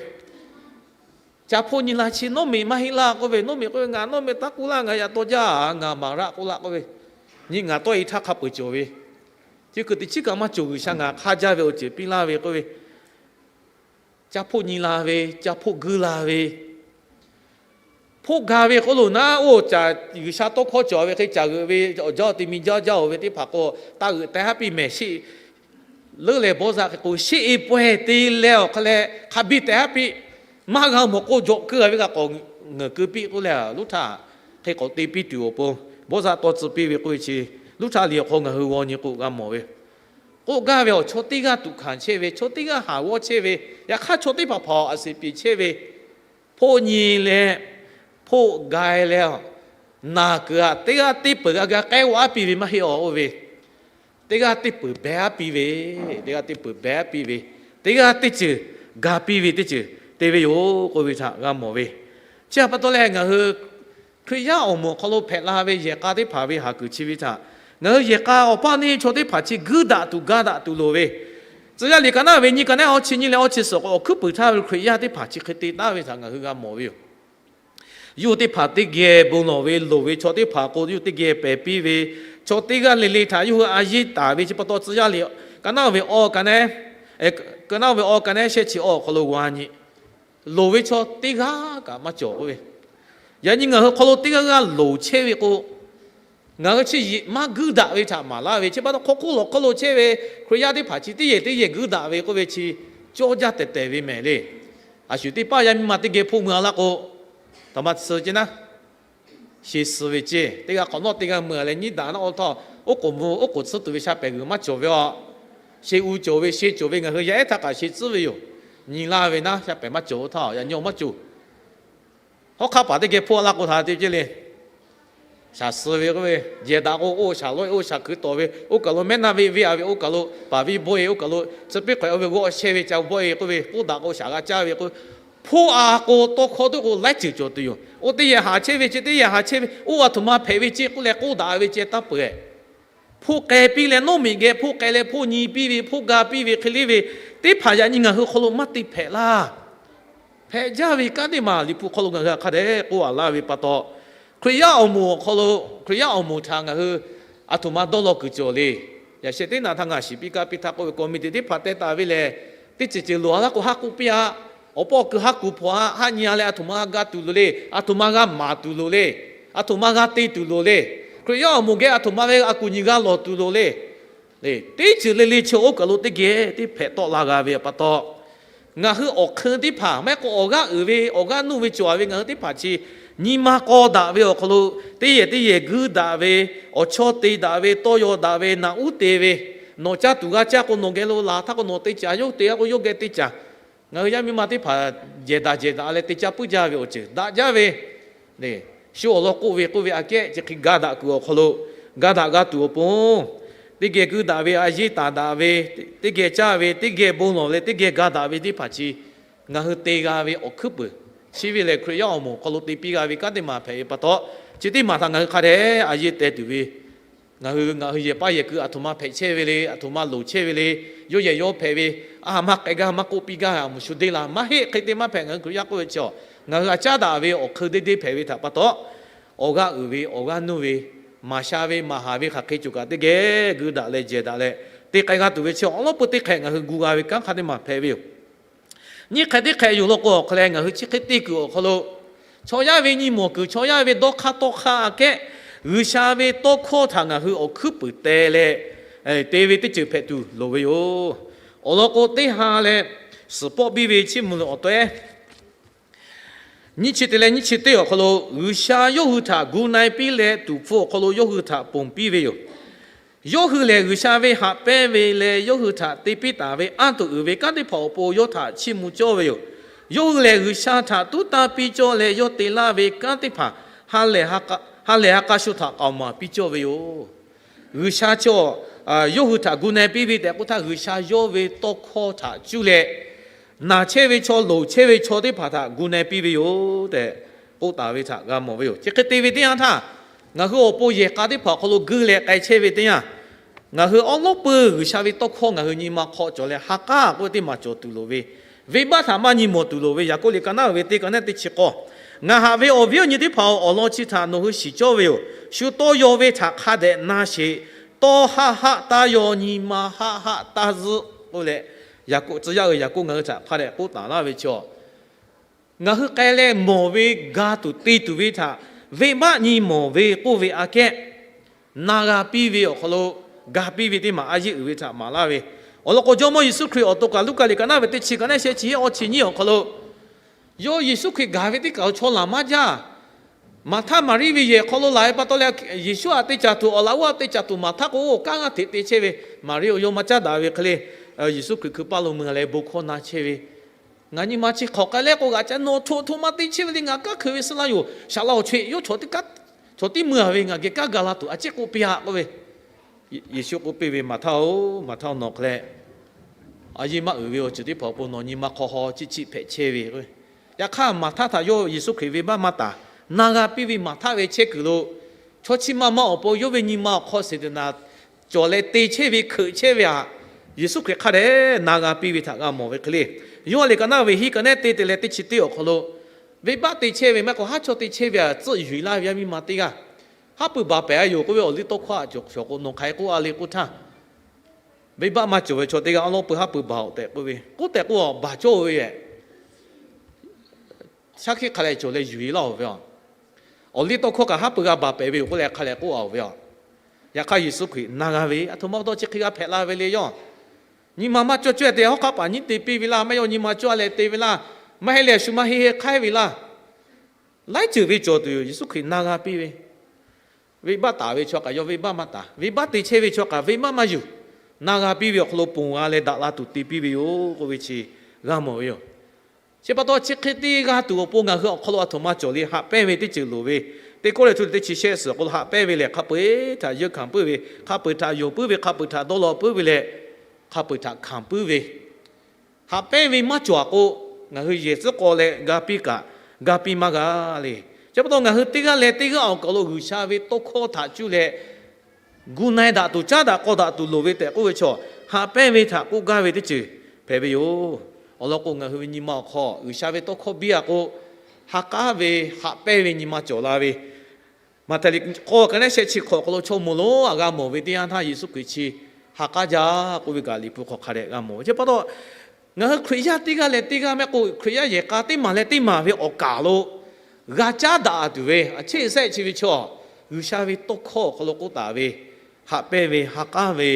ca hpoˆ nyi la chi nawˉ meh maˇ heˆ laˇ k'oˆ ve, nawˉ meh k'oˆ ve, ngaˬ nawˉ meh taˇ k'oˆ laˇ, ngaˬ yaꞈ taw jaˇ, ngaˬ maˍ raˆ k'oˆ laˇ k'oˆ ve, nyi ngaˬ tawˇ e htaˇ hk'a peu-eˬ cawˬ ve, chi kuiˬ teˇ chiˉ kaꞈ maˇ cawˬ, G'uiˬsha ngaˬ hk'aˇ jaˇ ve awˬ ceuˬ piˇ laˇ ve k'oˆ ve, ca hpoˆ nyi la ve, ca hpoˆ guiˇ la ve, hpoˆ ga ve k'oˆ lo naˉ, oˇ caꞈ G'uiˬsha tawˇ hkawˇ cawˬ ve hk'e caꞈ g'euꞈ ve awˬ jaˇ te mi jaˇ jaˇ-oˬ ve teˇ hpaˍ k'o, taˇ g'euꞈ teh haˉ piˇ mehˍ sheˆ leuˉ leh bawˇ zaˆ hk'e k'o, sheˆ e pawehˇ te leh awˬ hk'a leh hk'a biˇ teh haˉ piˇ, maˇ g'a mawˬ k'o jawꞈ keu a ve kaꞈ k'awꞈ ngeuˍ keu piˇ k'oˆ leh, luˇ htaˇ hk'e k'awꞈ te piˇ tuˬ awˬ pon, bawˇ zaˆ tawˇ tcuh piˇ ve k'oˆ ve chi, luˇ htaˇ liꞈ awˬ hk'aw ngaˬ hui g'aw nyi k'o g'a mawˬ ve k'oˆ gaˇ ve awˬ chaw teˇ g'aˇ tuꞈ hkanˍ chehˇ ve, chaw teˇ g'aˇ haˍ g'awˇ chehˇ ve, yaꞈ hk'aˇ chaw teˇ hpaˍ hpaˍ aˬ seˍ piˍ chehˇ ve, hpoˆ nyi leh, hpoˆ ga leh, naˬ kuiˬ aꞈ teˇ g'aˇ teˇ peuˬ g'a ga k'ehˉ g'aˇ piˇ ve maˇ heˆ awˬ k'oˆ ve, teˇ g'aˇ teˇ peuˬ behˇ aˉ piˇ ve, teˇ g'aˇ teˇ peuˬ behˇ aˉ piˇ ve, teˇ g'aˇ teˇ ceuˬ ga piˇ ve teˇ ceuˬ te ve yoˬ k'oˆ ve htaꞈ g'a mawˬ ve. Chi htaꞈ pa taw leh ngaˬ hui Hkriꞈ yaˇ awˬ moˍ awˬ hk'aw lo hpehꞈ la ve yehˬ k'a teˇ hpaˍ ve haˍ kuiˬ chi ve htaꞈ ngaˬ hui yehˬ k'a awˬ paˇ neˇ chaw teˇ hpaˍ chi guiˇ daꞈ tuˬ ga daꞈ tuˬ loˍ ve, tcuh yaˇ liꞈ ka naˉ ve nyiˇ ka naˉ awˇ chi nyiˇ leh awˇ chi suhˍ k'o awˬ hkuiˉ puiˍ htaˇ ve Hkriꞈ yaˇ teˇ hpaˍ chi hk'e te taˍ ve htaꞈ ngaˬ hui g'a mawˬ ve yoˬ. Yawˇ hui teˇ hpaˍ teˇ geh bon lawˬ ve loˍ ve chaw teˇ hpaˍ k'o yawˇ hui teˇ geh pehˬ piˇ ve, chaw teˇ g'aˇ le le htaꞈ yawˇ hui a yeˇ taˍ ve chi pa taw tcuh yaˇ liꞈ ka naˉ ve awˇ ka naˉ, ka naˉ ve awˇ ka naˉ shehˆ chi awˇ awˬ hk'aw lo g'a nyi, loˍ ve chaw teˇ g'aˇ kaꞈ maˇ cawˬ k'oˆ ve. Yaꞈ nyi ngaˬ hui hk'aw lo teˇ g'aˇ g'aˇ loˍ chehˇ ve k'o, ngaˬ hui chi yiꞈ maˇ guiˇ daꞈ ve htaꞈ maˍ laˇ ve. Chi pa taw hk'aw hk'oˆ lawˬ hk'aw lo chehˇ ve Hkriꞈ yaˇ teˇ hpaˍ chi teˇ yehˬ teˇ yehˬ guiˇ daꞈ ve k'oˆ ve chi cawˇ jaˇ tehˬ tehˬ ve mehˍ le. A shuˍ teˇ paˆ yaˇ miˇ ma teˇ geh hpoˆ mui a laˇ k'o, htaꞈ ma tcuh ceˇ naˉ, sheh suh ve ceˇ. Teˇ g'aˇ hk'awꞈ nawˉ teˇ g'aˇ mui a leh nyiˇ daꞈ naˉ awˬ htawˇ, oˉ k'oˍ mvuh oˉ k'oˍ tsuhˇ tuˬ ve sha pehˍ g'uiˬ maˇ cawˬ ve a. Sheh u cawˬ ve sheh cawˬ ve ngaˬ hui yaˇ ehˉ htaˇ kaꞈ sheh tcuhˉ ve yoˬ. Nyi laˇ ve naˉ sha pehˍ maˇ cawˬ htaˇ yaꞈ nyi maˇ cawˬ. Hawˉ hk'aˇ paˍ teˇ geh hpoˆ a laˇ k'o htaꞈ te ceˇ le. Shaˍ suh ve k'oˆ ve, jehˬ daꞈ k'o oˇ shaˍ lawehˇ oˇ shaˍ hkui tawˍ ve, oˇ kaˬ lo mehˉ naˆ veˆ veˆ a ve, oˇ kaˬ lo paˍ viˇ bawˆ e, oˇ kaˬ lo tcuh piˇ hk'awꞈ e, oˇ ve g'awˇ shehˇ ve ca bawˆ e k'oˆ ve, k'oˆ daꞈ k'o shaˍ g'a caˇ ve k'o, hpoˆ a k'o tawˇ hkawˇ teˇ k'o laiˉ ceuˬ cawˬ tuˬ yoˬ. Oˇ teˇ yehˬ haˍ chehˇ ve ceˇ, teˇ yehˬ haˍ chehˇ ve, oˇ a htoꞈ ma hpehꞈ ve ceˇ k'oˆ leh k'oˆ daꞈ ve ceˇ taˇ peuˬ. Hpoˆ k'ai piˇ leh nawˉ miꞈ geh hpoˆ k'ai leh hpoˆ nyi piˇ ve, hpoˆ ga piˇ ve hk'e le ve teˇ hpaˍ yaꞈ nyi ngaˬ hui hk'aw lo maˇ te hpehꞈ laˇ. Hpehꞈ jaˇ ve kanˉ teˇ maˬ Liꞈ hpu hk'aw lo ngaˬ hui htaꞈ hk'a dehꞈ k'oˆ a laˇ ve pa taw, Hkriꞈ yaˇ awˬ moˍ awˬ hk'aw lo, Hkriꞈ yaˇ awˬ moˍ htaꞈ ngaˬ hui a htoꞈ ma dawˇ law kuiˬ cawˬ le. Yaꞈ sheh teˇ naꞈ htaˇ ngaˬ shiˍ piˇ kaˇ piˇ htaˇ k'oˆ ve committee teˇ hpaˍ teh taˍ ve lehˬ, teˇ ceuˬ ceuˬ loˍ a laˇ k'o haˉ k'oˆ piˇ a. Awˬ pawˆ awˬ kuiˬ haˉ kuˬ hpawnˬ a, haˉ nyi a leh a htoꞈ ma g'a ga tuˬ loˍ le, a htoꞈ ma g'a maˍ tuˬ loˍ le, a htoꞈ ma g'a te tuˬ loˍ le, Hkriꞈ yaˇ awˬ moˍ geh a htoꞈ ma ve a kuˬ nyi g'a lawˬ tuˬ loˍ le. Teˇ ceuˬ le le chi oˇ kaˬ lo teˇ geh teˇ hpehꞈ tawˆ la g'a ve pa taw, ngaˬ hui awˬ hk'eun teˇ hpaˍ maˇ heˆ k'o awˬ g'aˇ uiˍ ve awˬ g'aˇ nuˇ ve cawˬ a ve ngaˬ hui teˇ hpaˍ chi nyi ma k'aw daꞈ ve awˬ hk'aw lo teˇ yehˬ teˇ yehˬ guiˇ daꞈ ve, awˬ chawˇ te daꞈ ve, tawˇ yaw daꞈ ve, naꞈ uˉ te ve, nawˬ caˇ tuˬ g'a caˇ k'o nawˬ geh lo laˬ htaˇ k'o nawˬ te caˍ, yawˇ te a k'o yawˇ geh te caˍ. Ngaˬ hui yaˇ miˇ ma teˇ hpaˍ jehˬ daꞈ jehˬ daꞈ leh te caˇ puiˉ jaˇ ve awˬ ceuˬ daꞈ jaˇ ve, shu awˬ lawn k'oˆ ve k'oˆ ve aꞈ kehˉ chi hk'e ga daꞈ kuiˬ awˬ hk'aw lo ga daꞈ g'a tuˬ awˬ pon, teˇ geh guiˇ daꞈ ve, a yeˇ taˍ daꞈ ve, teˇ geh caˇ ve, teˇ geh bon lawˬ leh teˇ geh ga daꞈ ve teˇ hpaˍ chi ngaˬ hui te g'a ve awˬ hkuiˉ puiˍ, chi ve lehˬ Hkriꞈ yaˇ awˬ moˍ awˬ hk'aw lo te piˇ g'a ve kanˉ teˇ maˬ hpehꞈ ve pa taw, chi teˇ maˬ htaꞈ ngaˬ hui hk'a dehꞈ a yeˇ teh tuˬ ve, ngaˬ hui ngaˬ hui yehˬ paˇ yehˬ kui a htoꞈ ma hpehꞈ chehˇ ve le, a htoꞈ ma loˍ chehˇ ve le, yawˇ yehˬ yawˇ hpehꞈ ve, a ha maˇ k'ai gaˇ maˇ k'oˆ piˇ gaˇ a muˍ shu deˇ la maˇ heˆ. Hk'e te maˇ hpehꞈ ngaˬ hui Hkriꞈ yaˇ k'oˆ ve chi, ngaˬ hui a caˉ daꞈ ve awˬ hk'eun deˇ deˇ hpehꞈ ve htaꞈ pa taw, awˬ g'aˇ uiˍ ve awˬ g'aˇ nuˇ ve, maˍ sha ve maˍ haˍ ve hk'aˬ hk'e cawˬ kaꞈ teˇ geh guiˇ daꞈ leh jehˬ daꞈ leh te k'ai g'a tuˬ ve chi awˬ lawn peu teˇ hk'ehꞈ ngaˬ hui gu g'a ve kanˉ hk'a teˇ maˬ hpehꞈ ve yoˬ. Nyiˇ hk'ehꞈ teˇ hk'ehꞈ yoˬ law k'o awˬ hk'aw leh ngaˬ hui chi hk'e te kuiˬ awˬ hk'aw lo, chaw yaˇ ve nyi mawˬ kuiˬ, chaw yaˇ ve dawˇ hk'aˇ tawˇ hk'aˇ aꞈ kehˉ G'uiˬsha ve tawˇ hkawˇ htaꞈ ngaˬ hui awˬ hkuiˉ puiˍ teh leh te ve teˇ ceuˬ hpehꞈ tuˬ loˍ ve yoˬ. Awˬ lawn k'o teˇ ha leh suhˍ pawˆ biˇ ve chiˇ mvuh leh awˬ taweh nyiˇ chi te leh nyiˇ chi teˇ awˬ hk'aw lo G'uiˬsha yawˇ hui htaꞈ gu na-e piˇ leh tuˍ hpfuh awˬ hk'aw lo yawˇ hui htaꞈ ponˬ piˇ ve yoˬ. Yawˇ hui lehˬ G'uiˬsha ve haꞈ pehnˇ ve leh yawˇ hui htaꞈ te piˇ taˍ ve anˇ tuˬ uiˍ ve kanˉ teˇ hpaˍ awˬ pon yawˇ htaꞈ chiˇ mvuh cawˇ ve yoˬ. Yawˇ hui lehˬ G'uiˬsha htaꞈ tuˉ tanˇ piˇ cawˇ leh yawˇ te laˇ ve kanˉ teˇ hpaˍ ha lehˬ ha k'a shu htaꞈ k'aoˍ maˍ piˇ cawˇ ve yoˬ. G'uiˬsha chaw yawˇ hui htaꞈ gu na-e piˇ ve tehꞈ k'oˆ htaˇ G'uiˬsha yawˇ ve tawˇ hkawˇ htaꞈ cuˇ leh naˬ chehˇ ve chaw loˍ chehˇ ve chaw teˇ hpaˍ htaꞈ gu na-e piˇ ve yoˬ tehꞈ k'oˆ taˍ ve htaꞈ g'a mawˬ ve yoˬ. Chi hk'e te ve teˇ yanˇ htaˇ, ngaˬ hui awˬ pon yehˬ k'a teˇ hpaˍ awˬ hk'aw lo guiˇ leh k'ai chehˇ ve teˇ yanˇ, ngaˬ hui awˉ lawˉ peuˬ G'uiˬsha ve tawˇ hkawˇ ngaˬ hui nyi ma hk'aw cawˬ leh ha k'aˉ k'oˆ ve teˇ maˬ cawˬ tuˬ loˍ ve, venˇbaˆ htaꞈ maˇ nyi mawˬ tuˬ loˍ ve. Yaˍkoˆ liꞈ ka naˉ uiˍ ve teˇ ka naˉ teˇ chi k'awˇ, Ngaˬ haꞈ ve awˬ viˉ awˬ nyi teˇ hpaˍ-oˬ, awˬ lawn chi htaꞈ nawˬ hui shiˍ cawˇ ve yoˬ. Shu tawˇ yaw ve htaꞈ hk'a dehꞈ na sheˍ. Tawˇ haˆ haˆ taˇ yaw, nyi ma haˆ haˆ taˇ zuhˆ k'oˆ leh, Yaˍkoˆ tcuh yaˇ uiˍ Yaˍkoˆ ngaˬ hui htaꞈ hk'a dehꞈ k'oˆ taˍ laˇ ve chaw, ngaˬ hui k'ai leh mawˬ ve ga tuˬ te tuˬ ve htaꞈ venˇbaˆ nyi mawˬ ve k'oˆ ve aꞈ kehˉ, na g'a piˇ ve awˬ hk'aw lo ga piˇ ve teˇ maˬ a yeˇ uiˍ ve htaꞈ maˍ laˇ ve. Awˬ lawn k'o Jawˇmawˇ Yeˍsuˆ Hkriꞈ awˬ to kaꞈ Luˉkaꞈ liꞈ ka naˉ ve teˇ chi ka naˉ sheh chi awˇ chi nyiˇ awˬ hk'aw lo yawˇ Yeˍsuˆ Hkriꞈ gaˬ ve teˇ kaˬ lo chaw laˬ maˇ jaˇ. Maˍhtaˆ Maˍriˆ ve yehˬ hk'aw lo laˬ ve pa taw leh, Yeˍsuˆ htaꞈ te caˍ tuˬ awˬ laꞈ g'awˇ htaꞈ te caˍ tuˬ Maˍhtaˆ k'o, kanˉ g'aˇ hteꞈ te chehˇ ve, Maˍriˆ awˬ yawˇ maˇ caˉ daꞈ ve hk'e le, Yeˍsuˆ Hkriꞈ hkui paˇ lo mui leh bon hkawˇ na chehˇ ve, Ngaˬ nyi ma chi hk'awꞈ k'ai leh k'o g'aꞈ ca nawˬ htoꞈ htoꞈ ma te chehˇ ve le, ngaˬ kanˉ hkui ve suh laˇ yoˬ. Shaˍ la awˬ chaweh yawˇ chaw teˇ kaˉ, chaw tiˉ mui-a ve, ngaˬ geh kanˉ ga la tuˬ a ciˉ k'oˆ piˇ-a k'oˆ ve, Yeˍsuˆ k'oˆ piˇ ve, Maˍhtaˆ-oˬ, Maˍhtaˆ, nawˬ hk'e leh a yeˇ maˇ uiˍ ve awˬ ceuˬ teˇ hpaˍ awˬ pon nawˬ nyi ma hk'aw haw chiˆ chiˆ hpehꞈ chehˇ ve. Yaꞈ hk'aˇ Maˍhtaˆ htaꞈ yawˇ Yeˍsuˆ Hkriꞈ venˇbaˆ maˇ taˍ, na g'a piˇ ve Maˍhtaˆ ve chehˇ kuiˬ lo, chaw chi ma ma awˬ pon yawˇ ve nyi ma awˬ hk'aw seˍ teꞈ naˍ cawˬ leh te chehˇ ve hkeuꞈ chehˇ ve htaꞈ Yeˍsuˆ Hkriꞈ hk'a dehꞈ na g'a piˇ ve htaꞈ g'a mawˬ ve hk'e le. Yoˇhanˬ liꞈ ka naˉ ve hiˉ ka nehˉ teˇ te leh teˇ chi teˇ awˬ hk'aw lo, venˇbaˆ te chehˇ ve maˇ k'o haˉ chaw te chehˇ ve htaꞈ tcuhˆ yuˬ-e laˇ ve yaˇ miˇ ma teˇ g'aˇ, haˉ pui baˬ pehˍ-a yoˬ k'oˆ ve awˬ liˇ tawˇ hkawˇ htaꞈ cawˬ cawˬ k'o, nawˬ hk'aˬ hk'e k'oˆ a le k'oˆ htaˇ, venˇbaˆ maˇ cawˬ ve chaw teˇ g'aˇ awˉ lawˉ pui haˉ pui baˬ-oꞈ tehꞈ k'oˆ ve, k'oˆ tehꞈ k'oˆ a, baˬ cawˇ ve shaˉ hkiˆ hk'a leh cawˬ leh yuˬ-e laˇ-oˬ ve a. Awˬ liˇ tawˇ hkawˇ kaꞈ haˉ pui g'a baˬ pehˍ ve yoˬ k'oˆ leh hk'a leh k'oˆ a-oˬ ve a. Yaꞈ hk'aˇ Yeˍsuˆ Hkriꞈ na g'a ve, a htoꞈ ma pa taw chi hk'e g'a hpehꞈ la ve le yawˇ. Nyi ma maˇ cawˇ cawˇ te hawˉ hk'aˆ paˍ nyiˉ te piˇ ve laˇ, maˇ heˆ yaˇ nyi ma cawˇ a leh te ve laˇ, maˇ heˆ leh shu maˇ heˆ heˆ hk'aiˉ ve laˇ. Laiˉ ceuˬ ve cawˬ tuˬ yoˬ. Yeˍsuˆ Hkriꞈ na g'a piˇ ve, venˇbaˆ taˍ ve chaw kaꞈ yawˇ venˇbaˆ maˇ taˍ, venˇbaˆ te chehˇ ve chaw kaꞈ venˇbaˆ maˇ yuˬ, na g'a piˇ ve awˬ hk'aw lo ponˬ g'a leh daꞈ la tuˬ te piˇ ve yoˬ k'oˆ ve chi g'a mawˬ ve yoˬ. Chi pa taw chi hk'e te g'a tuˬ awˬ pon ngaˬ hui awˬ hk'aw lo a htoꞈ ma cawˬ le, haꞈ pehnˇ ve teˇ ceuˬ loˍ ve, Teˇ Kawˇrenˍhtuˆ teˇ chi shehˆ suhˍ awˬ hk'aw lo haꞈ pehnˇ ve lehˬ, hk'a peu-eˬ htaꞈ yeunˇ hkanˍ puiˉ ve, hk'a peu-eˬ htaꞈ yonˍ puiˉ ve, hk'a peu-eˬ htaꞈ dawˇ law puiˉ ve leh, hk'a peu-eˬ htaꞈ hkanˍ puiˉ ve, haꞈ pehnˇ ve maˇ cawˬ-a k'o, ngaˬ hui yehˬ tcuhˉ k'aw leh ga piˇ kaꞈ, ga piˇ maˇ g'a le. Chi pa taw ngaˬ hui teˇ g'aˇ leh teˇ g'aˇ awˬ hk'aw lo G'uiˬsha ve tawˇ hkawˇ htaꞈ cuˇ leh gu na-e daꞈ tuˬ, caˉ daꞈ k'aw daꞈ tuˬ loˍ ve tehꞈ k'oˆ ve chaw, haꞈ pehnˇ ve htaꞈ k'oˆ gaˇ ve teˇ ceuˬ hpehꞈ ve yoˬ. Awˬ lawn k'o, ngaˬ hui ve nyi ma awˬ hk'aw G'uiˬsha ve tawˇ hkawˇ biˇ-a k'o, ha k'aˉ ve haꞈ pehnˇ ve nyi ma cawˬ la ve, Maꞈhtehˍ liꞈ k'awˇ ka nehˉ shehˆ chi hkawꞈ awˬ hk'aw lo chaw moˍ lonˉ a g'a mawˬ ve teˇ yanˇ htaˇ, Yeˍsuˆ Hkriꞈ chi ha k'aˉ jaˇ k'oˆ ve kaꞈ Liꞈ hpu hk'aw hk'a dehꞈ g'a mawˬ ve. Chi pa taw, ngaˬ hui Hkriꞈ yaˇ teˇ g'aˇ leh teˇ g'aˇ maˇ k'oˆ, Hkriꞈ yaˇ yehˬ k'a teˇ maˬ leh teˇ maˬ ve awˬ kaˍ lo g'a caˉ daꞈ tuˬ ve a cheˇ sehˆ chi ve chaw, G'uiˬsha ve tawˇ hkawˇ awˬ hk'aw lo k'oˆ taˍ ve, haꞈ pehnˇ ve, ha k'aˉ ve,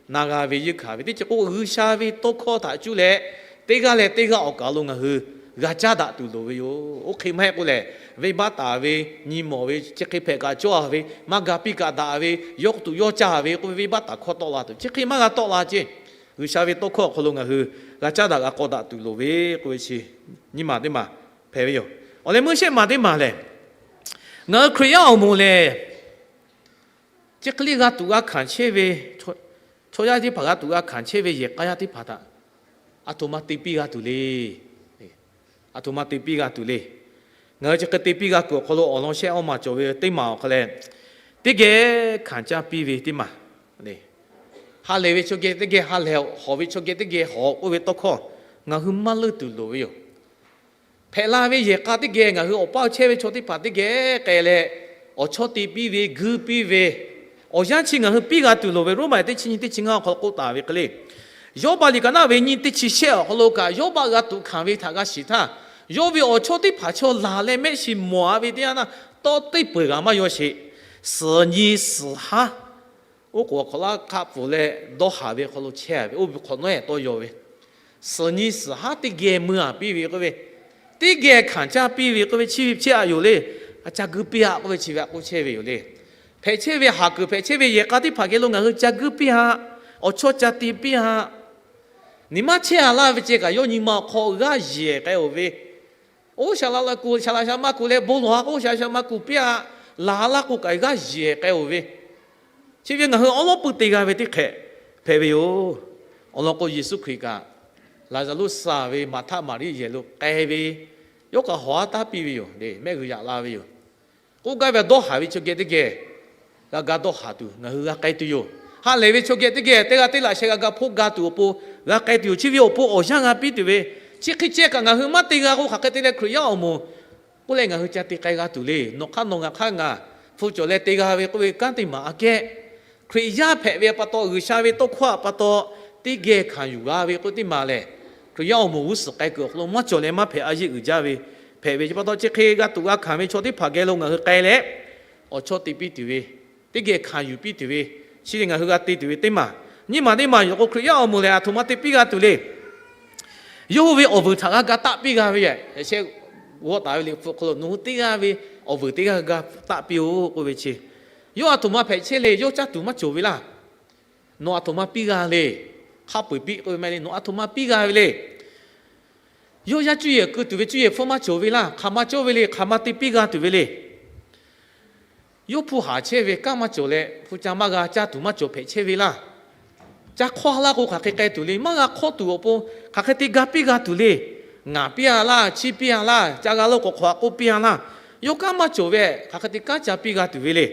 na g'a ve, yeunˇ hkanˍ ve, teˇ ceuˬ k'o G'uiˬsha ve tawˇ hkawˇ htaꞈ cuˇ leh teˇ g'aˇ leh teˇ g'aˇ awˬ kaˍ lo ngaˬ hui g'a caˉ daꞈ tuˬ loˍ ve yoˬ. Oˇ hk'e maˇ heˆ k'o lehˬ, venˇbaˆ taˍ ve, nyi mawˬ ve, chi hk'e hpehꞈ kaꞈ cawˇ-a ve, maˇ ga piˇ kaꞈ daꞈ ve, yawˇ tuꞈ yawˇ caˇ ve k'oˆ ve venˇbaˆ taˍ hkawˇ tawˆ la tuˬ, chi hk'e maˇ g'a tawˆ la ceˇ. G'uiˬsha ve tawˇ hkawˇ awˬ hk'aw lo ngaˬ hui g'a caˉ daꞈ g'a k'aw daꞈ tuˬ loˍ ve k'oˆ ve chi nyiˇ maˬ teˇ maˬ hpehꞈ ve yoˬ. Awˬ leh meuˇ shehˆ maˬ teˇ maˬ lehˬ, ngaˬ hui Hkriꞈ yaˇ awˬ moˍ lehˬ, chi hk'e le g'a tuꞈ g'a hkanˍ chehˇ ve, chaw yaˇ teˇ hpaˍ g'a tuꞈ g'a hkanˍ chehˇ ve yehˬ k'a yaˇ teˇ hpaˍ htaꞈ a htoꞈ ma te piˇ g'a tuˬ le. A htoꞈ ma te piˇ g'a tuˬ le. Ngaˬ hui chi hk'e te piˇ g'a kuiˬ awˬ hk'aw lo awˬ lawn shehˆ awˇ maˬ cawˬ ve teˇ maˬ awˬ hk'aw leh, teˇ geh hkanˍ caˇ piˇ ve teˇ maˬ, ha lehˬ ve chaw geh teˇ geh ha lehˬ-oꞈ, hawˬ ve chaw geh teˇ geh hawˬ-oꞈ k'oˆ ve tawˇ hkawˇ ngaˬ hui maˇ leunˇ tuˬ loˍ ve yoˬ. Hpehꞈ la ve yehˬ k'a teˇ geh ngaˬ hui awˬ paˇ chehˇ ve chaw teˇ hpaˍ teˇ geh k'ai leh, awˬ chawˇ te piˇ ve, guiˇ piˇ ve, awˬ yanˇ chi ngaˬ hui piˇ g'a tuˬ loˍ ve Roˉmaꞈ teˇ chi nyiˇ teˇ chi ngaˇ awˬ hk'aw lo k'oˆ taˍ ve hk'e le. Yawˇbaˆ liꞈ ka naˉ ve nyiˇ teˇ chi shehˆ awˬ hk'aw lo kaꞈ, Yawˇbaˆ g'a tuꞈ hkanˍ ve htaꞈ g'a shiˍ htaˇ, yawˇ ve awˬ chawˇ teˇ hpaˍ chaw laˬ leh mehˆ shiˍ mawˬ-a ve teˇ yanˇ htaˇ, tawˇ teˇ peuˬ g'a maˇ yaw sheˍ. Suhˍ nyi suhˍ haˉ oˉ k'oˍ awˬ hk'awꞈ laˇ hk'a pfuhˍ leh dawˇ haˍ ve hk'aw lo chehˇ-a ve, oˇ ve hk'awꞈ nawˉ-ehˍ tawˇ yaw ve, suhˍ nyi suhˍ haˉ teˇ geh mui-a piˇ ve k'oˆ ve, teˇ geh hkanˍ caˇ piˇ ve k'oˆ ve, chi ve chehˇ-a yoˬ le. A ca guiˇ piˇ-a k'oˆ ve chi ve a k'oˆ chehˇ ve yoˬ le. Hpehꞈ chehˇ ve haˍ kuiˬ hpehꞈ chehˇ ve yehˬ k'a teˇ hpaˍ geh lo ngaˬ hui ca guiˇ piˇ-a, awˬ chawˇ ca te piˇ-a. Nyi maˇ chehˇ-a laˇ ve ceh kaꞈ yawˇ nyi ma awˬ hk'aw g'aˇ yehˬ k'ai-oˬ ve, oˇ shaˍ la la kuˬ, shaˍ laꞈ shaˍ ma kuˬ leh bon lawˬ-a k'o, shaˍ laꞈ shaˍ ma kuˬ piˇ-a, laˬ-a laˇ k'o kaꞈ g'aˇ yehˬ k'ai-oˬ ve, chi ve ngaˬ hui awˉ lawˉ pui te g'a ve teˇ hk'ehꞈ hpehꞈ ve yoˬ. Awˬ lawn k'o, Yeˍsuˆ Hkriꞈ kaꞈ Laˍzaˍruˆ saˍ ve Maˍhtaˆ Maˍriˆ yehˬ lo k'ai ve, yawˇ kaꞈ hawˬ-a taˉ piˇ ve yoˬ le. Mehˆ g'uiˬ yaꞈ la ve yoˬ. K'oˆ gaˇ ve, dawˇ haˍ ve chaw geh teˇ geh g'a ga dawˇ haˍ tuˬ ngaˬ hui g'a k'ai tuˬ yoˬ. Ha lehˬ ve chaw geh teˇ geh teˇ g'aˇ teˇ laꞈ sheh g'a ga hpoˆ ga tuˬ awˬ pon g'a k'ai tuˬ yoˬ. Chi ve awˬ pon awˬ yanˇ g'a piˇ tuˬ ve, chi hk'e ceh kaꞈ ngaˬ hui maˇ te g'a k'o, hk'aˬ hk'e te leh Hkriꞈ yaˇ awˬ moˍ k'oˆ leh ngaˬ hui ca te k'ai g'a tuˬ le. Nawˬ hk'aˇ nawˬ ngaˬ hk'aˇ ngaˬ hpu cawˬ leh te g'a ve k'oˆ ve kanˉ teˇ maˬ aꞈ kehˉ, Hkriꞈ yaˇ hpehꞈ ve pa taw, G'uiˬsha ve tawˇ hkawˇ pa taw teˇ geh hkanˍ yuˬ g'a ve k'oˆ teˇ maˬ lehˬ, Hkriꞈ yaˇ awˬ moˍ g'uˇ suhˍ k'ai kuiˬ awˬ hk'aw lo maˇ cawˬ leh maˇ hpehꞈ, a yeˆ uiˍ jaˇ ve hpehꞈ ve. Chi pa taw chi hk'e g'a tuꞈ g'a hkanˍ ve chaw teˇ hpaˍ geh lo ngaˬ hui k'ai leh, awˬ chawˇ te piˇ tuˬ ve, teˇ geh hkanˍ yuˬ piˇ tuˬ ve, chi lehˬ ngaˬ hui g'a te tuˬ ve teˇ maˬ. Nyiˇ maˬ teˇ maˬ yoˬ k'o, Hkriꞈ yaˇ awˬ moˍ lehˬ a htoꞈ ma te piˇ g'a tuˬ le. Yawˇ hui ve awˬ vuiˬ htaꞈ g'a ga taˆ piˇ g'a ve, sheh g'awˆ taˍ ve Liꞈ hpu hk'aw lo nawˬ hui teˇ g'aˇ ve awˬ vuiˬ teˇ g'aˇ g'a taˆ piˇ-oˆ k'oˆ ve chi, yawˇ aˬ htoꞈ ma hpehꞈ chehˇ le, yawˇ caˇ tuˬ maˇ cawˬ ve laˇ. Nawˬ aˬ htoꞈ ma piˇ g'a le, hk'a peu-eˬ piˇ k'oˆ ve maˇ heˆ le, nawˬ aˬ htoꞈ ma piˇ g'a ve le. Yawˇ yaˇ cuˇ yehˬ keu tuˬ ve cuˇ yehˬ hpfuhˇ maˇ cawˬ ve laˇ, hk'aˬ ma cawˇ ve le, hk'aˬ ma te piˇ g'a tuˬ ve le. Yawˇ hpu haˍ chehˇ ve kanˉ maˇ cawˬ leh, hpu ca maˇ g'a, caˇ tuˬ maˇ cawˬ hpehꞈ chehˇ ve laˇ. Ca hk'awˇ laˇ k'o, hk'aˬ hk'e k'ai tuˬ le, maˇ g'a hk'awˇ tuˬ awˬ pon hk'aˬ hk'e te ga piˇ g'a tuˬ le. Ngaˍ piˇ-a laˇ, chiˇ piˇ-a laˇ, ca g'a lo k'awꞈ hk'awꞈ k'oˆ piˇ-a laˇ. Yawˇ kanˉ maˇ cawˬ ve, hk'aˬ hk'e te kanˉ ca piˇ g'a tuˬ ve le.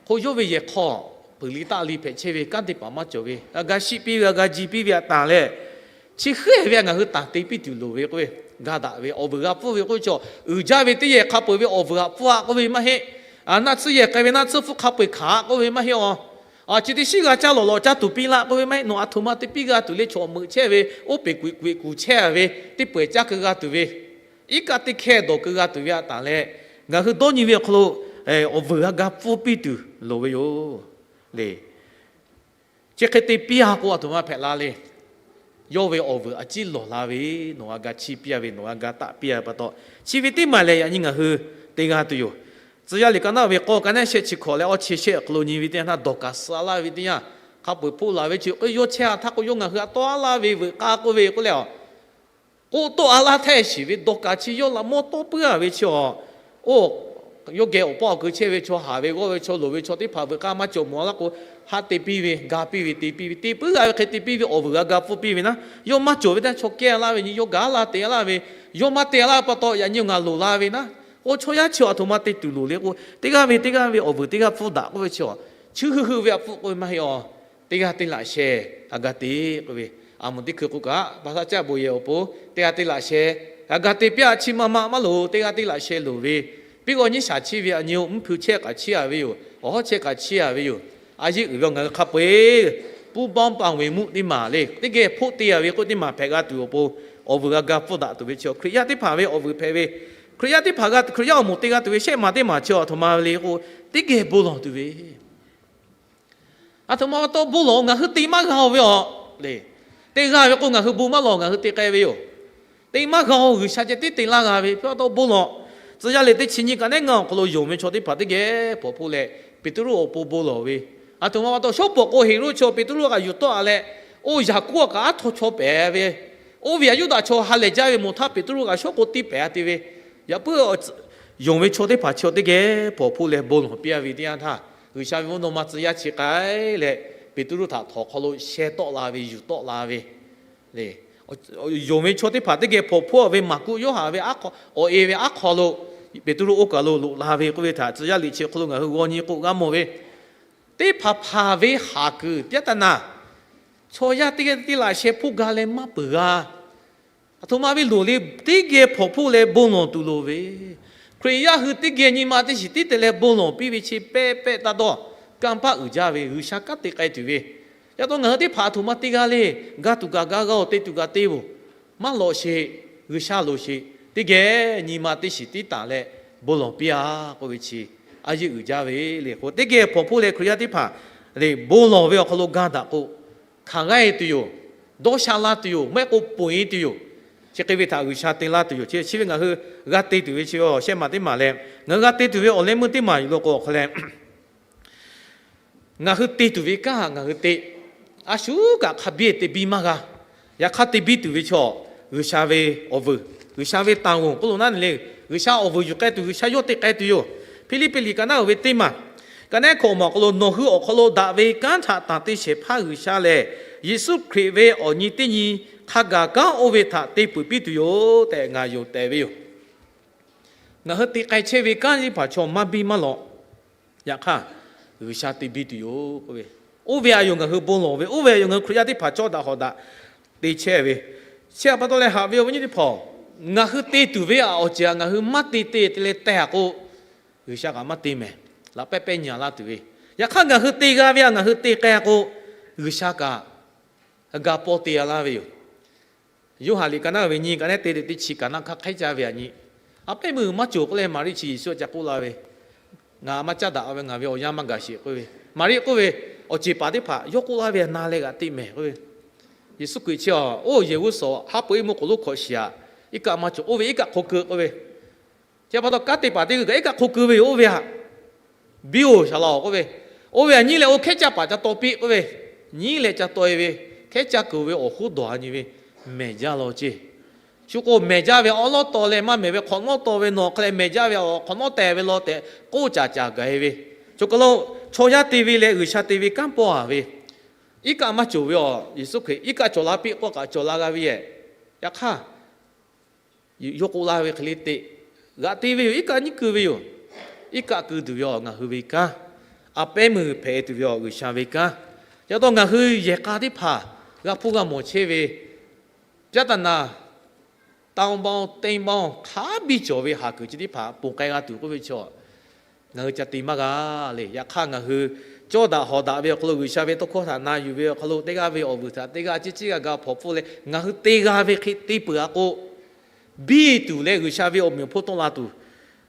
K'o, yawˇ ve yehˬ hk'aw puiˍ liˇ taˆ liˇ hpehꞈ chehˇ ve kanˉ teˇ hpaˍ maˇ cawˬ ve, g'a ga shiˆ piˇ ve, g'a ga ji piˇ ve htaꞈ tanˬ leh, chi hk'e ve ngaˬ hui tanˬ te piˇ tuˬ loˍ ve k'oˆ ve, ga daꞈ ve awˬ vuiˬ g'a pfuhˇ ve k'oˆ ve chaw, uiˍ jaˇ ve teˇ yehˬ hk'a peu-eˬ ve awˬ vuiˬ htaꞈ pfuhˇ-a k'oˆ ve maˇ heˆ. Naˆ tsuhˇ yehˬ k'ai ve naˆ tsuhˇ hpfuhˇ hk'a peu-eˬ hkanˍ k'oˆ ve maˇ heˆ-a. Chi teˇ shiˉ g'a caˇ lawˬ lawˬ caˇ tuˬ piˇ laˇ k'oˆ ve maˇ heˆ. Nawˬ aˬ htoꞈ ma te piˇ g'a tuˬ le, chaw meuꞈ chehˇ ve, oˇ peꞈ kuiꞈ kuiꞈ kuˬ chehˇ ve, teˇ pawehˬ caˇ keu g'a tuˬ ve, iˉ kaˆ teˇ hkehˇ dawˬ keu g'a tuˬ ve htaꞈ tanˬ leh, ngaˬ hui dawˇ nyi ve awˬ hk'aw lo awˬ vuiˬ g'a ga pfuhˇ piˇ tuˬ loˍ ve yoˬ le. Chi hk'e te piˇ-a k'o, aˬ htoꞈ ma hpehꞈ la le. Yawˇ ve awˬ vuiˬ a ciˉ lawˬ la ve, nawˬ g'a ga chiˇ piˇ-a ve, nawˬ g'a ga taˆ piˇ-a ve pa taw, chi ve teˇ maˬ lehˬ yaꞈ nyi ngaˬ hui te g'a tuˬ yoˬ. Tcuh yaˇ liꞈ ka naˆ ve k'awˇ ka naˆ shehˆ chi hkawꞈ leh awˇ chi shehˆ awˬ hk'aw lo nyi ve teˇ yanˇ htaˇ, Dawˍkaˍsuˆ a laˇ ve teˇ yanˇ, hk'a peu-eˬ hpoˆ laˬ ve chi k'o, yawˇ chehˇ-a htaˇ k'o, yawˇ ngaˬ hui htaꞈ tawˆ-a laˇ ve veuꞈ k'aˇ k'oˆ ve k'oˆ leh, k'oˆ tawˆ-a laˇ htehˇ shiˍ ve Dawˍkaˍsuˆ chi yawˇ laꞈ mawˇ tawˆ puiˉ-a ve chi awˬ, oˇ, yawˇ geh awˬ paˇ awˬ keu chehˇ ve chaw, haˍ ve g'awˇ ve chaw, loˍ ve chaw teˇ hpaˍ veuꞈ k'aˇ maˇ cawˬ mawˬ laˇ k'o, ha te piˇ ve, ga piˇ ve, te piˇ ve, te puiˉ g'a ve hk'e te piˇ ve, awˬ vuiˬ g'a ga pfuhˇ piˇ ve naˉ, yawˇ maˇ cawˬ ve teˇ yanˇ chaw kehˇ laˇ ve nyi, yawˇ gaˬ laˇ te laˇ ve, yawˇ maˇ te laˇ pa taw yaꞈ nyi ngaˬ loˍ la ve naˉ, oˇ chaw yaˇ chi aˬ htoꞈ ma te tuˬ loˍ le k'o, teˇ g'aˇ ve teˇ g'aˇ ve awˬ vuiˬ teˇ g'aˇ pfuhˇ daꞈ k'oˆ ve chi, chi hui hui ve htaꞈ pfuhˇ k'oˆ ve maˇ heˆ-a. Teˇ g'aˇ teˇ laꞈ sheh g'a ga te k'oˆ ve, aˬ moˍ teˇ hkui k'oˆ kaꞈ, ba htaˇ caˆ bon yehˬ awˬ pon teˇ g'aˇ teˇ laꞈ sheh g'a ga te piˇ-a. Chi ma ma maˇ loˍ, teˇ g'aˇ teˇ laꞈ sheh loˍ ve, piˇ g'awˇ nyiˇ shaˍ chiˇ ve, aˬ nyi-oˬ, mvuhˇ hpui chehˇ kaꞈ chiˇ-a ve yoˬ. Awˬ hawˉ chehˇ kaꞈ chiˇ-a ve yoˬ. A yeˇ uiˍ ve ngaˬ hui hk'a peu-eˬ ပူပေါင်းပါဝင်မှု teˇ maˬ le, teˇ geh hpoˆ te-a ve k'oˆ teˇ maˬ hpehꞈ g'a tuˬ awˬ pon, awˬ vuiˬ g'a ga pfuhˇ daꞈ tuˬ ve chi Hkriꞈ yaˇ teˇ hpaˍ ve awˬ vuiˬ hpehꞈ ve, Hkriꞈ yaˇ teˇ hpaˍ g'a Hkriꞈ yaˇ awˬ moˍ te g'a tuˬ ve shehˆ maˬ teˇ maˬ chi aˬ htoꞈ ma le k'o, teˇ geh bon lawˬ tuˬ ve Aˬ htoꞈ ma pa taw bon lawˬ, ngaˬ hui te maˇ g'a-oˬ ve aˬ le. Te g'a ve k'o ngaˬ hui bon maˇ lawˬ, ngaˬ hui te k'ai ve yoˬ. Te maˇ g'a-oˬ, G'uiˬsha ceh tiˉ te laˇ g'a ve pa taw bon lawˬ. Tcuh yaˇ liꞈ teˇ chi nyi ka neˉ ngaˇ awˬ hk'aw lo yonˍ ve chaw teˇ hpaˍ teˇ geh hpawnˬ hpoˆ leh, Peˍtruˆ awˬ pon bon lawˬ ve, aˬ htoꞈ ma pa taw shawˉ pawˍ k'o Heˍroˆ chaw Peˍtruˆ kaꞈ yuˬ tawˆ-a leh, oˇ Yaˍkoˆ kaꞈ aˉ htaw chaw pehˍ ve, oˇ ve aꞈ Yuˇdaꞈ chaw ha lehˬ jaˇ ve mawˬ htaˇ Peˍtruˆ kaꞈ shawˉ k'o tiˇ pehˍ-a te ve, yaꞈ puiˉ yonˍ ve chaw teˇ hpaˍ chaw teˇ geh hpawnˬ hpoˆ leh bon lawˬ piˇ-a ve teˇ yanˇ htaˇ, G'uiˬsha ve mvuhˇ naw ma tcuh yaˇ chi k'ai leh, Peˍtruˆ htaꞈ htawnˍ hk'aw lo sheh tawˆ la ve, yuˬ tawˆ la ve le. Yonˍ ve chaw teˇ hpaˍ teˇ geh hpawnˬ hpoˆ ve Maˍkuˆ Yoˇhanˬ ve aˉ hk'aw, awˬ e ve aˉ hk'aw lo Peˍtruˆ oˇ kaˬ lo loꞈ la ve k'oˆ ve htaꞈ tcuh yaˇ liꞈ chi hk'aw lo ngaˬ hui g'aw nyi k'o g'a mawˬ ve, teˇ hpaˍ hpaˍ ve haˍ kuiˬ ပြဿနာ, chaw yaˇ teˇ geh teˇ laꞈ sheh hpoˆ ga leh maˇ peuˬ g'a. Aˬ htoꞈ ma ve loˍ le, teˇ geh hpawnˬ hpoˆ leh bon lawˬ tuˬ loˍ ve, Hkriꞈ yaˇ hui teˇ geh nyi ma teˇ shiˍ tiˉ te leh bon lawˬ piˇ ve chi pehˇ pehˇ taˇ dawˇ, kanˇ paˆ uiˍ jaˇ ve G'uiˬsha kanˉ te k'ai tuˬ ve. Yaꞈ taw ngaˬ hui teˇ hpaˍ aˬ htoꞈ ma te g'a le, ga tuˬ kaꞈ ga g'a-oˬ, te tuˬ kaꞈ te-oˬ, maˇ lawꞈ sheˍ, G'uiˬsha loˍ sheˍ, teˇ geh nyi ma teˇ shiˍ tiˉ taˍ leh bon lawˬ piˇ-a k'oˆ ve chi, a yeˇ uiˍ jaˇ ve le k'o, teˇ geh hpawnˬ hpoˆ leh Hkriꞈ yaˇ teˇ hpaˍ le bon lawˬ ve awˬ hk'aw lo ga daꞈ k'o, hkanˍ g'aˇ e tuˬ yoˬ, dawˇ sha la tuˬ yoˬ, maˇ heˆ k'o ponˬ e tuˬ yoˬ. Chi hk'e ve htaꞈ G'uiˬsha te laˇ tuˬ yoˬ. Chi ve ngaˬ hui g'a te tuˬ ve chi shehˆ maˬ teˇ maˬ leh, ngaˬ hui g'a te tuˬ ve awˬ leh meuˇ teˇ maˬ yoˬ law k'o awˬ hk'aw leh, ngaˬ hui te tuˬ ve kanˉ htaꞈ ngaˬ hui te, a shu kaꞈ hk'a biˇ te biˇ maˇ g'a. Yaꞈ hk'aˇ te biˇ tuˬ ve chaw, G'uiˬsha ve awˬ vuiˬ, G'uiˬsha ve tanˬ g'onˍ k'oˆ lo naˉ ne le, G'uiˬsha awˬ vuiˬ yuˬ k'ai tuˬ, G'uiˬsha yawˇ te k'ai tuˬ yoˬ. Hpiˇliˇpiˆ liꞈ ka naˉ uiˍ ve teˇ maˬ, ka naˉ hkawꞈ maˬ awˬ hk'aw lo, nawˬ hui awˬ hk'aw lo daꞈ ve kanˉ htaꞈ tanˬ te shehˍ hpaˇ G'uiˬsha lehˬ, Yeˍsuˆ Hkriꞈ ve awˬ nyi teˇ nyi hk'a gaˬ kanˉ oˇ ve htaꞈ te peuˬ piˇ tuˬ yoˬ tehꞈ ngaˬ yonˍ tehꞈ ve yoˬ. Ngaˬ hui te k'ai chehˇ ve kanˉ teˇ hpaˍ chaw maˇ biˇ maˇ lawꞈ. Yaꞈ hk'aˇ, G'uiˬsha te biˇ tuˬ yoˬ k'oˆ ve, oˇ ve aˬ yoˬ ngaˬ hui bon lawˬ ve, oˇ ve aˬ yoˬ ngaˬ hui Hkriꞈ yaˇ teˇ hpaˍ cawˇ daꞈ hawꞈ daꞈ te chehˇ ve. Chi htaꞈ pa taw leh haꞈ ve awˬ viˉ nyi teˇ hpaˍ-oˬ, ngaˬ hui te tuˬ ve awˬ ceuˬ htaꞈ ngaˬ hui maˇ te te te leh teh-a k'o, G'uiˬsha kaꞈ maˇ te mehˍ. Laꞈ pehˉ pehˉ nyi-a laˇ tuˬ ve, yaꞈ hk'aˇ ngaˬ hui te g'a ve htaꞈ ngaˬ hui te k'ai k'o, G'uiˬsha kaꞈ ga pawˇ te-a laˇ ve yoˬ. Yoˇhanˬ liꞈ ka naˉ ve nyi ka naˉ te te teˇ chi ka naˉ hk'a hk'ehˉ caˇ ve aˬ nyi, a pehˉ meuˇ maˇ cawˬ k'oˆ leh Maˍriˆ chi Yeˍsuˆ htaꞈ k'oˆ la ve, Ngaˬ maˇ caˉ daꞈ ve, ngaˬ ve awˬ yanˇ maˇ gaˬ sheˍ k'oˆ ve. Maˍriˆ k'oˆ ve, Awˬ ceˬ paˍ teˇ hpaˍ yawˇ k'oˆ laˇ ve htaꞈ na leh g'aꞈ te mehˍ k'oˆ ve. Yeˍsuˆ Hkriꞈ chi-a, oˇ yehˬ g'uˇ suhˍ haˉ pui iˉ mvuhˇ k'oˍ lonˉ hkawꞈ shiˍ-aꞈ, Iˉ kaˆ maˇ cawˬ, oˇ ve iˉ kaˆ hk'o keu k'oˆ ve. Chi pa taw kanˉ te paˍ teˇ g'uiˬ kaꞈ iˉ kaˆ hk'o keu ve yoˬ, oˇ ve htaꞈ biˇ-oˬ, shaˍ la-oˬ k'oˆ ve. Oˇ ve htaꞈ nyiˉ leh oˇ hkehˉ caˇ paˍ ca taw piˇ k'oˆ ve. Nyiˉ leh ca taw-e ve, hkehˉ caˇ kuiˬ ve awˬ hoˉ dawˬ-a nyi ve, mehˬ jaˇ law ceˇ. Shu k'o, mehˬ jaˇ ve awˉ lawˉ taw leh maˇ mehˬ ve hk'awꞈ nawˉ taw ve nawˬ hk'e leh mehˬ jaˇ ve awˬ hk'awꞈ nawˉ teh ve law tehꞈ k'oˆ caˍ caˍ gaˬ-e ve. Chaw ka lo, chaw yaˇ te ve leh G'uiˬsha te ve kanˉ paw-a ve, iˉ kaˆ maˇ cawˬ ve awˬ, Yeˍsuˆ Hkriꞈ iˉ kaˆ cawˬ la piˇ k'oˆ kaꞈ cawˬ la g'a ve yehˬ. Yaꞈ hk'aˇ, yawˇ k'oˆ laˇ ve hk'e le teꞈ g'aꞈ te ve yoˬ. Iˉ kaˆ nyiˉ keu ve yoˬ. Iˉ kaˆ keu tuˬ ve awˬ ngaˬ hui ve kanˉ, a pehˉ meuˇ hpehꞈ tuˬ ve awˬ G'uiˬsha ve kanˉ. Yaꞈ taw ngaˬ hui yehˬ k'a teˇ hpaˍ g'a hpuˇ g'a mawˬ chehˇ ve ပြဿနာ, တောင်ပေါင်း တိမ်ပေါင်း hk'a biˇ cawˬ ve haˍ kuiˬ chi teˇ hpaˍ ponˬ k'ai g'a tuˬ k'oˆ ve chaw, ngaˬ hui ca te maˇ g'a le. Yaꞈ hk'aˇ, ngaˬ hui cawˇ daꞈ hawˍ daꞈ ve awˬ hk'aw lo, G'uiˬsha ve tawˇ hkawˇ htaꞈ na yuˬ ve awˬ hk'aw lo, teˇ g'aˇ ve awˬ vuiˬ htaꞈ teˇ g'aˇ ciˉ ciˉ g'a ga hpawnˬ hpfuhˆ leh ngaˬ hui te g'a ve hk'e te peuˬ-a k'o, biˇ tuˬ leh G'uiˬsha ve awˬ meꞈ awˬ hponˇ tawˆ la tuˬ,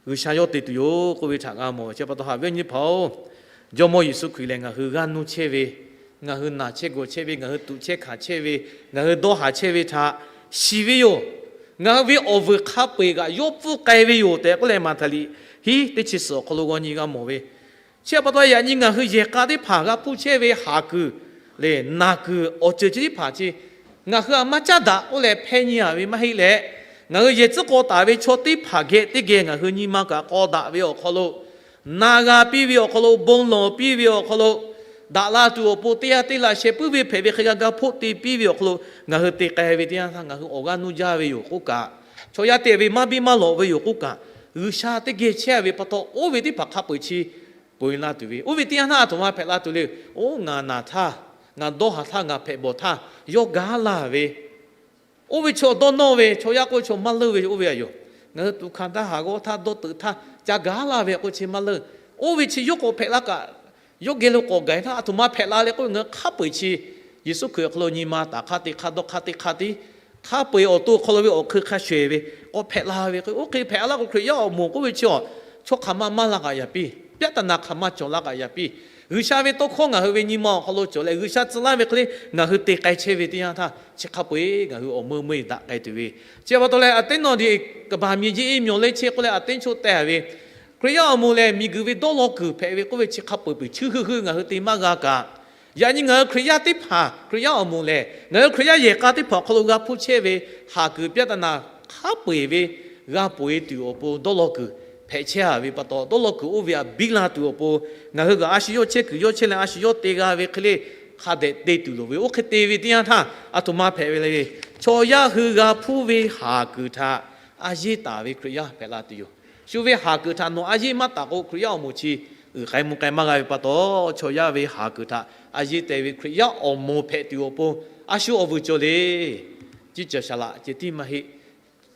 G'uiˬsha yawˇ te tuˬ yoˬ k'oˆ ve htaꞈ g'a mawˬ. Chi pa taw haꞈ ve awˬ nyi hpaˍ-oˬ, Jawˇmawˇ Yeˍsuˆ Hkriꞈ lehˬ ngaˬ hui g'aˇ nuˇ chehˇ ve, ngaˬ hui naˬ chehˇ gawˬ chehˇ ve, ngaˬ hui tuꞈ chehˇ hkanˍ chehˇ ve, ngaˬ hui dawˇ haˍ chehˇ ve htaꞈ shiˍ ve yoˬ. Ngaˬ hui ve awˬ vuiˬ hk'a peu-eˬ kaꞈ yawˇ pfuhˇ k'ai ve yoˬ tehꞈ k'oˆ leh, Maˍhtaˍliꞈ hiˉ teˇ chi suhˍ awˬ hk'aw lo g'aw nyi g'a mawˬ ve. Chi pa taw yaꞈ nyi ngaˬ hui yehˬ k'a teˇ hpaˍ g'a hpuˇ chehˇ ve haˍ kuiˬ lehˬ, naˬ kuiˬ awˬ ceuˬ chi teˇ hpaˍ chi ngaˬ hui a maˇ caˉ daꞈ k'oˆ leh hpehˇ nyi-a ve maˇ heˆ leh, ngaˬ hui yehˬ tcuhˉ k'aw taˍ ve chaw teˇ hpaˍ geh teˇ geh ngaˬ hui nyi ma kaꞈ k'aw daꞈ ve awˬ hk'aw lo, na g'a piˇ ve awˬ hk'aw lo, bon lawˬ piˇ ve awˬ hk'aw lo, daꞈ la tuˬ awˬ pon teˇ g'aˇ teˇ laꞈ sheh puiˉ ve hpehꞈ ve hk'e g'a ga hpoˆ te piˇ ve awˬ hk'aw lo ngaˬ hui te k'ai ve teˇ yanˇ htaˇ, ngaˬ hui awˬ g'aˇ nuˇ jaˇ ve yoˬ k'oˆ kaꞈ, chaw yaˇ te ve maˇ biˇ maˇ lawꞈ ve yoˬ k'oˆ kaꞈ, G'uiˬsha teˇ geh chehˇ ve pa taw, oˇ ve teˇ hpaˍ hk'a peu-eˬ chi peu-eˬ la tuˬ ve, oˇ ve teˇ yanˇ htaˇ a htoꞈ ma hpehꞈ la tuˬ le. Oˇ ngaˬ naˬ htaˇ, ngaˬ dawˇ haˍ htaˇ, ngaˬ hpehꞈ bawˬ htaˇ, yawˇ gaˇ laˇ ve, oˇ ve chaw dawˇ nawˇ ve, chaw yaˇ k'oˆ ve chaw maˇ leunˇ ve oˇ ve a yoˬ. Ngaˬ hui tuꞈ hkanˍ htaˇ, haˍ g'awˇ htaˇ, dawˇ teuꞈ htaˇ ca gaˇ laˇ ve k'oˆ chi maˇ leunˇ. Oˇ ve chi yawˇ k'awꞈ hpehꞈ la kaꞈ, yawˇ geh lo k'awꞈ gaˬ htaˇ a htoꞈ ma hpehꞈ la leh k'oˆ ve, ngaˬ hui hk'a peu-eˬ chi Yeˍsuˆ Hkriꞈ awˬ hk'aw lo nyi ma taˍ hk'aˇ te hk'aˇ, dawˇ hk'aˇ te hk'aˇ te, hk'a peu-eˬ awˬ to awˬ hk'aw lo ve awˬ hk'eun hk'a shawehˍ ve k'awꞈ hpehꞈ la ve k'o, oˇ hk'e hpehꞈ la k'o, Hkriꞈ yaˇ awˬ moˍ k'oˆ ve chi a, chaw hk'aˬ ma maˇ la kaꞈ yaꞈ piˇ, ပြဿနာ hk'aˬ ma cawˬ la kaꞈ yaꞈ piˇ, G'uiˬsha ve tawˇ hkawˇ ngaˬ hui ve nyi ma awˬ hk'aw lo cawˬ leh G'uiˬsha tcuh laˇ ve hk'e le ngaˬ hui te k'ai chehˇ ve teˇ yanˇ htaˇ, chi hk'a peu-eˬ ngaˬ hui awˬ meuˇ meuˇ daꞈ k'ai tuˬ ve. Chi pa taw leh, aꞈ teˉ nawˬ diꞈ ကမ္ဘာမြေကြီး မျှော်လင့်ခြင်း k'oˆ leh aꞈ teˇ choˆ teh ve, Hkriꞈ yaˇ awˬ moˍ lehˬ miˬguiˬ ve dawˇ law kuiˬ hpehꞈ ve k'oˆ ve chi hk'a peu-eˬ puiˬ chi heuˆ heuˆ ngaˬ hui te maˇ g'a kaꞈ, yaꞈ nyi ngaˬ hui Hkriꞈ yaˇ teˇ hpaˍ, Hkriꞈ yaˇ awˬ moˍ lehˬ ngaˬ hui Hkriꞈ yaˇ yehˬ k'a teˇ hpaˍ awˬ hk'aw lo g'a hpuˇ chehˇ ve haˍ kuiˬ ပြဿနာ hk'a peu-eˬ ve g'a peuˬ-e tuˬ awˬ pon dawˇ law kuiˬ hpehꞈ chehˇ-a ve pa taw, dawˇ law kuiˬ oˇ ve aꞈ biˇ la tuˬ awˬ pon, ngaˬ hui kaꞈ a shu yawˇ chehˇ kuiˬ yawˇ chehˇ leh a shu yawˇ te g'a ve hk'e le hk'a dehꞈ te tuˬ loˍ ve. Oˇ hk'e te ve teˇ yanˇ htaˇ a htoꞈ ma hpehꞈ ve le ve, chaw yaˇ hui g'a hpuˇ ve haˍ kuiˬ htaꞈ a yeˇ taˍ ve Hkriꞈ yaˇ hpehꞈ la tuˬ yoˬ. Shu ve haˍ kuiˬ htaꞈ nawˬ a yeˇ maˇ taˍ k'o, Hkriꞈ yaˇ awˬ moˍ chi uiˍ k'ai mvuh k'ai maˇ g'a ve pa taw, chaw yaˇ ve haˍ kuiˬ htaꞈ a yeˇ teh ve Hkriꞈ yaˇ awˬ moˍ hpehꞈ tuˬ awˬ pon, a shu awˬ vuiˬ cawˬ le. Ceˇ cawˬ shaˍ laꞈ ceh tiˉ maˇ heˆ.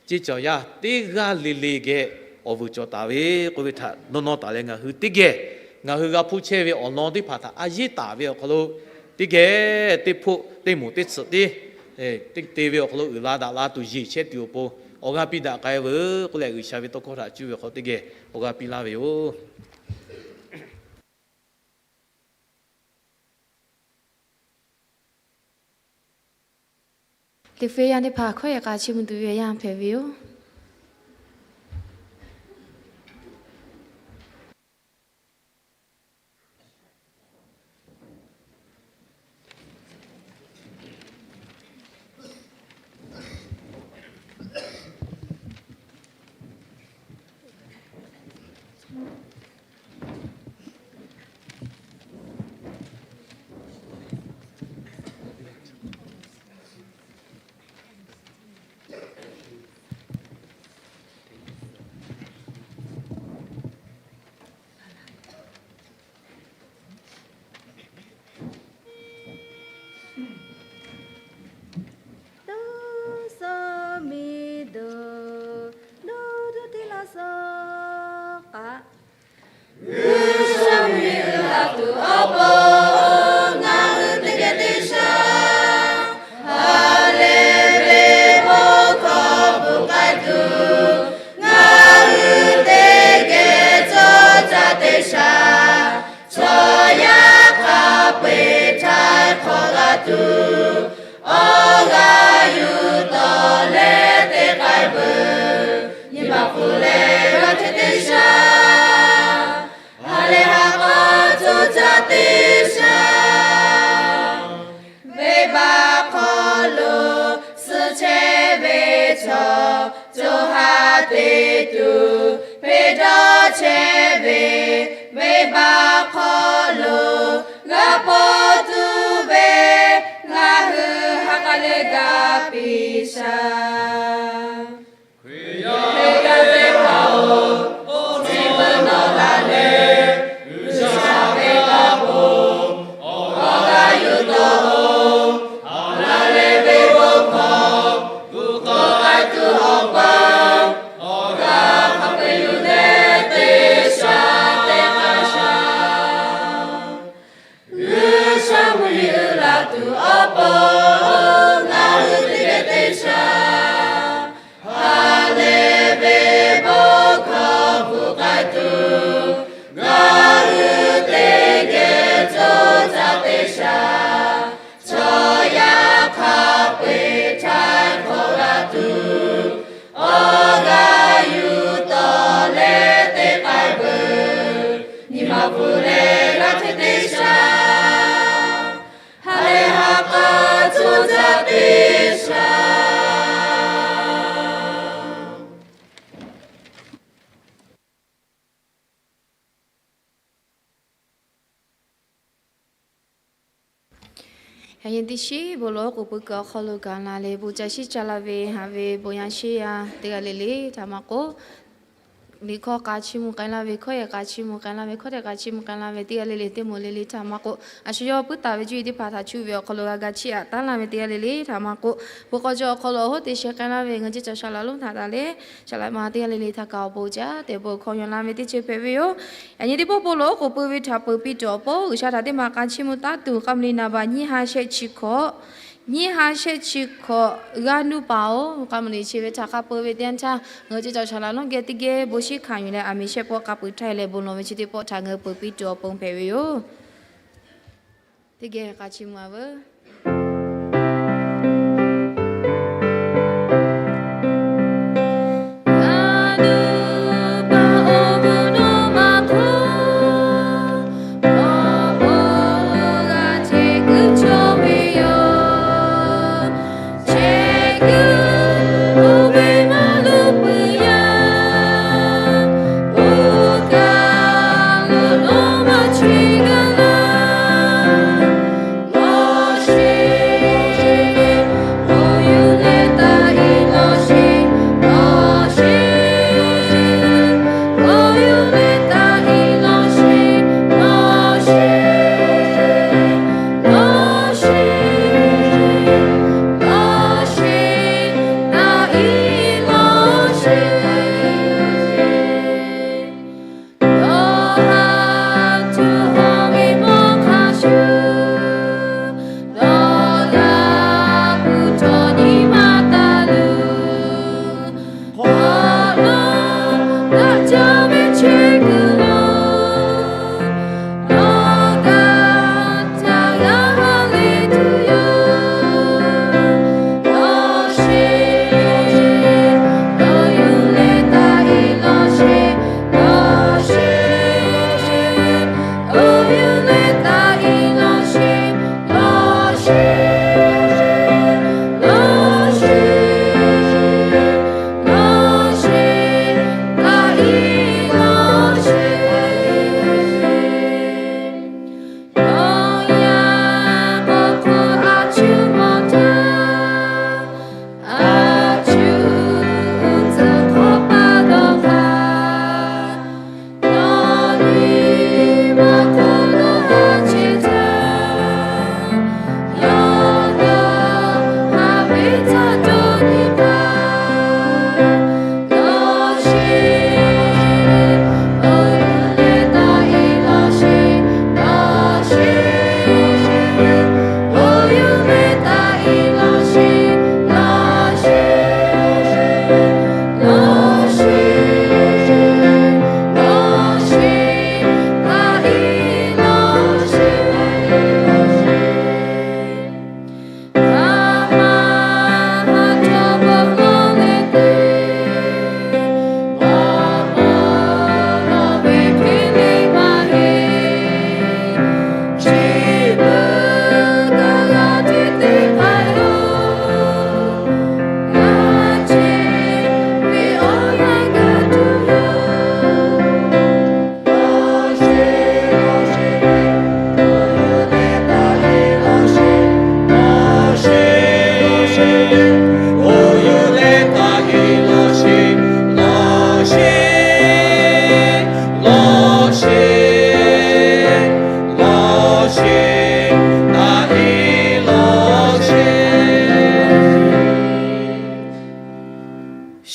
Ceˇ cawˬ yaˇ teˇ g'aˇ le le geh awˬ vuiˬ cawˬ taˍ ve k'oˆ ve htaꞈ dawˇ nawˇ taˍ leh, ngaˬ hui teˇ geh ngaˬ hui g'a hpuˇ chehˇ ve awˬ lawn teˇ hpaˍ htaꞈ a yeˇ taˍ ve awˬ hk'aw lo, teˇ geh teˇ hpoˆ teˇ moˍ teˇ tsuhꞈ tiˉ te ve awˬ hk'aw lo uiˍ la daꞈ la tuˬ yeˬ chehˇ tuˬ awˬ pon awˬ g'aˇ piˇ daꞈ k'ai veuˬ k'oˆ leh, G'uiˬsha ve tawˇ hkawˇ htaꞈ cuˇ ve hk'aw teˇ geh awˬ g'aˇ piˇ laˇ ve yoˬ. Liꞈ hpu yaˇ teˇ hpaˍ hkawˇ yehˬ k'a chiˇ mvuh tuˬ ve yaˇ hpehꞈ ve yoˬ. Do so mi do, do do teˇ laˇ so k'aꞈ. G'uiˬsha miˬ uiˍ la tuˬ awˬ pon ngaˬ hui teˇ geh teˇ sha ha lehˬ ve bon hkawˇ bvuhꞈ k'ai tuˬ, ngaˬ hui teˇ geh cawˇ caˇ teˇ sha chaw yaˇ hk'a peu-eˬ htaiˍ hk'awꞈ g'a tuˬ, awˬ g'aˇ yuˬ tawˍ leh te k'ai veuˬ. teˇ shaˍ. Hkriꞈ yaˇ teˇ hpaˍ-oˬ, chi beuꞈ nawˬ laˬ leh, G'uiˬsha ve laˇ poˬ awˬ g'aˇ yuˬ taˍ-oˬ. Haˍ laˇ leh ve bon hkawˇ, gu k'awꞈ k'ai tuˬ awˬ pon, awˬ g'aˇ hk'a peu-eˬ yuˬ leh teˇ shaˍ teˇ k'ai shaˍ. G'uiˬsha mvuhˇmiˬ uiˍ la tuˬ awˬ pon, ngaˬ hui teˇ geh teˇ shaˍ. Haˍ leh ve bon hkawˇ hpu k'ai tuˬ, ngaˬ hui teˇ geh co caˇ teˇ shaˍ. Chaw yaˇ hk'a peu-eˬ htaiˍ hk'awꞈ la tuˬ, awˬ g'aˇ yuˬ taˍ leh teˇ k'ai veuˬ. Nyi ma bvuhˬ leh g'aˇ hteˇ teˇ shaˍ. Ha lehˬ ha k'a co caˇ teˇ shaˍ. Yaꞈ nyi teˇ shiˉ bon lawˬ k'oˍ pui kuiˬ awˬ hk'aw lo gaˬ la leh, bon ca shiˉ ca la ve haꞈ ve bon yaˇ sheˉ yaˇ teˇ g'aˇ le le htaꞈ maˇ k'oˆ, liꞈ hkawˇ k'a chiˇ mvuh k'ai laˇ ve, hkawˇ yehˬ k'a chiˇ mvuh k'ai laˇ ve, hkawˇ htehꞈ k'a chiˇ mvuh k'ai laˇ ve teˇ g'aˇ le le, teˇ moˍ le le htaꞈ maˇ k'oˆ, a shu yawˇ puiˉ taˍ ve cuˇ yiˍ teˇ hpaˍ htaꞈ cuˇ ve awˬ hk'aw lo g'a ga chiˇ aꞈ taˉ laˇ ve teˇ g'aˇ le le htaꞈ maˇ k'oˆ, bon k'aw jaw awˬ hk'aw lo awˬ hoˉ te sheh k'ai laˇ ve ngaˬ hui ceˇ caˬ shaˍ laꞈ lonˉ htaꞈ taˍ leh, shaˍ laꞈ ma teˇ g'aˇ le le htaꞈ kaꞈ awˬ bon jaˇ tehꞈ bon hkawˇ yaw laˇ ve teˇ ceuˬ hpehꞈ ve yoˬ. Yaꞈ nyi teˇ pawˆ bon lawˬ k'oˍ pui ve htaꞈ peuˬ piˇ tuˬ awˬ pon G'uiˬsha htaꞈ teˇ ma k'a chiˇ mvuh taˉ tuˬ, k'a mvuh liꞈ naˍ baꞈ nyiˇ ha shehˆ chi hkawꞈ, nyiˇ ha shehˆ chi hkawꞈ g'aˇ nuˇ paˍ-oˬ, k'a mvuh liꞈ chi ve htaꞈ hk'a peu ve teˇ yanˇ htaˇ, ngaˬ hui ceˇ caˬ shaˍ laꞈ lonˉ geh teˇ geh bon shiˉ hkanˍ yuˬ leh, aˬ miˍ shehˆ pawˆ k'a peuˬ htaˇ leh bon lawˬ ve chi teˇ pawˆ htaꞈ ngaˬ hui peuˬ piˇ tuˬ awˬ pon hpehꞈ ve yoˬ. Teˇ geh k'a chiˇ mvuh-a veuˬ.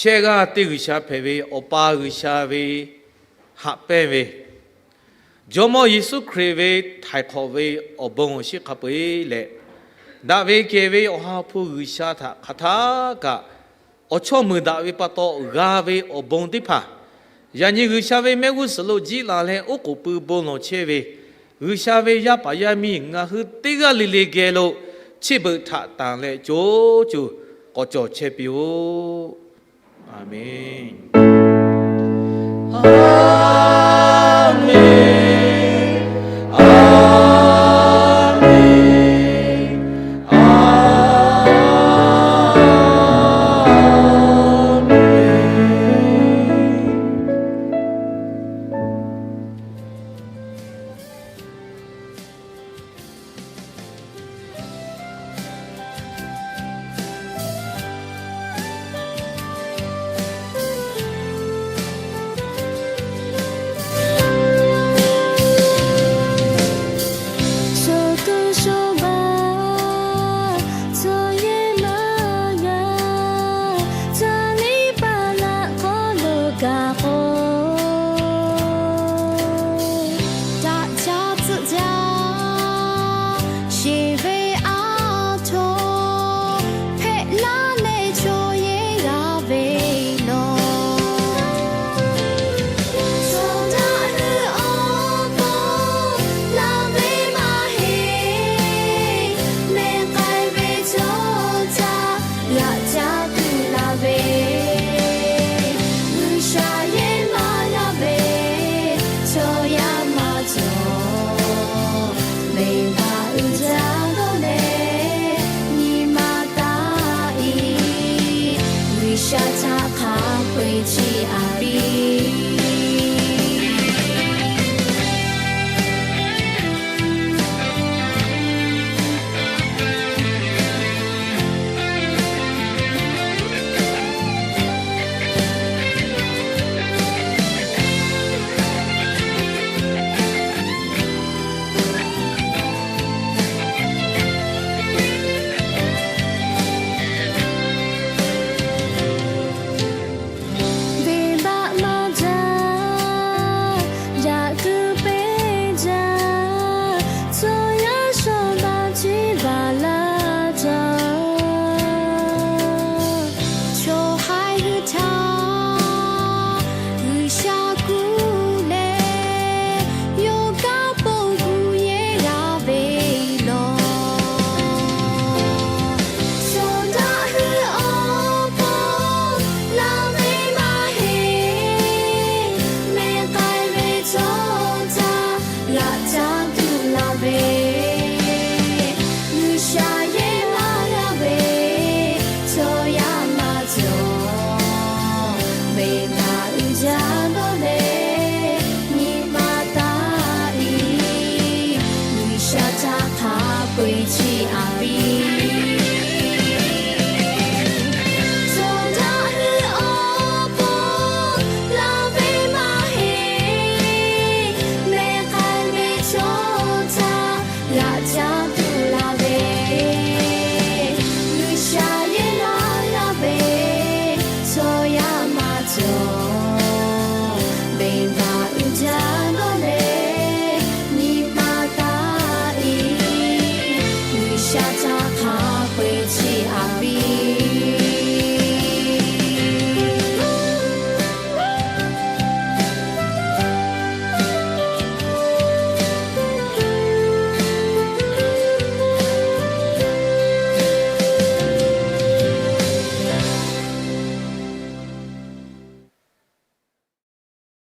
Chehˇ g'aˇ teˇ G'uiˬsha hpehꞈ ve Awˬ pa G'uiˬsha ve haꞈ pehnˇ ve, Jawˇmawˇ Yeˍsuˆ Hkriꞈ ve htaiˍ hk'awꞈ ve awˬ bon awˬ shiˉ hk'a peu-eˬ leh, daꞈ ve kehˬ ve Awˬ ha hpu G'uiˬsha htaꞈ hk'aˬ htaˇ kaꞈ awˬ chawˇ meuˍ daꞈ ve pa taw g'a ve awˬ bon teˇ hpaˍ, yaꞈ nyi G'uiˬsha ve mehˆ g'uˇ suhˍ lo jiˇ la leh oˉ k'oˍ pui bon lawˬ chehˇ ve G'uiˬsha ve yaˇ paˍ yaˇ miˇ ngaˬ hui teˇ g'aˇ le le geh lo chi beuꞈ htaꞈ tanˬ leh co co k'awꞈ cawˬ chehˇ piˇ-oˆ. Aˍmenˍ.